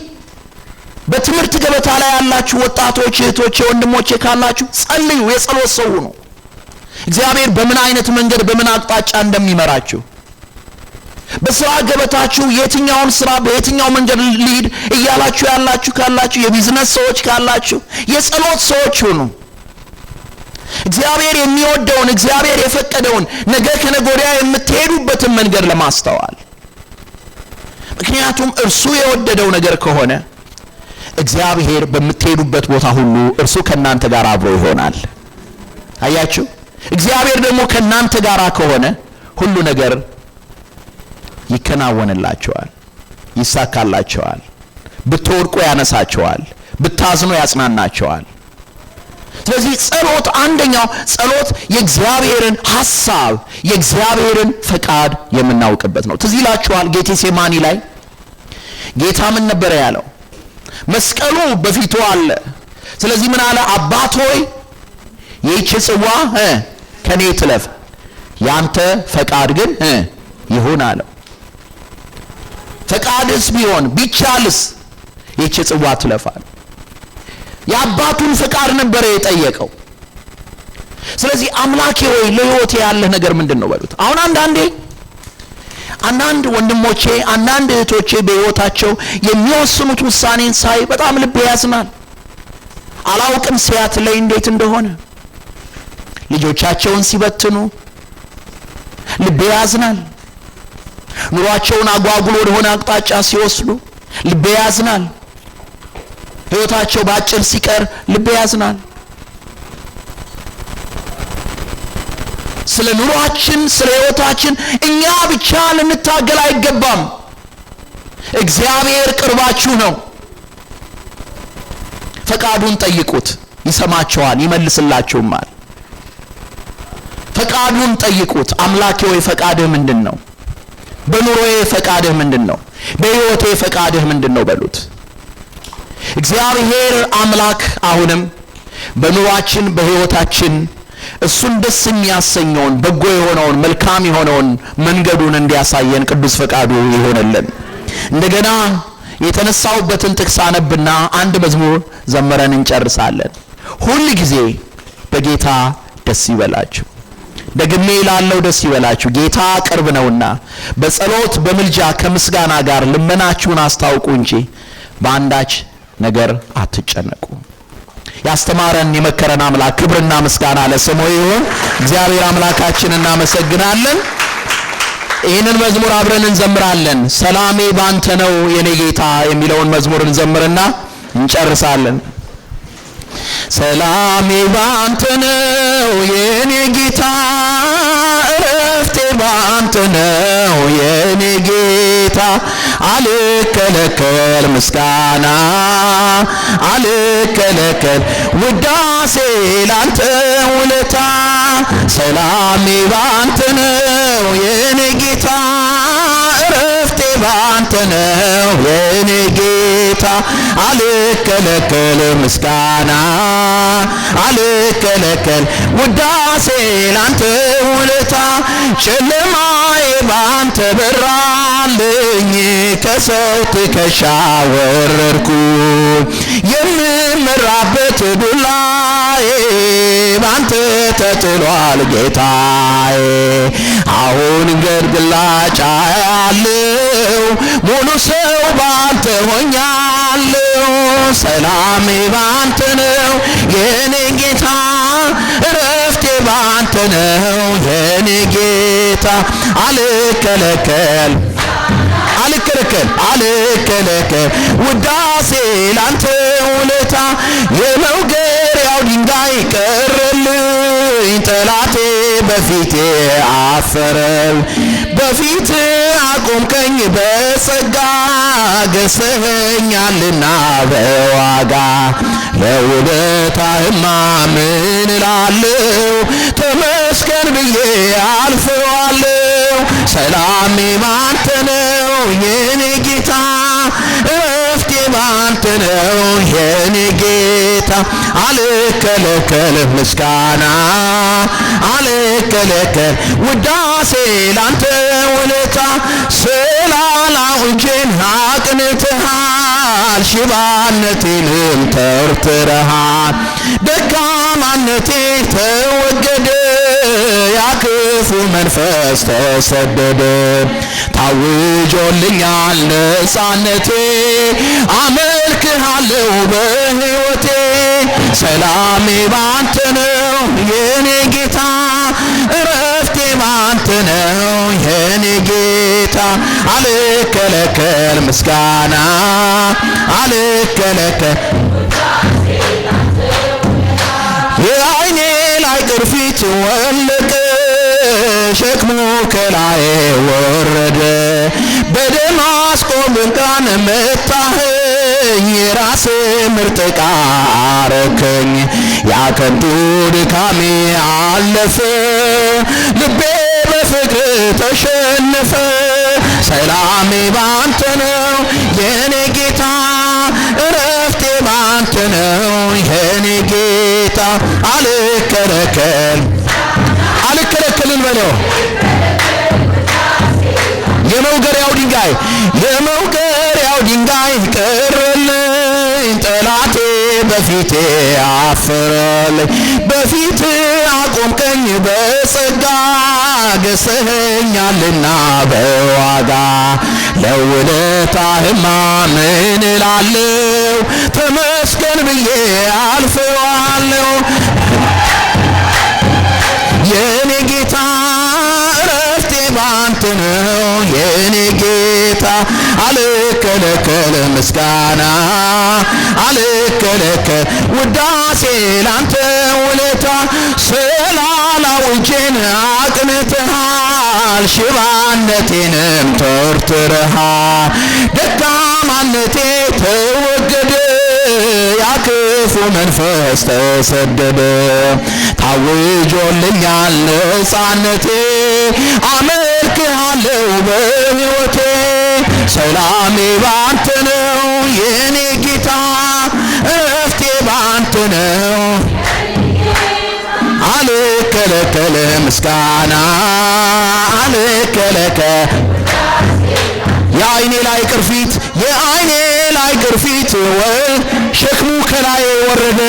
በትምህርት ገበታ ላይ ያላችሁ ወጣቶች፣ እህቶቼ፣ ወንድሞቼ ካላችሁ ጸልዩ። የጸሎት ሰው ሁኑ። እግዚአብሔር በምን አይነት መንገድ በምን አቅጣጫ እንደሚመራችሁ፣ በስራ ገበታችሁ የትኛውን ስራ በየትኛው መንገድ ልሂድ እያላችሁ ያላችሁ ካላችሁ፣ የቢዝነስ ሰዎች ካላችሁ የጸሎት ሰዎች ሁኑ። እግዚአብሔር የሚወደውን፣ እግዚአብሔር የፈቀደውን፣ ነገ ከነገ ወዲያ የምትሄዱበትን መንገድ ለማስተዋል። ምክንያቱም እርሱ የወደደው ነገር ከሆነ እግዚአብሔር በምትሄዱበት ቦታ ሁሉ እርሱ ከእናንተ ጋር አብሮ ይሆናል። አያችሁ፣ እግዚአብሔር ደግሞ ከእናንተ ጋር ከሆነ ሁሉ ነገር ይከናወንላቸዋል፣ ይሳካላቸዋል። ብትወድቁ ያነሳቸዋል፣ ብታዝኑ ያጽናናቸዋል። ስለዚህ ጸሎት፣ አንደኛው ጸሎት የእግዚአብሔርን ሐሳብ፣ የእግዚአብሔርን ፈቃድ የምናውቅበት ነው። ትዝ ይላችኋል ጌቴሴማኒ ላይ ጌታ ምን ነበረ ያለው? መስቀሉ በፊቱ አለ። ስለዚህ ምን አለ? አባት ሆይ፣ ይህች ጽዋ ከኔ ትለፍ፣ ያንተ ፈቃድ ግን ይሁን አለው። ፈቃድስ ቢሆን፣ ቢቻልስ ይህች ጽዋ ትለፋል። የአባቱን ፈቃድ ነበረ የጠየቀው። ስለዚህ አምላኬ ሆይ፣ ለህይወቴ ያለህ ነገር ምንድን ነው በሉት። አሁን አንዳንዴ አንዳንድ ወንድሞቼ፣ አንዳንድ እህቶቼ በህይወታቸው የሚወስኑት ውሳኔን ሳይ በጣም ልቤ ያዝናል። አላውቅም ሲያትል ላይ እንዴት እንደሆነ፣ ልጆቻቸውን ሲበትኑ ልቤ ያዝናል። ኑሯቸውን አጓጉል ወደሆነ አቅጣጫ ሲወስዱ ልቤ ያዝናል። ህይወታቸው በአጭር ሲቀር ልቤ ያዝናል። ስለ ኑሯችን፣ ስለ ህይወታችን እኛ ብቻ ልንታገል አይገባም። እግዚአብሔር ቅርባችሁ ነው። ፈቃዱን ጠይቁት፣ ይሰማቸዋል፣ ይመልስላችሁማል። ፈቃዱን ጠይቁት። አምላኬ ሆይ፣ ፈቃድህ ምንድን ነው? በኑሮዬ ፈቃድህ ምንድን ነው? በህይወቴ ፈቃድህ ምንድን ነው በሉት። እግዚአብሔር አምላክ አሁንም በኑሯችን፣ በህይወታችን እሱን ደስ የሚያሰኘውን፣ በጎ የሆነውን፣ መልካም የሆነውን መንገዱን እንዲያሳየን ቅዱስ ፈቃዱ ይሆንልን። እንደገና የተነሳውበትን ጥቅስ አነብና አንድ መዝሙር ዘምረን እንጨርሳለን። ሁል ጊዜ በጌታ ደስ ይበላችሁ። ደግሜ እላለሁ፣ ደስ ይበላችሁ፣ ጌታ ቅርብ ነውና። በጸሎት፣ በምልጃ፣ ከምስጋና ጋር ልመናችሁን አስታውቁ እንጂ በአንዳች ነገር አትጨነቁ። ያስተማረን የመከረን አምላክ ክብርና ምስጋና ለስሙ ይሁን። እግዚአብሔር አምላካችን እናመሰግናለን። ይህንን መዝሙር አብረን እንዘምራለን። ሰላሜ ባንተ ነው የኔ ጌታ የሚለውን መዝሙር እንዘምርና እንጨርሳለን። ሰላሜ ባንተ ነው የኔ ጌታ፣ እረፍቴ ባንተ ነው የኔ ጌታ፣ አልከለከል ምስጋና፣ አልከለከል ውዳሴ ላንተ ውለታ። ሰላሜ ባንተ ነው የኔ ጌታ፣ እረፍቴ ባንተ ነው የኔ ጌታ፣ አልከለከል ምስጋና፣ አልከለከል ውዳሴ ላንተ ውለታ። ጨለማዬ ባንተ በራልኝ፣ ከሰው ትከሻ ወረድኩ፣ የምመራበት ዱላዬ ባንተ ተጥሏል ጌታዬ። አሁን ገድግላጫ ያለው ሙሉ ሰው ባንተ ሆኛለሁ። ሰላሜ ባንተ ነው የኔ ጌታ፣ እረፍቴ ባንተ ነው የኔ ጌታ፣ አልከለከል፣ አልከለከል፣ አልከለከል ውዳሴ ላንተ ውለታ። የመውገሪያው ድንጋይ ቀረልኝ፣ ጠላቴ በፊቴ አፈረል። በፊት አቆምከኝ በጸጋ፣ ገሰኸኛልና በዋጋ። ለውለታህማ ምን እላለሁ? ተመስገን ብዬ አልፈዋለሁ። ሰላሜ ባንተ ነው የኔ ጌታ፣ እረፍቴ ባንተ ነው የኔ ጌታ፣ አልከለከል ምስጋና፣ አልከለከል ውዳሴ ላንተ ውለታ። ስላላው እጄን አቅንተሃል፣ ሽባነቴንም ተርትረሃል። ደካማነቴ ተወገደ፣ ያ ክፉ መንፈስ ተሰደደ። ታውጆልኛል ነፃነቴ፣ አመልክሃለሁ በሕይወቴ። ሰላሜ ባንተ ነው የኔ ጌታ፣ እረፍቴ ባንተ ነው የኔ ጌታ። አልከለከል ምስጋና፣ አልከለከል። የአይኔ ላይ ቅርፊት ወለቀ፣ ሸክሙ ከላዬ ወረደ። በደማስቆ ብርሃን መታኸኝ፣ የራሴ ምርጥ ዕቃ አረከኝ። ያ ከንቱ ድካሜ አለፈ፣ ልቤ በፍቅር ተሸነፈ። ሰላሜ ባንተ ነው የኔ ጌታ፣ እረፍቴ ባንተ ነው የኔ ጌታ። አልከለከል፣ አልከለከልን በለው። የመውገሪያው ድንጋይ፣ የመውገሪያው ድንጋይ ቀረልኝ፣ ጠላቴ በፊቴ አፈረልኝ። በፊት አቆምከኝ በጸጋ፣ ገሰኸኛልና በዋጋ። ለውለታህማ ምን እላለሁ? ተመስገን ብዬ አልፈዋለሁ። የኔ ጌታ፣ እረፍቴ ባንተ ነው የኔ ጌታ። አልከለከል ምስጋና፣ አልከለከል ውዳሴ ላንተ ውለታ። ሰላላው እጄን አቅንተሃል፣ ሽባነቴንም ተርትረሃል። ደካማነቴ ተወገደ፣ ያ ክፉ መንፈስ ተሰደደ። ታውጆልኛል ነፃነቴ፣ አመልክሃለሁ በሕይወቴ። ሰላሜ ባንተ ነው የኔ ጌታ፣ እረፍቴ ባንተ ነው። አልከለከል ምስጋና፣ አልከለከል። የአይኔ ላይ ቅርፊት፣ የአይኔ ላይ ቅርፊት ሸክሙ ከላይ ወረደ።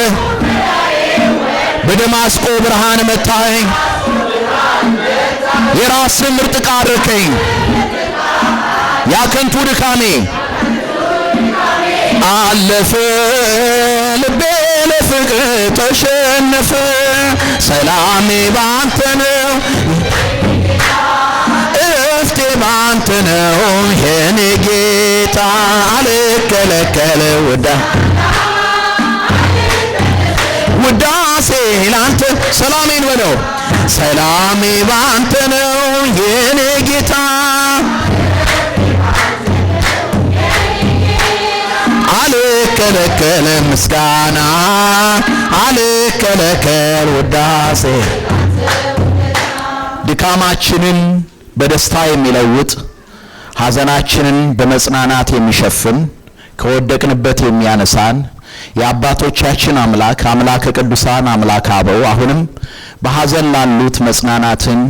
በደማስቆ ብርሃን መታኸኝ፣ የራስህ ምርጥ ዕቃ አደረከኝ። ያ ከንቱ ድካሜ አለፈ፣ ልቤ ለፍቅር ተሸነፈ። ሰላሜ ባንተ ነው፣ እረፍቴ ባንተ ነው የኔ ጌታ። አልከለከል ውዳሴ ላንተ። ሰላሜን በለው። ሰላሜ ባንተ ነው የኔ ጌታ፣ አልከለከል ምስጋና፣ አልከለከል ውዳሴ። ድካማችንን በደስታ የሚለውጥ፣ ሐዘናችንን በመጽናናት የሚሸፍን፣ ከወደቅንበት የሚያነሳን የአባቶቻችን አምላክ፣ አምላከ ቅዱሳን፣ አምላከ አበው አሁንም በሐዘን ላሉት መጽናናትን፣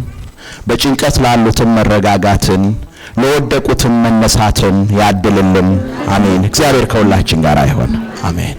በጭንቀት ላሉትም መረጋጋትን፣ ለወደቁትም መነሳትን ያድልልን። አሜን። እግዚአብሔር ከሁላችን ጋር ይሆን። አሜን።